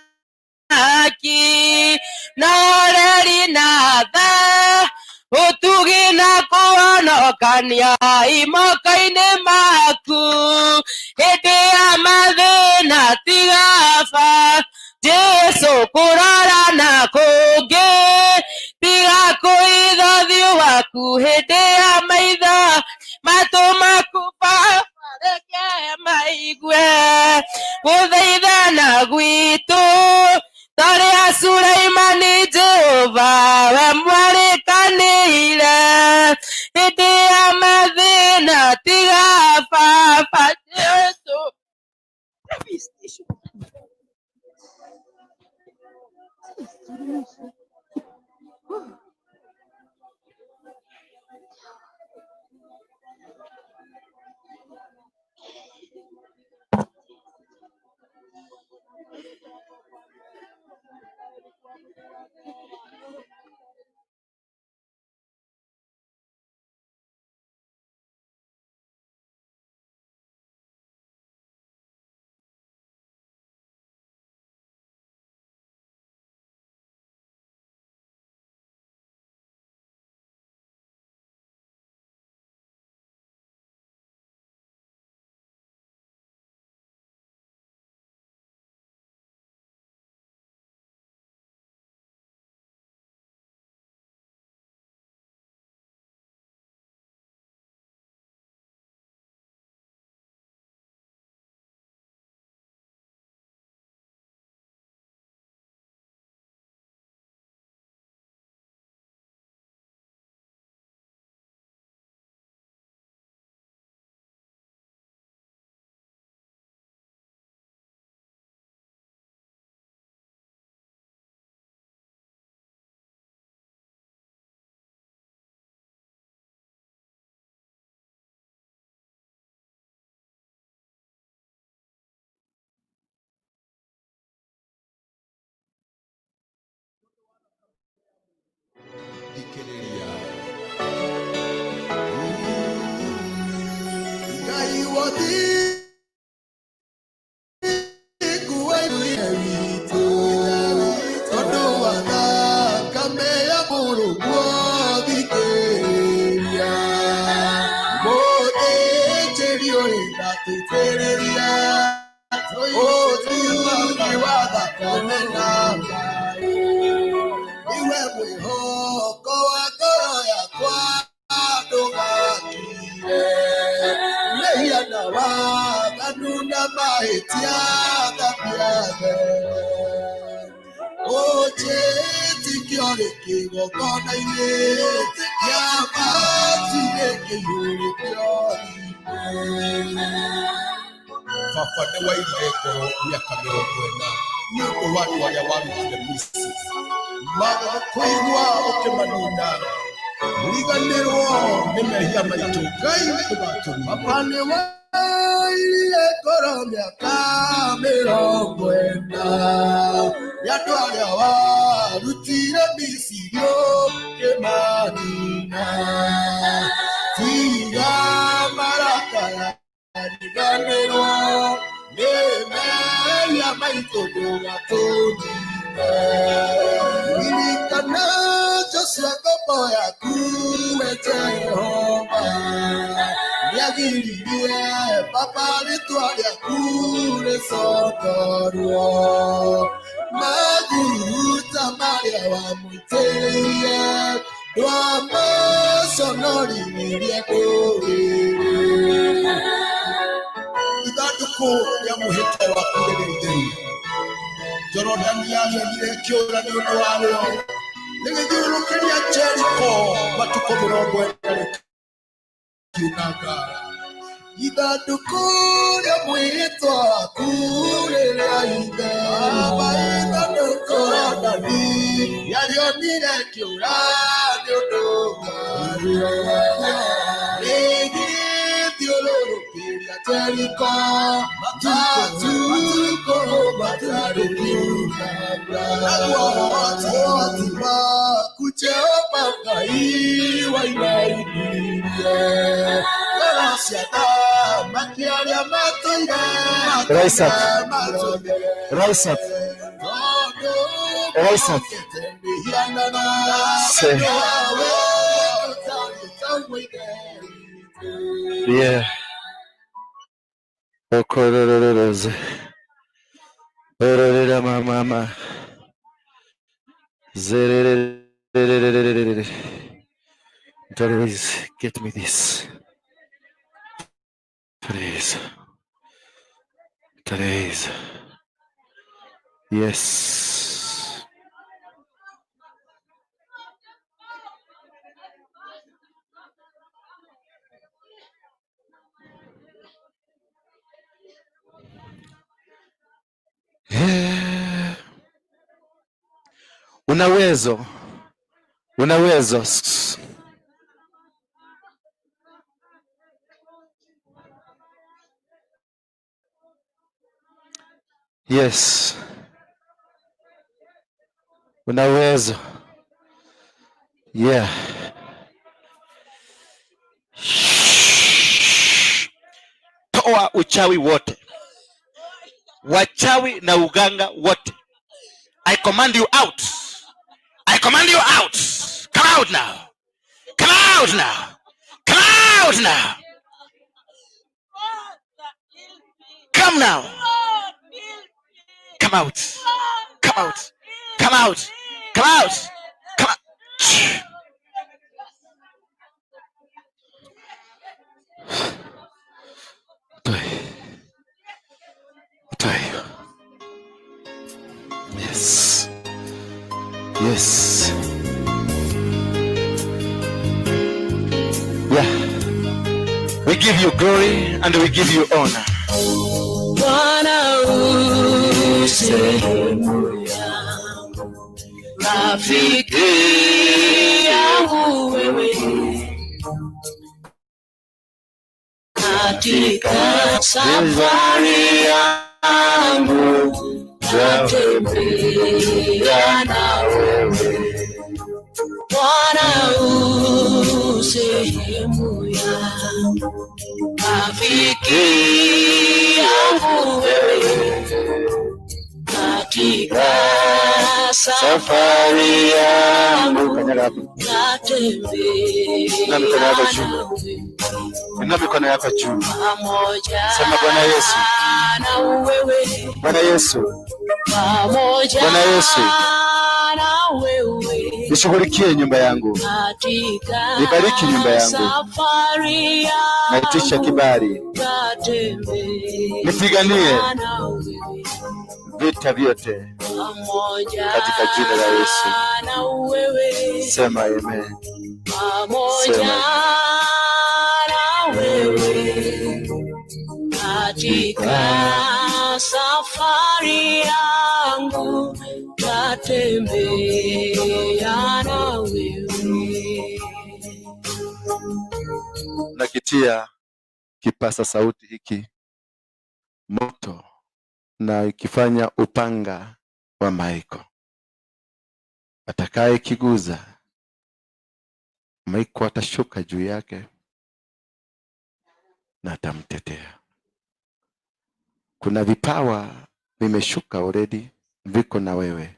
no reri na tha, ũtugi na kũhonokania imoko-inĩ maku, hĩndĩ ya mathĩna tiga Jesu kũrora na kũngĩ, tiga kũhitha ũthiũ waku hĩndĩ ya maitho, matũ maku Baba reke maigue gũthaithana gwitũ, torĩa Sulaimani Jehova we mwarĩkanĩire, hĩndĩ ya mathĩna tiga Baba Jesu. Thikĩrĩria. Ngai wothingu wa ithe witũ, tondũ wa thakame ya mũrũguo, thikĩrĩria. Mũthĩnjĩri ũrĩgatũitĩrĩria ũthingi wa thakame na maĩ. Iwe mwĩhoko wa ngoro yakwa, ndũgakire mehia na waganu na mahĩtia, thambia there. Ũnjĩtĩkio rĩ kĩgongona-inĩ kĩa matirĩ kĩiyũrĩtio. Baba, nĩ wairire ngoro mĩaka 40 nĩ ũndũ wa andũ arĩa warutire Misiri, maga kũigua ũkĩmanina. Riganĩrwo nĩ mehia maitũ, Ngai, ndũgatũrire. Baba, nĩ wairire ngoro mĩaka 40 nĩ andũ arĩa warutire Misiri ũkĩmanina. Tiga marakara, riganĩrwo nĩ mehia maitũ, ndũgatũnine. Ririkana Joshua ngombo yaku, we Jehova, nĩagiririe Baba rĩtwa rĩaku rĩcokorwo. Maguta marĩa wamũitĩrĩirie ndwamaconoririe ndũrĩrĩ. Ithandũkũ rĩa mwĩhĩtwa waku rĩrĩ itheru, Jorodani yamenyire kĩũra nĩ ũndũ warĩo, rĩgĩthiũrũrũkĩria Jeriko matukũ 40 rĩkiunanga. Ithandũkũ rĩa mwĩhĩtwa waku rĩrĩa itheru. Baba, ithandũkũ Jorodani yarĩonire kĩũra nĩ ũndũ warĩo, rĩgĩthiũrũrũkĩria Jeriko matukũ matarĩkiunanga. Naguo waku Jehova Ngai wainainirie ngoro cia athamaki arĩa matũire. Rise up. Rise up. Rise up. Say. Yeah. Okorororoze. Ororera mama. Zererererererere. Please get me this. Please. Please. Yes. Yeah. Una uwezo. Una uwezo. Yes. Una uwezo. Yeah. Shh. Toa uchawi wote. Wachawi na uganga wote. I command you out. I command you out. Come out now. Come out now. Come out now. Come now. Come out. Come out. Come out. Come out. Come out. Shh. Toe. Toe hiyo. Yes. Yes. Yeah. We give you glory and we give you honor. Bwana u sehemu yangu, rafiki yangu wewe, katika safari yangu natembea na wewe. Bwana u sehemu yangu, rafiki yangu wewe katika Safari yangu. Kanyaga hapo. natembea Inua mikono yako juu. nawe Inua mikono yako juu. pamoja Sema Bwana Yesu. na wewe Bwana Yesu, pamoja Bwana Yesu. na wewe nishughulikie nyumba yangu. katika Nibariki nyumba yangu. safari Naitisha yangu kibali. natembea Nipiganie na wewe vita vyote pamoja katika jina la Yesu. na wewe Sema amen. pamoja Sema. na wewe katika safari yangu natembea na wewe. Nakitia kipasa sauti hiki moto na ikifanya upanga wa maiko. Atakaye kiguza maiko atashuka juu yake na atamtetea. Kuna vipawa vimeshuka already, viko na wewe,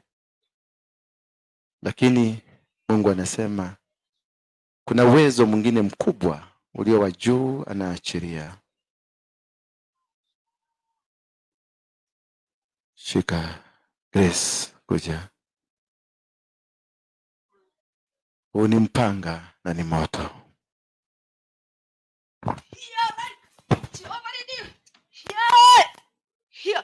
lakini Mungu anasema kuna uwezo mwingine mkubwa ulio wa juu anaachilia. Shika Grace, kuja. Huu ni mpanga na ni moto. Here.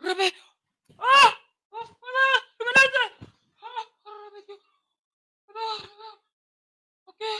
Rabbi. Ah! Okay.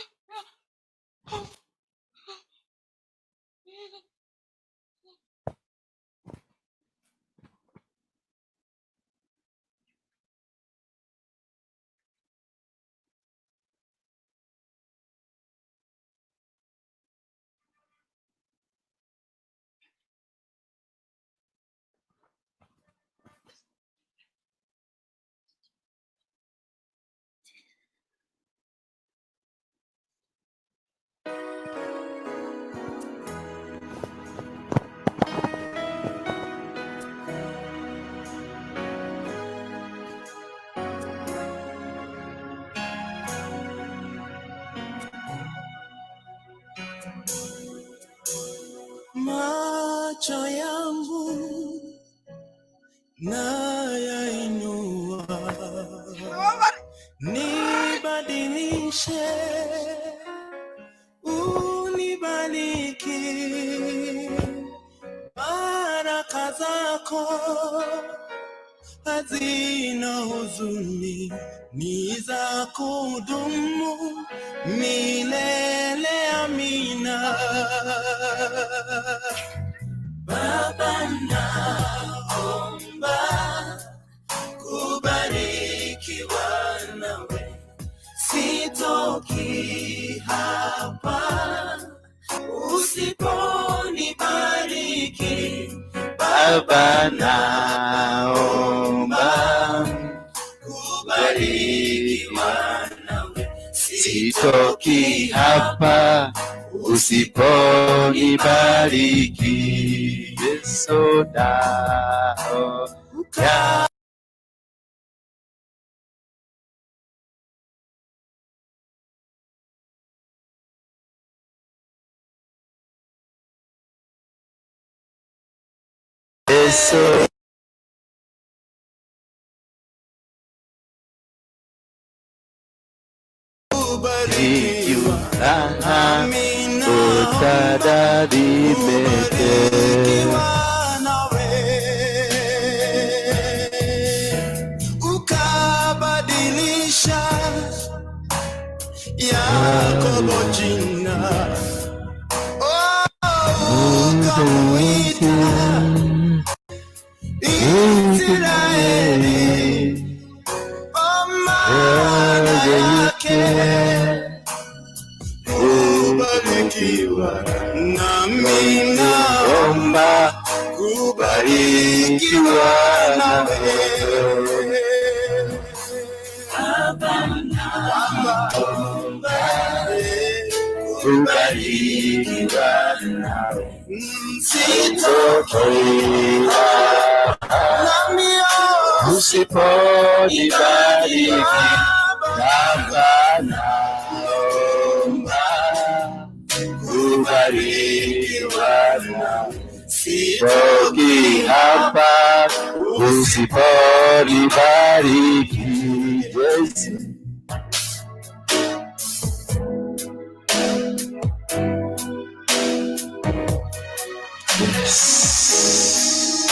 Macho yangu nayainua, nibadilishe, unibariki, baraka zako hazina huzuni, ni za kudumu milele. Amina. Baba, naomba kubarikiwa nawe Sitoki hapa usiponibariki. Baba naomba Kubarikiwa nawe. Sitoki hapa usiponibariki. Yesu nao ya Yesu Kubarikiwa raha nami naomba utadarimete kubarikiwa nawe. Ukabadilisha Yakobo jina, oh, ukamuita Israeli, kwa maana yake kubarikiwa. Nami naomba omba kubarikiwa nawe. Kubarikiwa nawe. Sitoki nami Usiponibariki Baba naomba kubarikiwa nawe. Sitoki hapa usiponibariki Yesu. Yes.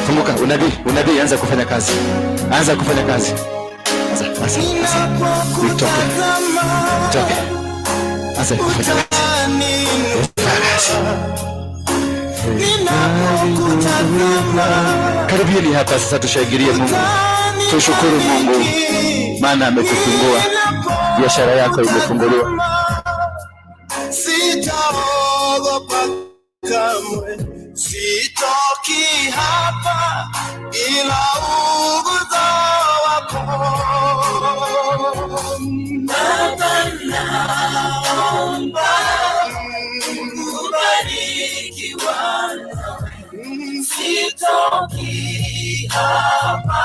Funguka, unabii, unabii, anza kufanya kazi, anza kufanya kazi. Anza, anza, anza. Itoke, Ninapokutazama itoke, anza kufanya kazi, utaninua, fanya kazi. ninapokutazama Karibieni hapa sasa, tushangilie Mungu, tushukuru Mungu, utanibariki. maana ametufungua. Biashara yako imefunguliwa. Sitaogopa kamwe, sitoki hapa ila uguzo wako. Baba naomba kubarikiwa, sitoki hapa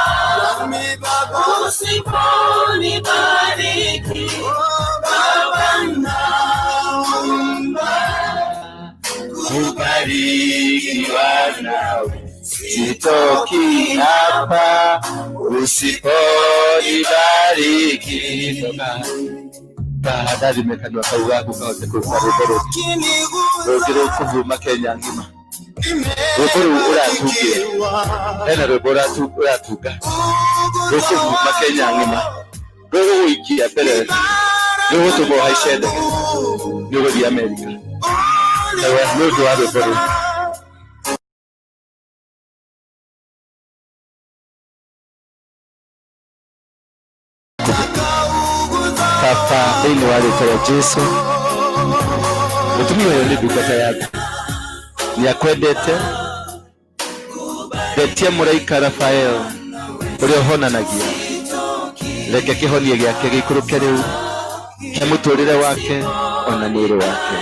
nami Baba usiponibariki. Baba naomba Kubarikiwa nawe, sitoki hapa usiponibariki. Tahadhari mekanwa kau gaku kahote kũruta rwĩmbo rũngĩ rũngĩ rũkũvuma Kenya ng'ima. Rwĩmbo rũu ũratungia, hena rwĩmbo ũratunga rũkũvuma Kenya ng'ima, rũgũgũikia mbere, rũgũtũma ũhaice ndege, nĩ ũgũthiĩ Amerika Ewe, nĩ ũndũ wa rwĩmbo rũu. Baba, thĩinĩ wa rĩtwa rĩa Jesu, mũtumia ũyũ nĩ ndungata yaku, nĩ akwendete. Ndetie mũraika Rafael ũrĩa ũhonanagia, reke kĩhonia gĩake gĩikũrũke rĩu kĩa mũtũrĩre wake ona mwĩrĩ wake.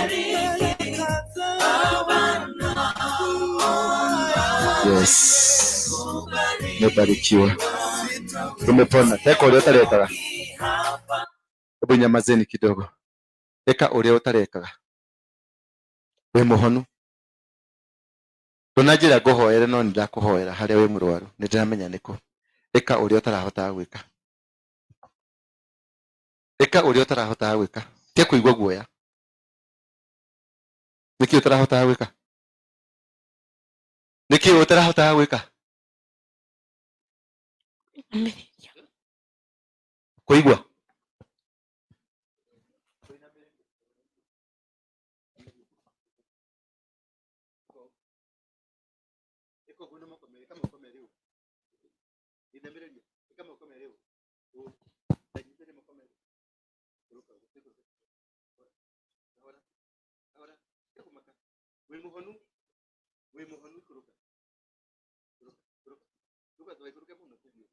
Yes, umebarikiwa, umepona. Teka ũrĩa ũtarekaga. Hebu nyamazeni kidogo. Eka ũrĩa ũtarekaga, wĩ mũhonu. Ndũnanjĩra ngũhoere, no nĩ ndakũhoera harĩa wĩ mũrwaru, nĩ ndĩramenya nĩkũ. Ĩka ũrĩa ũtarahotaga gwĩka, ĩka ũrĩa ũtarahotaga gwĩka. Tia kũigua guoya. Nĩkĩ ũtarahotaga gwĩka? Nĩkĩ ũtarahotaga gwĩka? Kũigua. Inamĩrĩria. Ĩka moko merĩ ũũ. Ũũ. Ndanyitĩre moko merĩ. Ikũrũka ũguo, ikũrũka. Kahora. Kahora. Tiga kũmaka. Wĩ mũhonu. Wĩ mũhonu ikũrũka. Ikũrũka, ikũrũka. Ndũgaikũrũke mũno tũthiĩ.